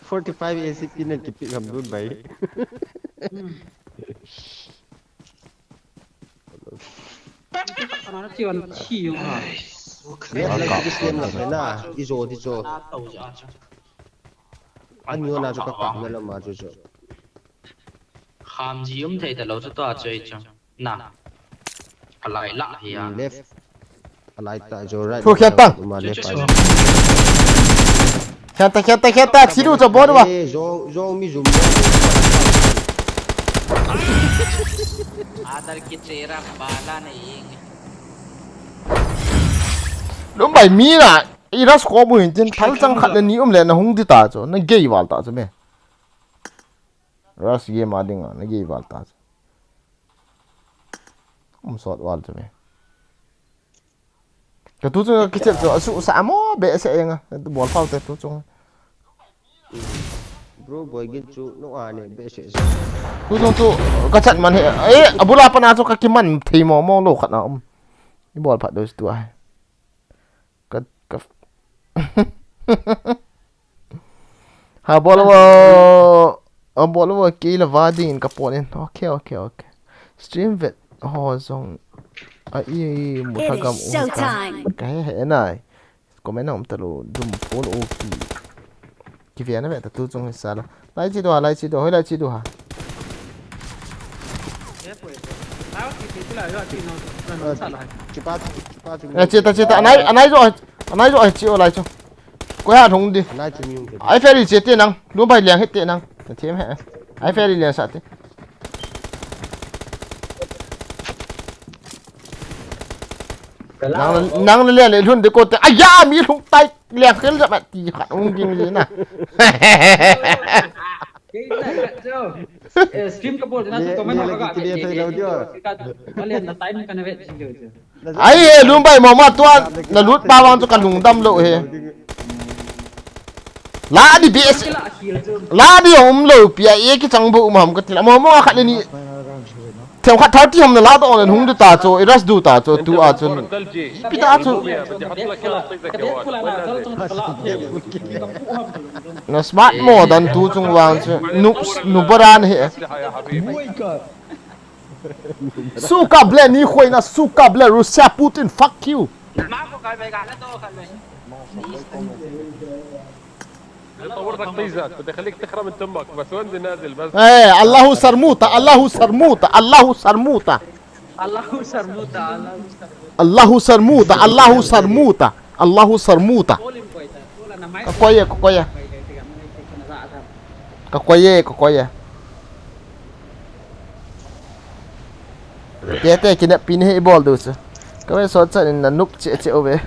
Forty-five A C P nan kipi ngam dun bai. Ana ti wan ti yung ha. Yes, la ki slam na na, i jo di jo. An yo na jo ka ka na la ma jo jo. Kham ji um thei ta lo chu to a choi chu. Na. Alai la hi a. Left. Alai ta jo right. Thu khian tang. Ma left pa. Khian ta, khian ta, khian ta. Thi du cho bo du ba. Eh, jo, jo mi zum. Adar ki chera bala nahi. Lum bai mi na. I ras ko bu hin tin thal chang khat le ni um le na hung di ta cho. Na gei val ta cho me. Rush game a ding a, na gei val ta chu. Um sot val chu me. Ka tu chung ka kichep chu, asu sa mo, be se enga, bol pau te tu chung. Bro, boy gin chu, no a ne, be se. Tu chung chu, ka chat man he, eh, abula pana chu ka kiman thei mo mo lo khat na um. I bol phat do tu ai. Ka, ka. Ha bol wo, ha bol wo kila vading ka pon in. Okay, okay, okay. Stream vet ho jong a i mu thagam u ka he he nai. Comment um ta lo dum pol o ki. Ki ve na ve ta tu chung sala. Lai chi do ha, lai chi do, hoi lai chi do ha. Chipa, chipa chung. Eh, chi ta chi ta, anai, anai jo, anai jo chi o lai chung. Koi ha thung di. Anai chung yung. Ai ferry chi te nang, lu bai liang he te nang. Ta them he. Ai ferry liang sa te. Nang nang le le lhun de ko te. Aya mi lhung tai le khel ja ma ti khat ung ging le na. Stream ka bol na to ma ka ka le na time ka na vet ji le. Ai he lum bai mo ma tua na lut ba wang to ka lung dam lo he. La di base. La di um lo pia e ki chang bu um ham ka ti la mo mo khat le ni. Them khat thirty ham na la to on hung du ta chu, i rush du ta chu, tu a chu. Pi ta chu. Na smart mo dan tu chung wang chu. Nu, nu baran he. Suka ble ni khoi na suka ble Russia Putin fuck you. Allahu sarmuta, Allahu sarmuta, Allahu sarmuta. Allahu sarmuta, Allahu sarmuta, Allahu sarmuta. Ka koye, ka koye. Ka koye, ka koye. Tete kinep pin he i bol du chu. Ka ve sot chan in na nup che che ove.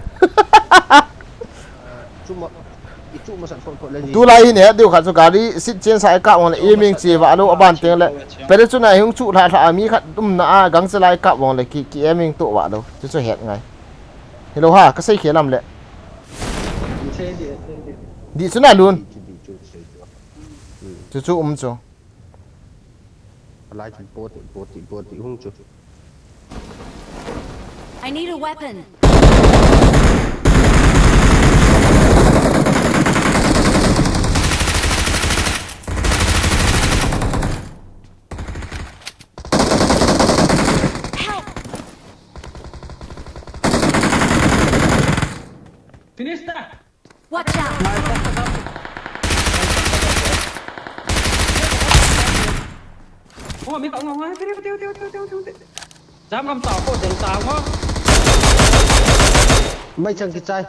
Tulai hin he diu khat chu gari sit chen sa ka ong le aiming che va lo aban teng le. Pere chu na hung chu lha lha mi khat dum na a gang che lai ka ong le ki ki aiming to va lo. Chu chu het ngai. Hello ha ka sei khe lam le. Di chu na lun. Chu chu um chu. Lai chu poti poti poti hung chu. I need a weapon. Finish ta. Watch out! Oh, mi ka ngong, tiri, tiri, tiri, tiri, tiri. Jam kam ta ko, jam ta ko. Mai chang kichai.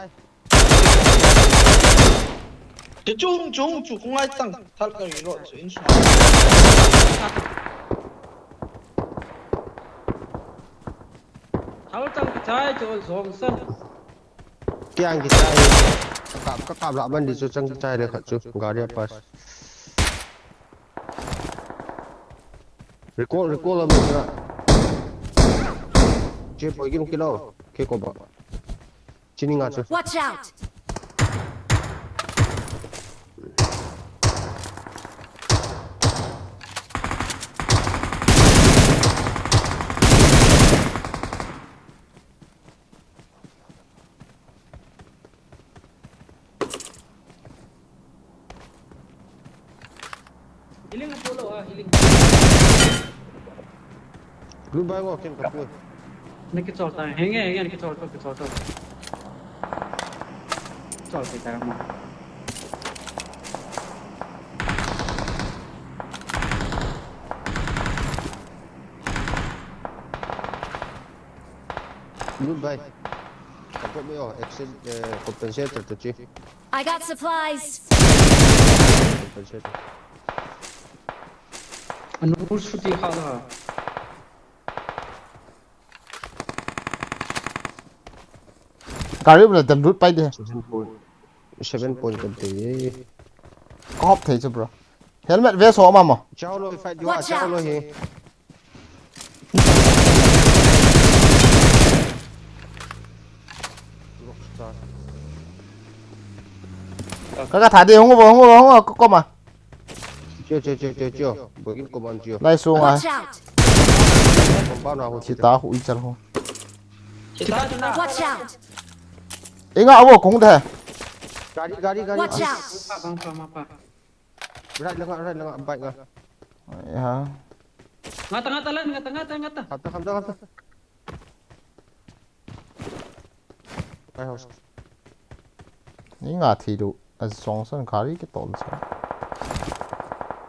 Ti chung chung chu kungai tang thal ka ri ro chu in. Thal chang kichai chu zong san. Kiang kichai. Kap ka kap la ban di chu chang kichai le khat chu gari a pass. Recall recall a mo na. Che poi gim kilo. Ke ko ba. Chini nga chu. Watch out. Healing apo lo ah, healing. Blue bai ngo ken kapu. Na kichol ta, henge henge na kichol to, kichol to. Chol ke ta mo. Blue bai. Kapu mo action, eh, compensator to chi. I got supplies. Compensator. Anu shuti kha la. Gari bula dan lut pai de. Seven point. Seven point kan te ye. Ka hop thei chu bro. Helmet vest ho ma mo. Chao lo fight jo, chao lo he. Ka ka tha de, hung uvo, hung uvo, hung uvo, ko, koma. Chiu, chiu, chiu, chiu, chiu. Boikin koman chiu. Lai sunga. Watch out! Compound a ho. Chita khu i chal ho. Watch out! Inga avo kong de. Gari, gari, gari. Watch out! Mapa, mapa, mapa. Right langa, right langa, bike nga. Ya. Ngata, ngata, lan, ngata, ngata, ngata. Kham ta, kham ta, kham ta. Pai house. Ni nga thi du, a song san gari ke tol sa.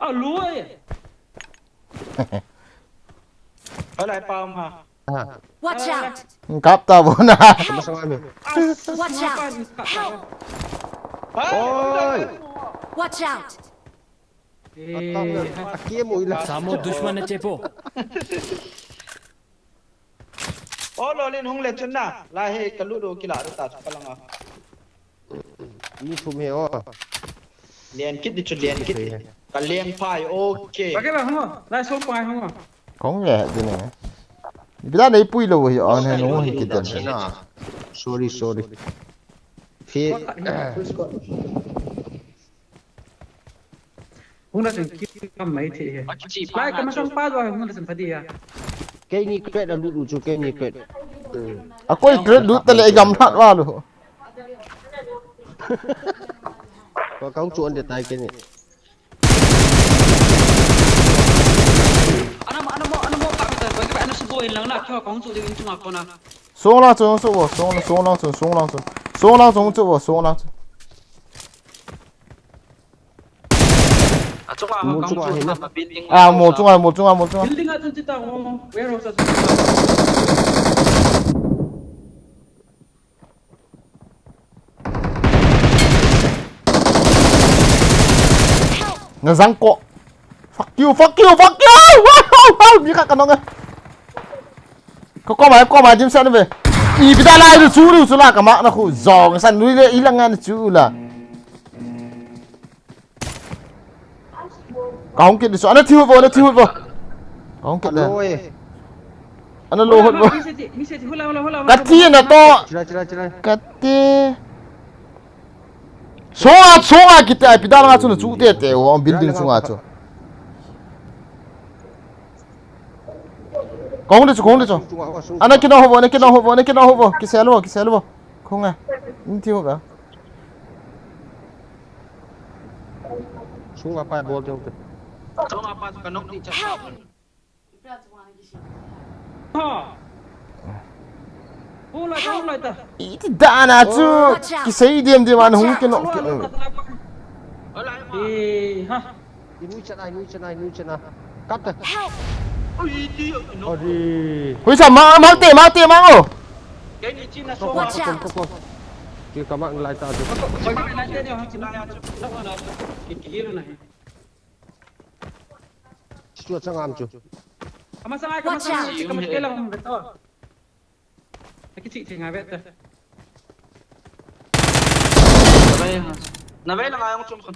A lui. Alai pa um ha. Watch out! Kap ta bo na. Masang ami. Watch out! Help! Oi! Watch out! Atam na. Akia mo ila. Samo dushman na chepo. O, lolin hung le chun na. La he, ka lut u kila ta chu ka langa. Mi thum he o. Lian kit di chu, lian kit di. Ka lian pai, okay. Ba ke ba hung. Lai so pai hung. Kong nge di ne. Bila nei pui lo hi on he no hi kit den. Sorry, sorry. Phi. Hung na chun kill kam mai thei he. Lai ka masang pa jo hung na chun pha di ya. Keini crate a lut u chu, keini crate. A koi crate lut ta le gam that wa lu. Ko kong chu an de tai keini. Ana mo, ana mo, ana mo ka mi ta, ko ka ana su bo in lang na, ko kong chu de in chu ma ko na. Song lang chu, song lang chu, song lang chu, song lang chu. Song lang chu, song lang chu. A chunga ho kong chu na, building. A mo chunga, mo chunga, mo chunga. Building a chun chita ho, warehouse a chun chita. Nga zang ko. Fuck you, fuck you, fuck you! Wow, wow, wow, mi kha ka nong e. Ko ko mai, ko mai, dim sa ni ve. I pita lai du chu du chu la ka ma na khu zong san nui le i la ngan chu la. Ka hung kit di chu. Ana thi hut vo, ana thi hut vo. Ka hung kit di. Ana lo hut vo. Ka thi na to. Chila, chila, chila. Ka thi. Songa, songa kit ai pidal nga chu na chu te te o building chunga chu. Ka hung di chu, ka hung di chu. Ana kino hut vo, ana kino hut vo, ana kino hut vo. Kisel vo, kisel vo. Ka hung a. In thi hut a. Sunga pa bol jong te. Sunga pa ka nok ni cha. Ha. Hung lai ta, hung lai ta. Iti dana chu. Watch out. Kisei diam diam an hung ke nok ke. Hola, ma. Eh, ha. Inui chana, inui chana, inui chana. Kap ta. Help. Oi, iti, no. Ori. Hui sa ma, ma te, ma te, ma o. Watch out. Ki kama ngai ta chu. Koi ma ngai te ni ha chu. Ki, ki hiru na hi. Chu chang am chu. Kama sangai, kama sangai, kama kela hum beto. Aki chi chi ngai beta. Navei ha. Navei la ngai ong chum khon.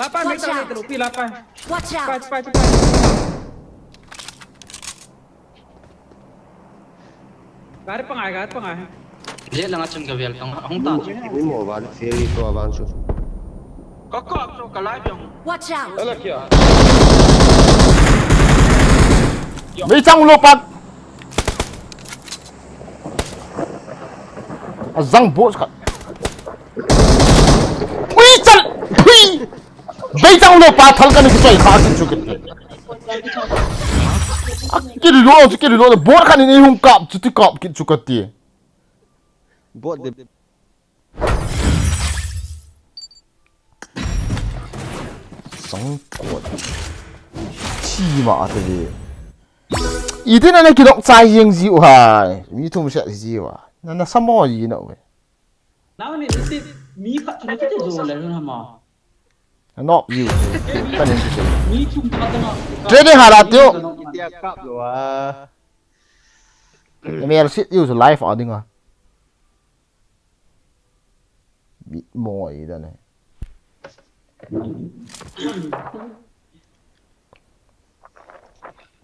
Lapai, lapai. Watch out. Pai, pai, pai. Gari pangai, gari pangai. Je langa chun ka vel tang, hung ta chu. Ni mo ba, feri to aban chu. Ka, ka, ka, ka lai biang. Watch out. Ala kya? Mei chang lo pat. Azang bo khat. Pui chal. Pui. Bei chang lo pa thal ka ni kisai kha sin chu kit. Kiri lo chu kiri lo bor kha ni hung kap chu ti kap kit chu ka ti. Bot de. Sangkot. Chi ma ate ve. Iti na na kidok chai jeng jiu hai. Mi thum set jiu a. Na na samo ji na ve. Nau ni ti mi khat chu na ti jo le na ma. Not you. Training hala tio. Itia kap lo a. Mel sit you life a dinga. Bit mo i da ne.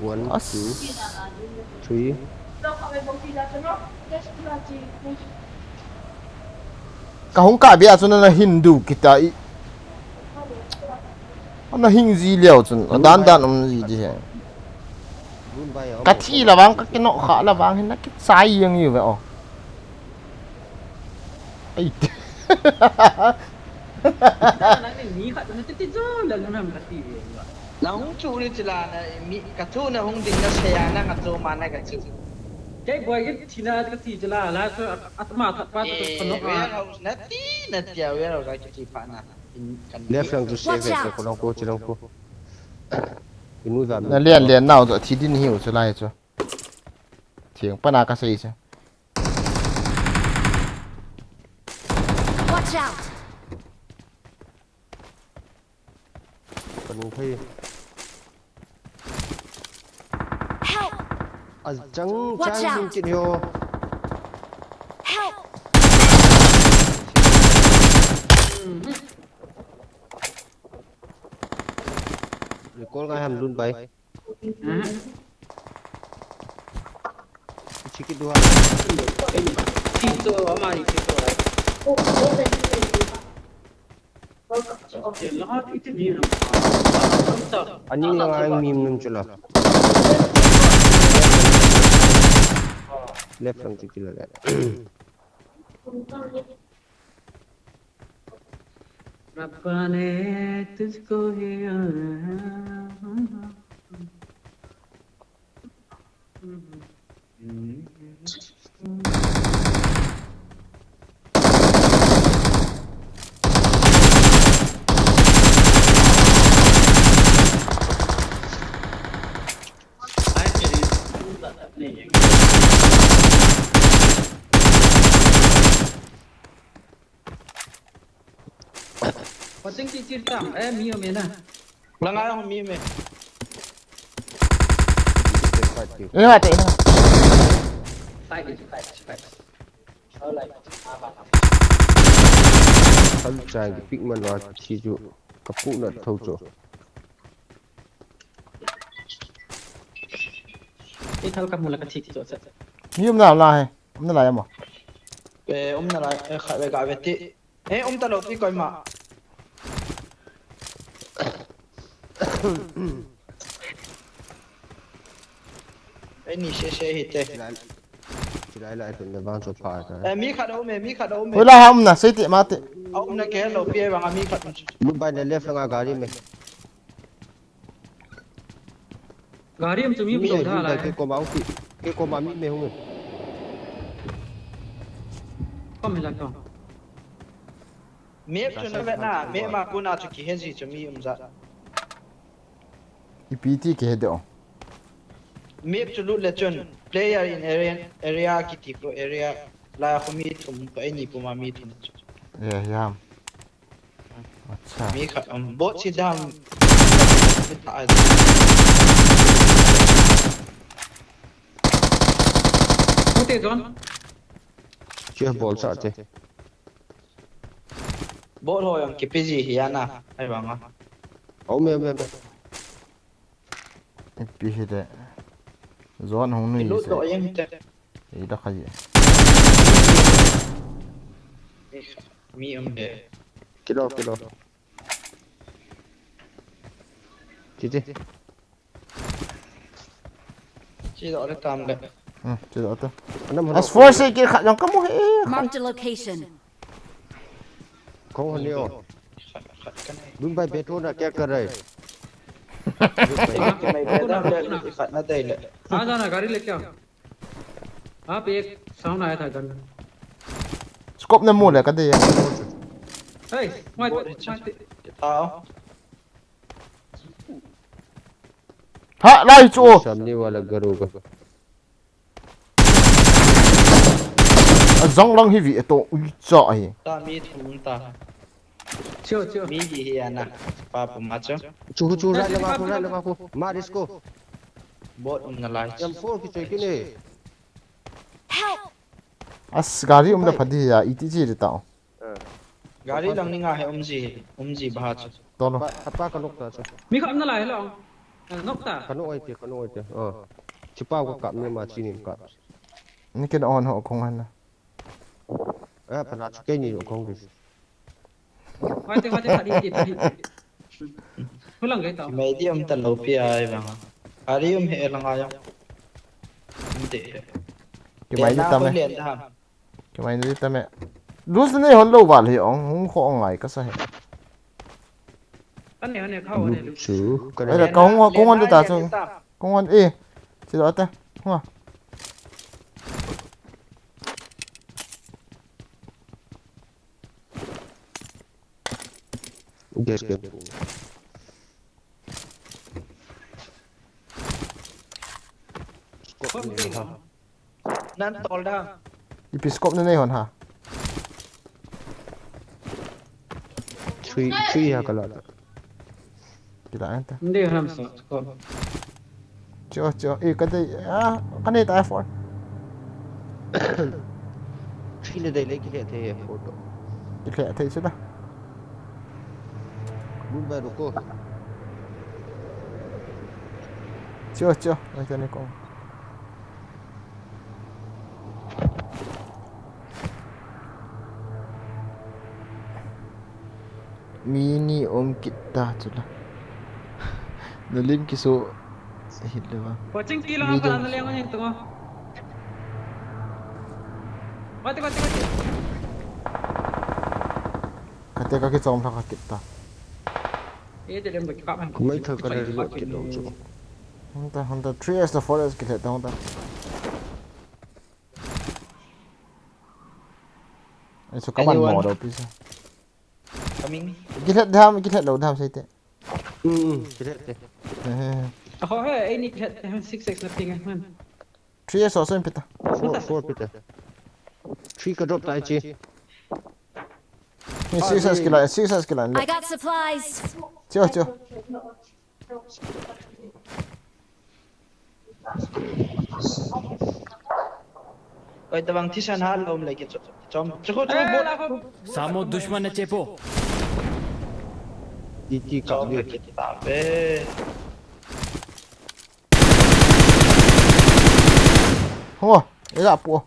One, two, three. Kahung kabia chu na Hindu kita i. Ana hing ji leo chun, adan dan um ji di he. Ka thi la vang, ka kino kha la vang, hin na kichai yang yu ve o. Ai. Nang ni khat na ti ti jo la nang ka ti ve. Na hung chu ni chila na mi ka chu na hung ding na se ya na nga chu ma na ka chu. Kei boi ke thina ka ti chila la chu atma that pa chu ka no. Warehouse na ti na ti a warehouse ka ti pa na. Left lang chu se ve ko long ko chi long ko. Inu da. Na lian lian nau to thi din hiu chu lai chu. Thiang pana ka sei chu. Watch out! Kanu phei. Help! Achang. Watch out! Chang kin yo. Help! Recall ngai ham lun bai. Chiki duha. Chito amari chito. Ani lang ang mim nun chula. Left lang chiki la. रब्बा ने तुझको ही Pateng ki chir tam, eh, mi o me na. Langa ho mi me. Eh, mate, eh. Fight, fight, fight. Kal chang ki pick man wa thi chu ka pu na tho chu. Ei thal ka mu la ka thik chu cha. Mi um na la he. Um na la ya mo. Eh, um na la, eh, kha ve ga ve ti. Eh, um ta lo pi koima. Eh, ni se se hi te. Chilai, chilai lai tun le vang chu pha ta. Eh, mi khat a um e, mi khat a um e. Hoilai ham na, sei ti ma ti. A um na ke lo pi e vang a mi khat. Lu bai le left nga gari me. Gari am chu mi um tho tha lai. Ke koma hung pi. Ke koma mi me hung. Kom hi la kom. Map chu na vet na, map ma kona chu kihe ji chu mi um ja. Ipi ti kihe de o. Map chu lut le chun player in area, area kiti ko area la khu mi thum ko, eini puma mi thum chu. Ya, ya. Acha. Mi khat um, bot si dam. Mi ta ai. Pute zone. Che bol sa te. Bot ho jong kipe ji hi ana. Ai banga. Ome, ome, ome. Ipi hi de. Zon hung nui. Lut se. Lo jeng te. Ida khaji. Mi um de. Kilo, kilo. Chi, chi. Chi do le tam le. Hmm, chi do ta. Anam holo. As force ke kha jong kamu he. Marked a location. Kong honi o. Dun bai beto na kya kar rahe? Mai be da le khat na dai le. आ जाना, गाड़ी लेके आओ। आप एक साउंड आया था gun. Scope na mu le ka de ya. Hey, mate, mate. Tao. Ha, lai chu. Samne wala garu ka. A jong lang hi vi eto ui cha hi. Ta mi thum ta. Chiu, chiu. Mi hi hi ana. Pa pu ma chu. Chu, chu, rai le ma ku, rai le ma ku. Ma risk ko. Bot um na lai. M four ki choi ki ne. Help! As gari um da phadi ya, iti ji de tao. Gari lang ni nga he um ji, um ji ba chu. Tolo. Pa, pa ka nok ta chu. Mi khat na lai lo. Nok ta. Ka nok ai te, ka nok ai te. Ah. Chi pa ko kap ni ma chi ni ka. Ni ken on ho kong han na. Eh, pa na chu ke ni kong di. Hoi te, hoi te, padi, padi, padi. Hulang gai tao. Mai di um ta lo pi ai bang. Ari um he lang ai. Um te. Ki mai di ta me. Ki mai di ta me. Lose nei hon lo val hi ong, hung kho ong ngai ka sa he. Kan ne, ne kha ne. Chu, kan ne. Ai la ka hung, kong hon ta chu. Kong hon e. Chi lo ta. Hua. Gas, gas. Scope ni ha. Nan tol da. Ipi scope na nei hon ha. Three, three ha kala. Kila anta. Hindi ham sa scope. Cho, cho. Eh, ka dei, ah, ka nei ta four. Three le dei le ki le thei four to. Ki le thei chu da. Move ba ruko. Cho, cho. Ai ta ne ko. Mi ni um kit ta chu la. Na lim kiso hit le ba. Watching ti lang pa na leng ni tu. Mati, mati, mati. Kate ka kichom thak kit ta. E de lem ba ki pa man. Mai thak ka le reload kit lo chu. Hunta, hunta three S to four S ki le ta hunta. Ai chu ka man mo do pi sa. Coming. Ki le dam, ki le lo dam sai te. Hmm, ki le te. He he. Ho he, ai ni ki le six X na ping man. Three S also pita. Four, four pita. Three ka drop tai chi. Ni six S kila, six S kila. I got supplies. Cho, cho. Oi, tabang thisan ha lom le ki cho. Chom, cho, cho, bot. Samo dushman ne chepo. Iti ka le ki ta be. Ho, ila pu.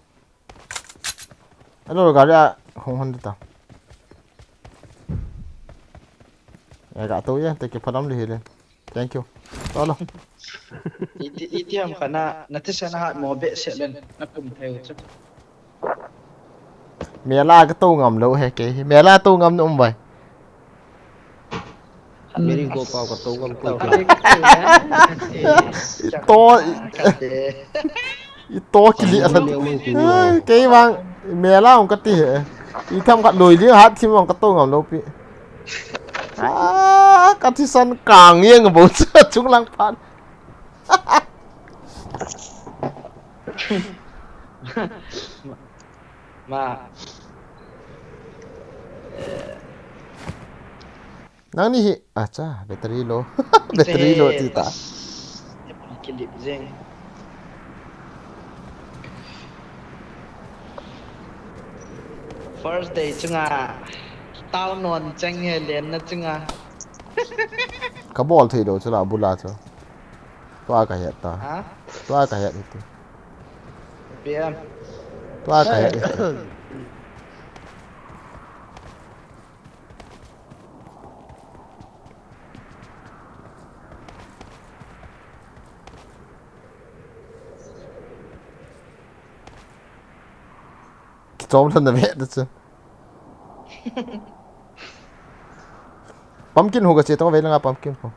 Alo gari a hung hon ta. Ya ga to ya te ke phalam le hele. Thank you. Tolo. Iti, iti ham kana na te sana hat mo be se len na kum theu chu. Mela ka to ngam lo he ke. Mela to ngam no um bai. Meri go pau ka to ngam ko. To. I to kili a. Ai, kei vang, mela ong kati he. I tham khat loi li hat thim ong ka to ngam lo pi. Ah, ka thisan kang yeng bo chu chung lang phan. Ma. Nangni hi, acha, battery low. Battery low ti ta. Kilip jeng. First day chunga. Tao non chang he len na chunga. Ka bol thei lou chu la bula chu. Tua ka het ta. Ha? Tua ka het ti. P M. Tua ka het ti. Kichom lhon na ve ta chu. Pumpkin ho ka che to ve langa pumpkin ho.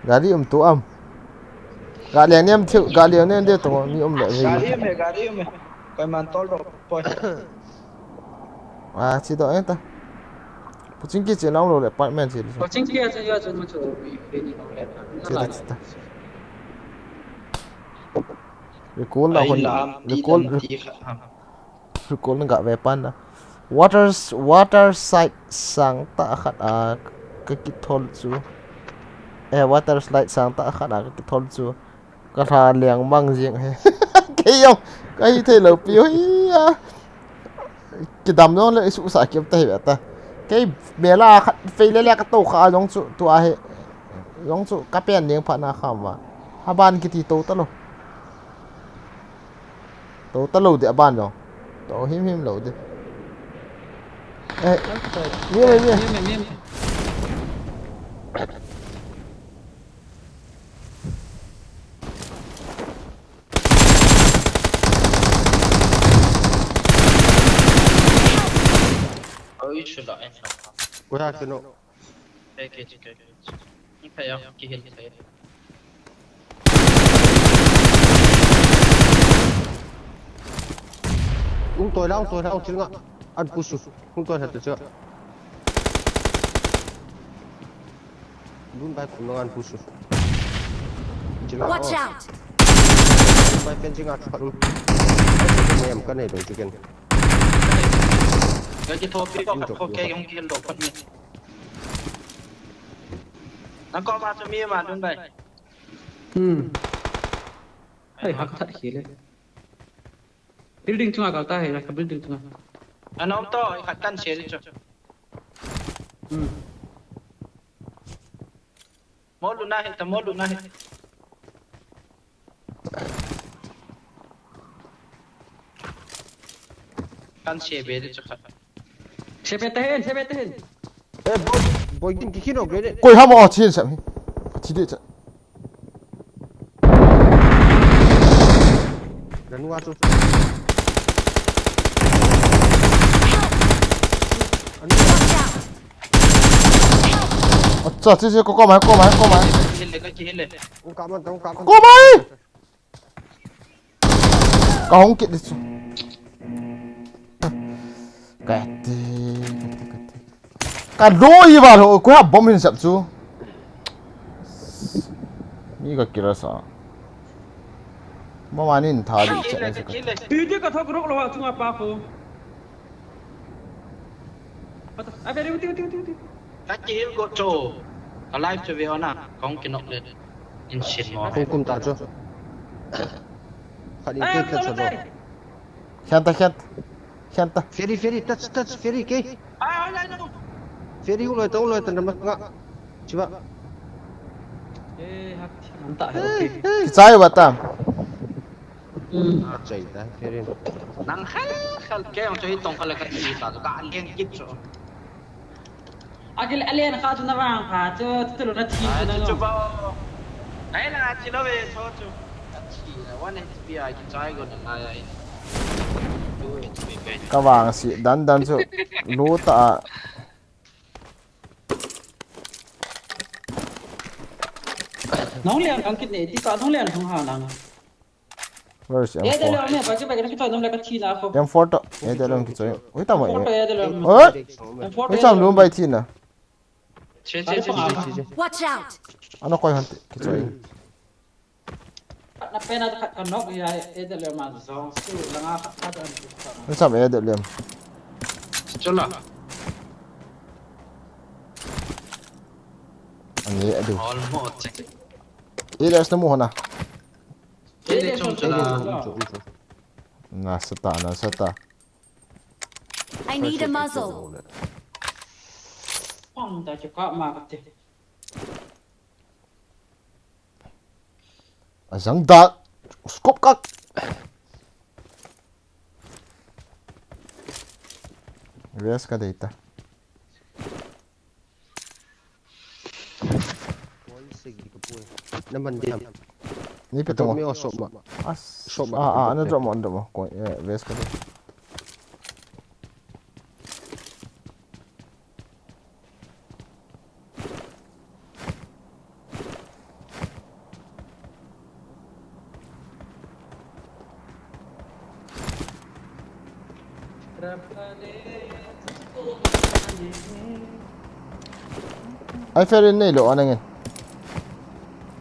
Gari um tu am. Gari ang niam thiu, gari ang niam dia tu mi um le. Gari um he, gari um he. Koi man tol ro poi. Ah, chi do eng ta. Puching ki chi nang lo le apartment chi. Puching ki a chi ya chu ma chu bi bi ni lo le. Chi ta, chi ta. Recall la hon. Recall, recall na ga ve pan na. Waters, water side sang ta khat a ka kithol chu. Eh, water slide sang ta khat a ka kithol chu. Ka lha liang mang jing he. Kei jong ka hi thei lou pi hi a. Kidam jong le isu sa kiam ta hi ta. Kei mela khat fei le le ka to kha jong chu tua hi. Jong chu ka pen ding pha na kham va. Aban kiti to ta lou. To ta lou de aban jong. To him him lou de. Eh, mi mi mi. Oi, shu la en. Oya kino. Package, package. Ni kaya ki heal thei. Ung toi lang, toi lang, chil nga. An push. Ung toi hat chil. Dun bai kum lang an push. Chil nga. Watch out! Dun bai pen chil nga chu khat um. Nei am ka nei dong chicken. Ka ki thopi ko ka kho ke yong ki lo pat ni. Nang ko ma chu mi ma dun bai. Hmm. Hei, hak that khele. Building chunga kal ta hei, ka building chunga. Anom to, i khat kan share chu. Hmm. Mo lu na he, ta mo lu na he. Kan share be de chu khat. Share be ta hen, share be ta hen. Eh, boy, boy, din ki kino grenade. Koi ham o chin sam hi. Chi de cha. Ranu a chu. Anu. Acha, chi chi ko ko mai, ko mai, ko mai. Ki heal le, ki heal le. Ung ka man, ung ka man. Ko mai. Ka hong kit di chu. Ka ti, ka ti, ka ti. Ka loi va lo, ko ha bomb hin sap chu. Mi ka kira sa. Mama nin tha di chat na sa ka. Pi di ka thok rok lo ha chunga pa ko. Ata, a, very, uti, uti, uti, uti. Ka ki heal go cho. Ka life chu ve ona. Kong ki nok le. In shin mo. Kum kum ta chu. Khat in kit ta chu. Khian ta, khian ta. Khian ta. Ferry, ferry, touch, touch, ferry ke. Ai, ai, ai, no. Ferry u loi ta, u loi ta, na ma nga. Chiba. Eh, hak, hak, ta, okay. Kichai ba ta. Hmm. Ah, chai ta, Karen. Nang khel khel ke jong chai tong khel ka ti ta, ka len kit chu. Agil alen kha chu na vang pha chu, chu lu na thi chu na chu no. Chu ba. Ai la chi lo ve chu chu. Ka thi na one H P a kichai go na na ya. Two H P pe. Ka vang si dan dan chu. Lu ta. Nong lian kang kit ne, ti pa nong lian kang ha lang. Where is M four? Eh, de le me, ba ke ba ke ki choi nom le ka thi na ko. M four to. Eh, de le ki choi. Oi, ta mo. Four to, eh, de le me. Oi. M four to, oi, eh, sam de le lum me. Bai thi na. Che, che, che, che, che, che. Watch out! Ano koi han ki choi. Na pe na ka, ka nok ya, eh, de le ma zong su la nga ka, ka dan ki ka. Ni sam eh, de le. Chola. Ni adu. Almost. Area na mu hona. Ele chom chula. Na sata, na sata. I need a muzzle. Pang da chu ka ma ka te. Azang da. Scope kak. Rest ka data. Point six di ka pui. Naman diam. Ni pe Drop to. Me o sop ma. As. Sop ma, Ah, ah, drop na me. Drop mo, drop mo. Ko, eh, rest ka data. Ai fair in nei lo anangin.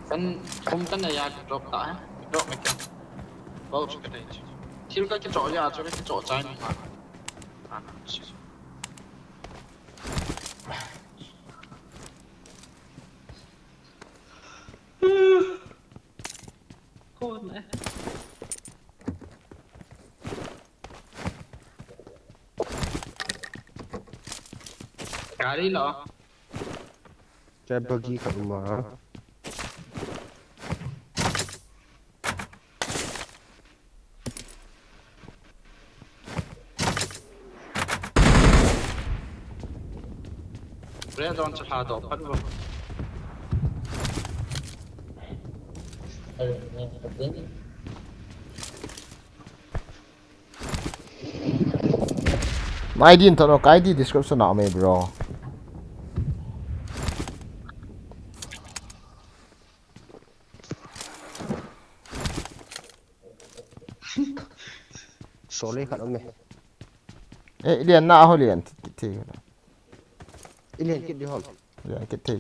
Kan kum kan ya drop ta eh. Drop me kan. Bau chu ka dei chu. Thil ka kicho ya chu ka kicho chai ni ma. Ana. Kon eh. Gari lo. Chai bagi ka uma. Bre don cha ha do pat bo. My I D in thano, ka I D description a um e, bro. Sole khat um e. Eh, lian na ho lian. Thi, thi, thi. Ilian kit di hom. Lian kit thi.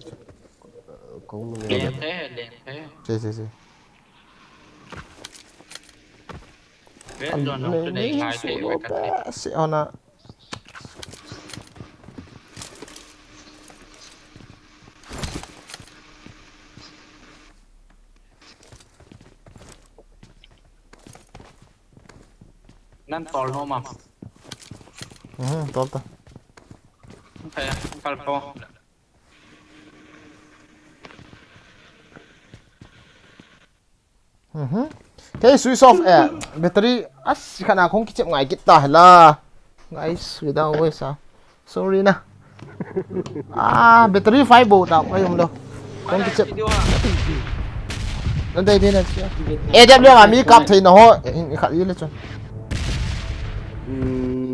Kong mu Leng the, leng the. Si, si, si. Bre don no te dei ngai te we ka te. Si ona. Nan tol no ma. Mhm, tol ta. Kaya, kal po. Mhm. Kei switch off eh, battery as khana khong kichep ngai kit ta hela. Guys, without voice ah. Sorry na. Ah, battery five bo ta kai um lo. Khong kichep. Nan dei dei na chia. A W ma mi kap thei na ho. In khat i le chun. Hmm.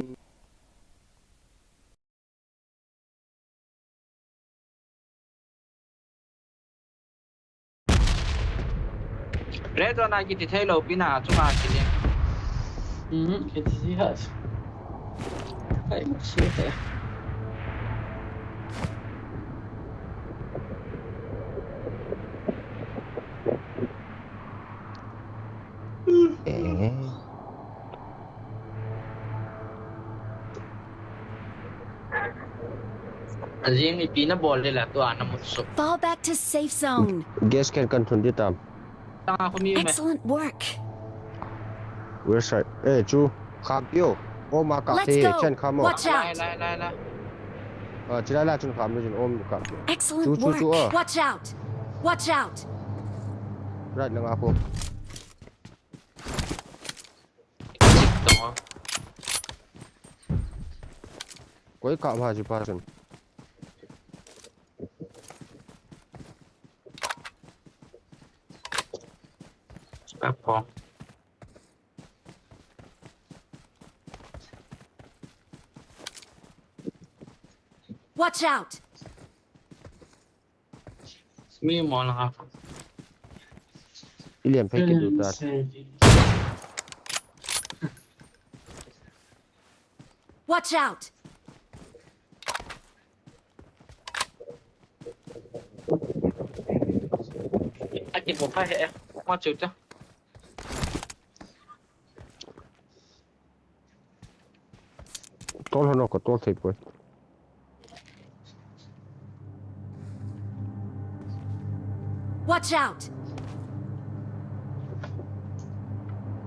Bre don a kiti thei lo pina chunga kiti. Hmm, kiti ha. Kai ma si te. Eh. Ajing ni pina bol le la tu ana mut so. Fall back to safe zone. Gas can kan thun di tam. Tanga ko mi me. Excellent work. Where side? Eh, chu. Kham pio. O ma ka Let's the, go. Chen kham o. Watch Lai out. lai lai lai. Ah, chila la chun kham ni chun om ka. Excellent Chu, chu, work. chu, ah. Watch out. Watch out. Right na nga ko. Koi ka ma ji pa chun. Apo. Watch out. Mi mo la ha. Ilian phai kit du ta. Seven. Watch out. Aki mo pha he. Ma chu ta. Tol hano ko tol thei poi. Watch out!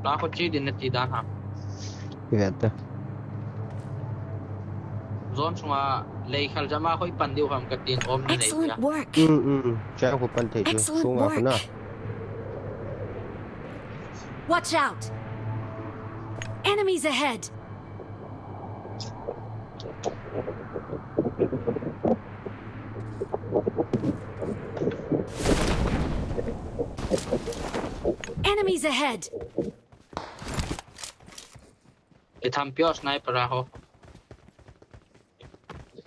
La ko chi din na ti dan ha. Kivet ta. Zone sunga lei khal jama khoi pan diu ham ka tin om ni nei Excellent ya. Work! Mm mm. Cha ko pan thei chu. Excellent Sunga ko na. Work! Watch out! Enemies ahead! Enemies ahead! E tham pio sniper a ho.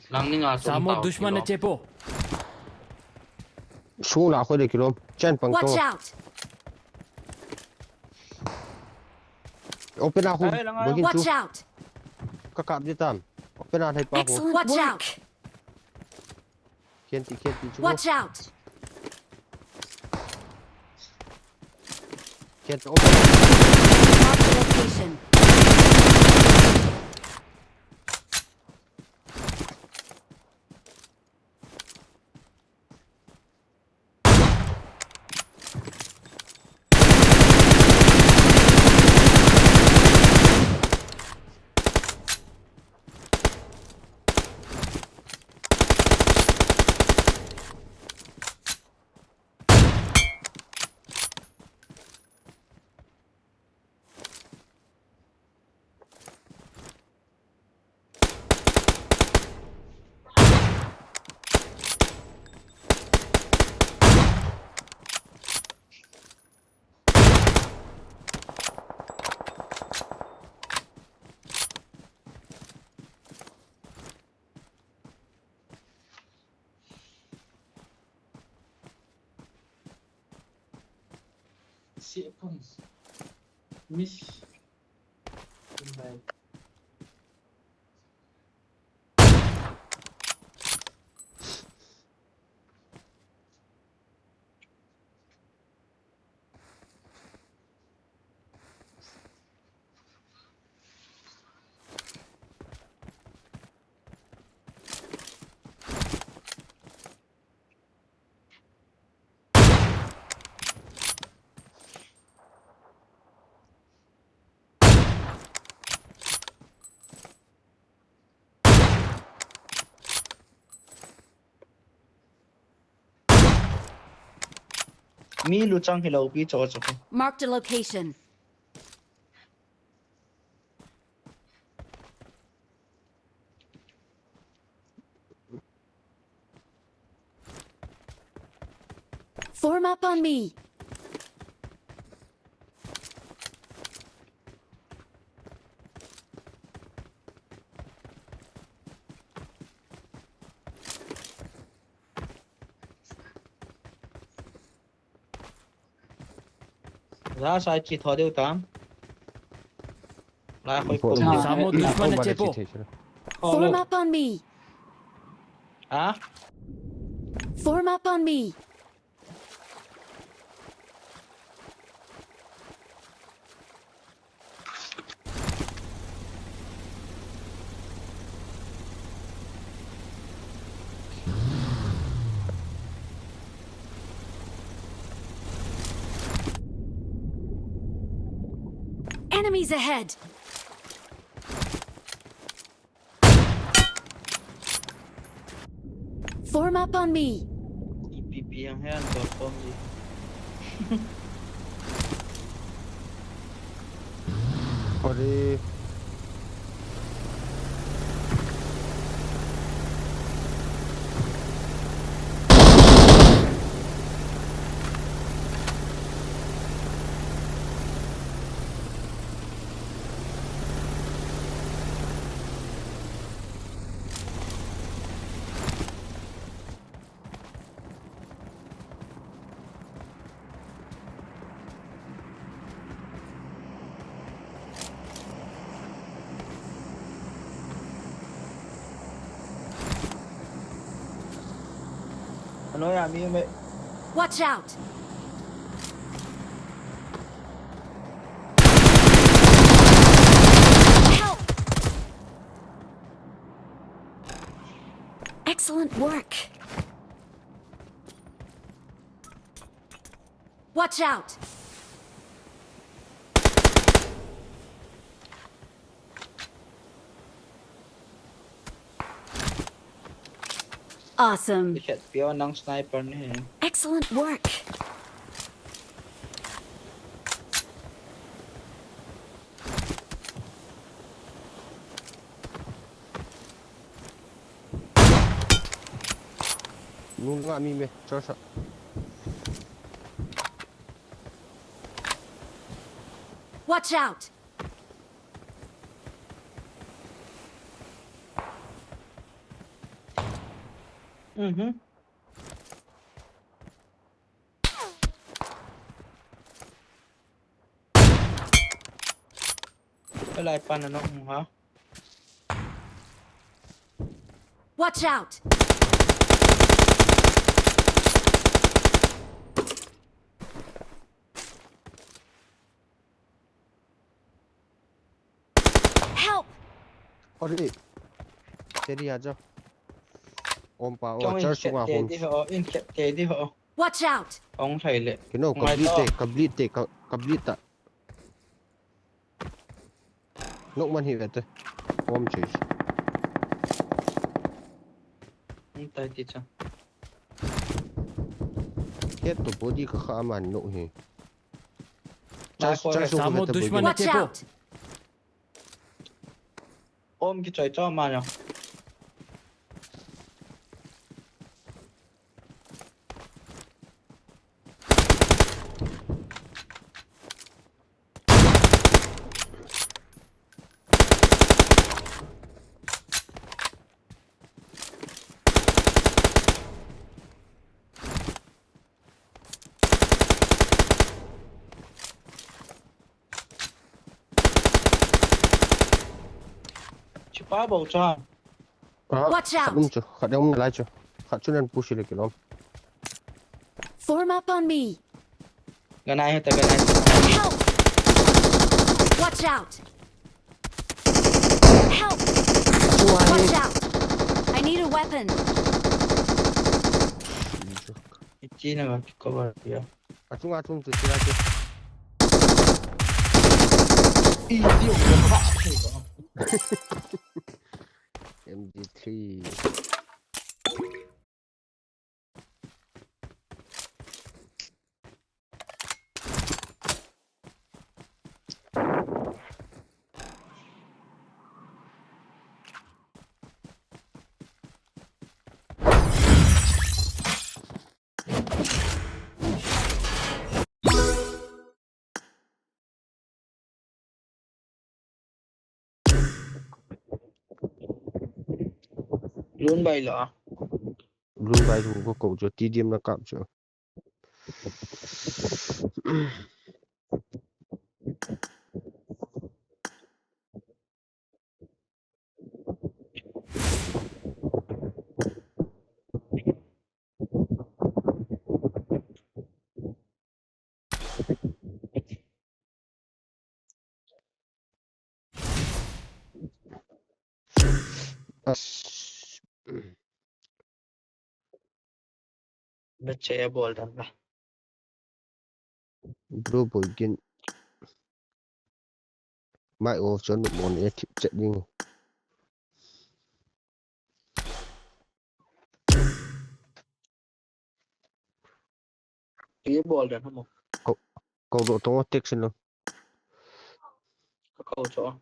Lang ni nga tum Samo tao dushman ne kilo. Chepo. Sunga ko de kilo. Chen pang Watch to. Out! Open a khu. Ai, lang a. Bogin Watch chu. Out! Ka kap di tam. Open a thei pa khu. Excellent Watch Out! Khen ti khen ti chu. Watch out! Khen ti open. Mark the location. Si pun. Miss. Bye. Mi luchang hilou pi cho cho. Marked a location. Form up on me. Za sai chi tho deu tam. La khoi Info- kum. info- Samo info- dushman ne info- Chepo. situation. Form up on me. Ha? Form up on me. Enemies ahead! Form up on me! Ipi pi yang hian dot com di. Ori. Ano ya mi me. Watch out! Help! Excellent work! Watch out! Awesome. Khet pia nang sniper ni. Excellent work. Nung nga mi me, char sa. Watch out! Mhm. Alai pan na nong ha. Watch out! Help! Ore. Teri aja. Om pa, o, char sunga hom. Tedi ho, in khet tedi ho. Watch out! Ong thai le. Kino, ka bleed te, ka bleed te, ka, ka bleed ta. Nok man hi ve te. Om chis. Ong thai ti cha. Khet to body ka kha man nok hi. Char, char sunga. Samo dushman. Watch out! Om kichoi cho ma nyo. Chipa bou cha. Ah, watch out! Khat um chu, khat um nalai chu. Khat chu nan push le kilom. Form up on me. Ganai heta, ganai. Help! Watch out! Help! Watch out! I need a weapon. Ichi na ga cover dia. Achung, achung, tu sila tu. Idiot. M G three. Lun bai lo. Lun bai lo ko ko jo T D M na kap jo. Bache a bol dan ba. Blue boy gin. Mai o chon mon e thip chet ding. Ye bol dan hamo. Ko, ko do to tek sin lo. Ko cho.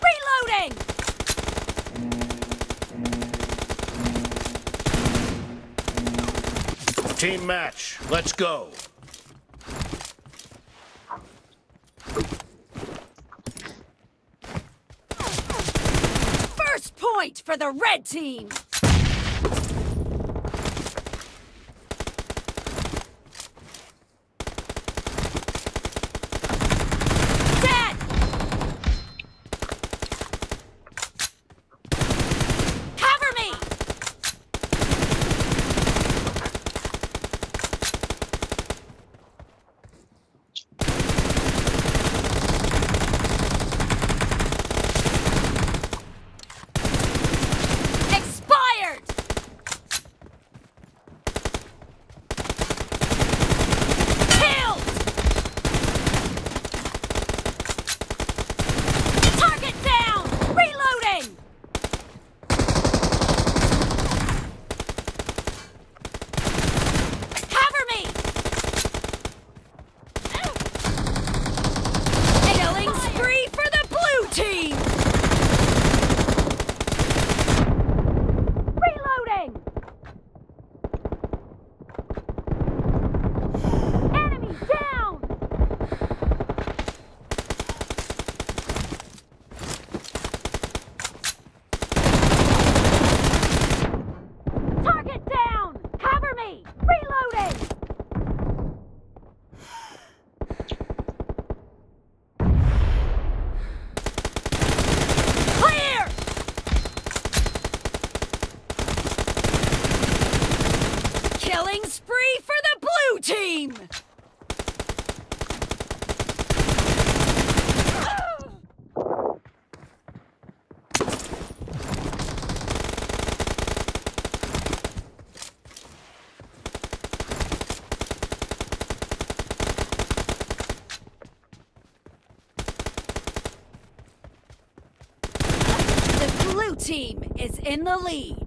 Reloading! Team match, let's go! First point for the red team! Killing spree for the blue team! The blue team is in the lead.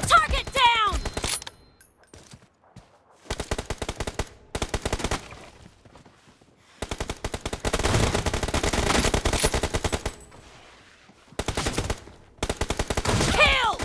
Target down! Killed!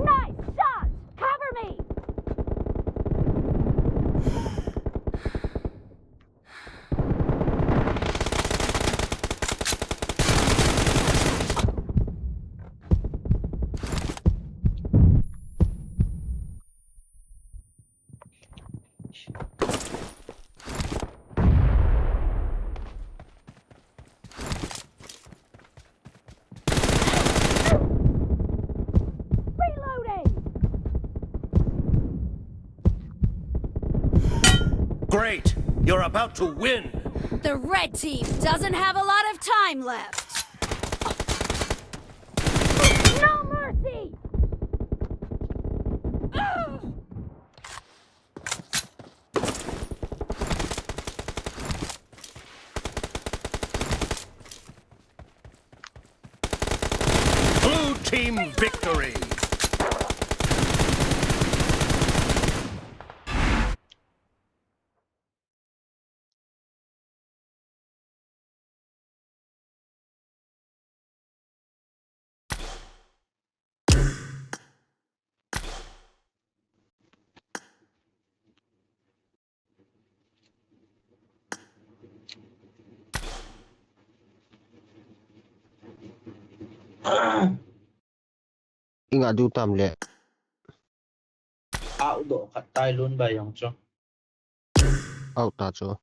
Nice shot! Cover me! Reloading! Great! You're about to win! The red team doesn't have a lot of time left. No mercy! Blue team victory! Inga du tam le. Out doh khat tai lun bai jong chu. Out ta chu.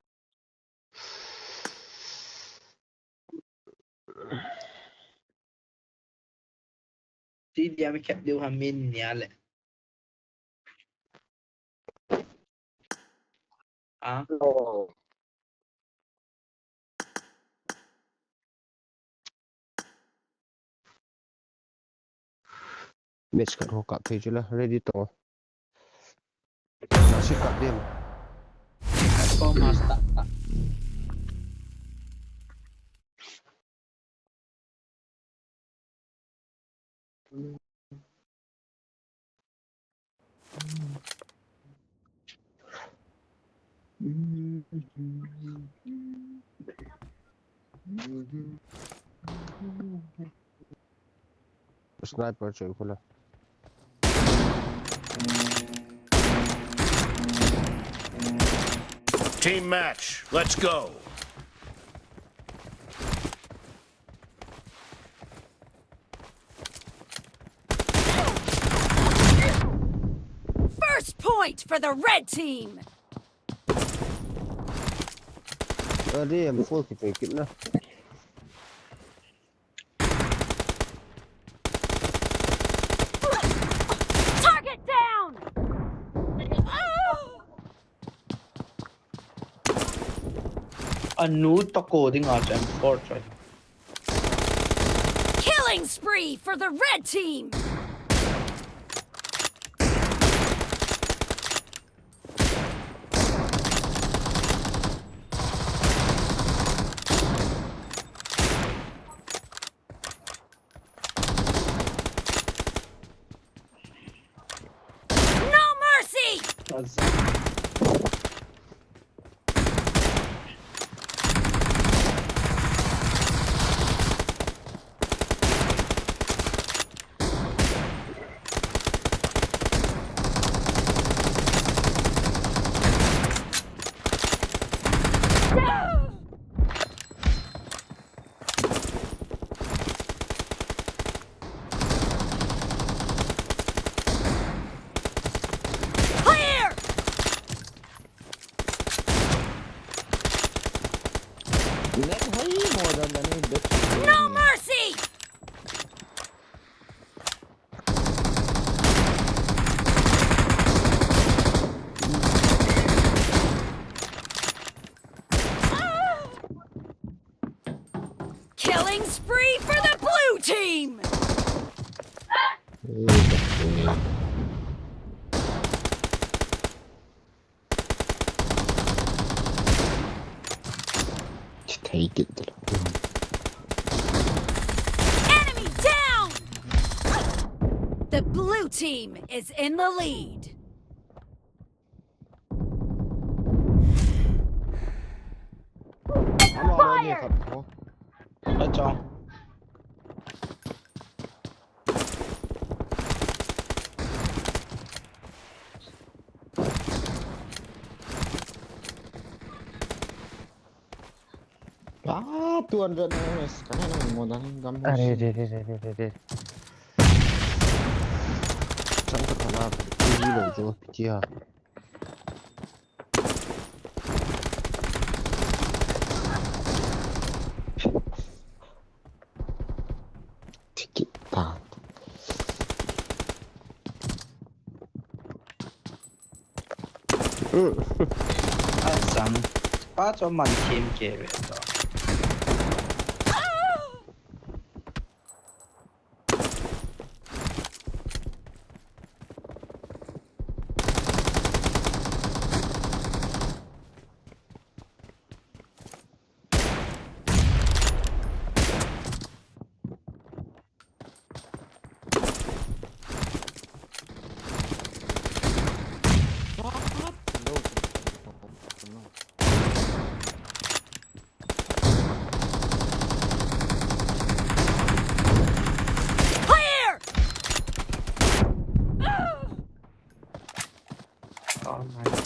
Ti dia mi kep diu ham min nia le. Ah. Match khat ho kap thei chu la, ready to. Asi kap dem. Ko master. Sniper choi khula. Team match, let's go. First point for the red team. Ade, M four kichoi kit na. Target down! Anu toko ding a chan four choi. Killing Spree for the red team! No mercy! Clear! Net hoi mo dan dan ni bet. No mercy! Killing spree for the blue team! Take it. Enemy down! The blue team is in the lead. Fire! Oi chong. Ah, two hundred na mas. Kana na mo na gam. Are, re, re, re, re, re, re. Chang ka thala, pili lo jo, pitia. Tiki ta. Asam. Pa cho man thim ke ve to. Clear! Oh my God.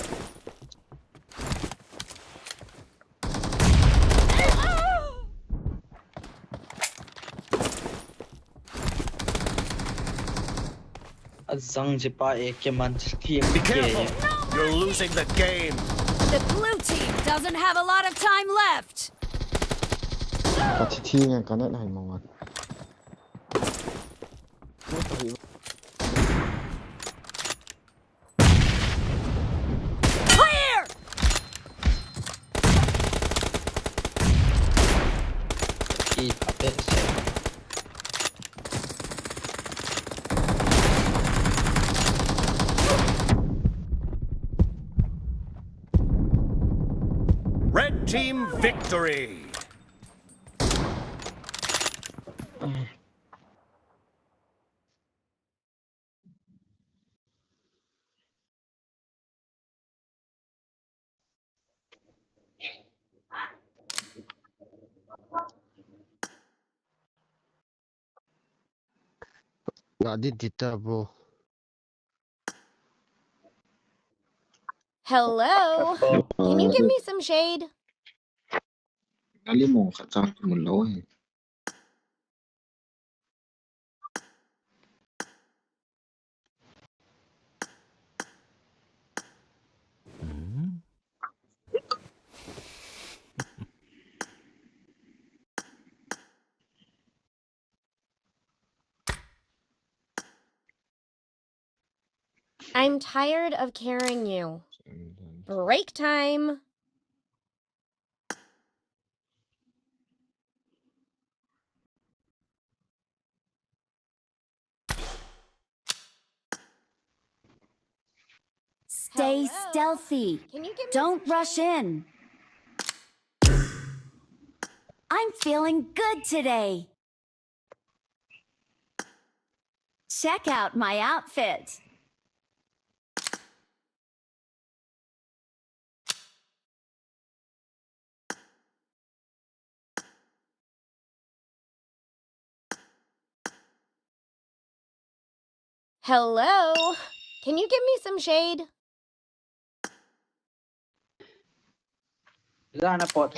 Azang jipa e ke man ki. Be careful. You're losing the game. The blue team doesn't have a lot of time left. Ka thi thi ngan ka net hai mo ngan. Clear! Red team victory! Nga di dita, bro. Hello. Can you give me some shade? Nali mo khat chang mun lo hi. I'm tired of carrying you. Break time. Stay stealthy. Don't rush in. I'm feeling good today. Check out my outfit. Hello? Can you give me some shade? Jana pot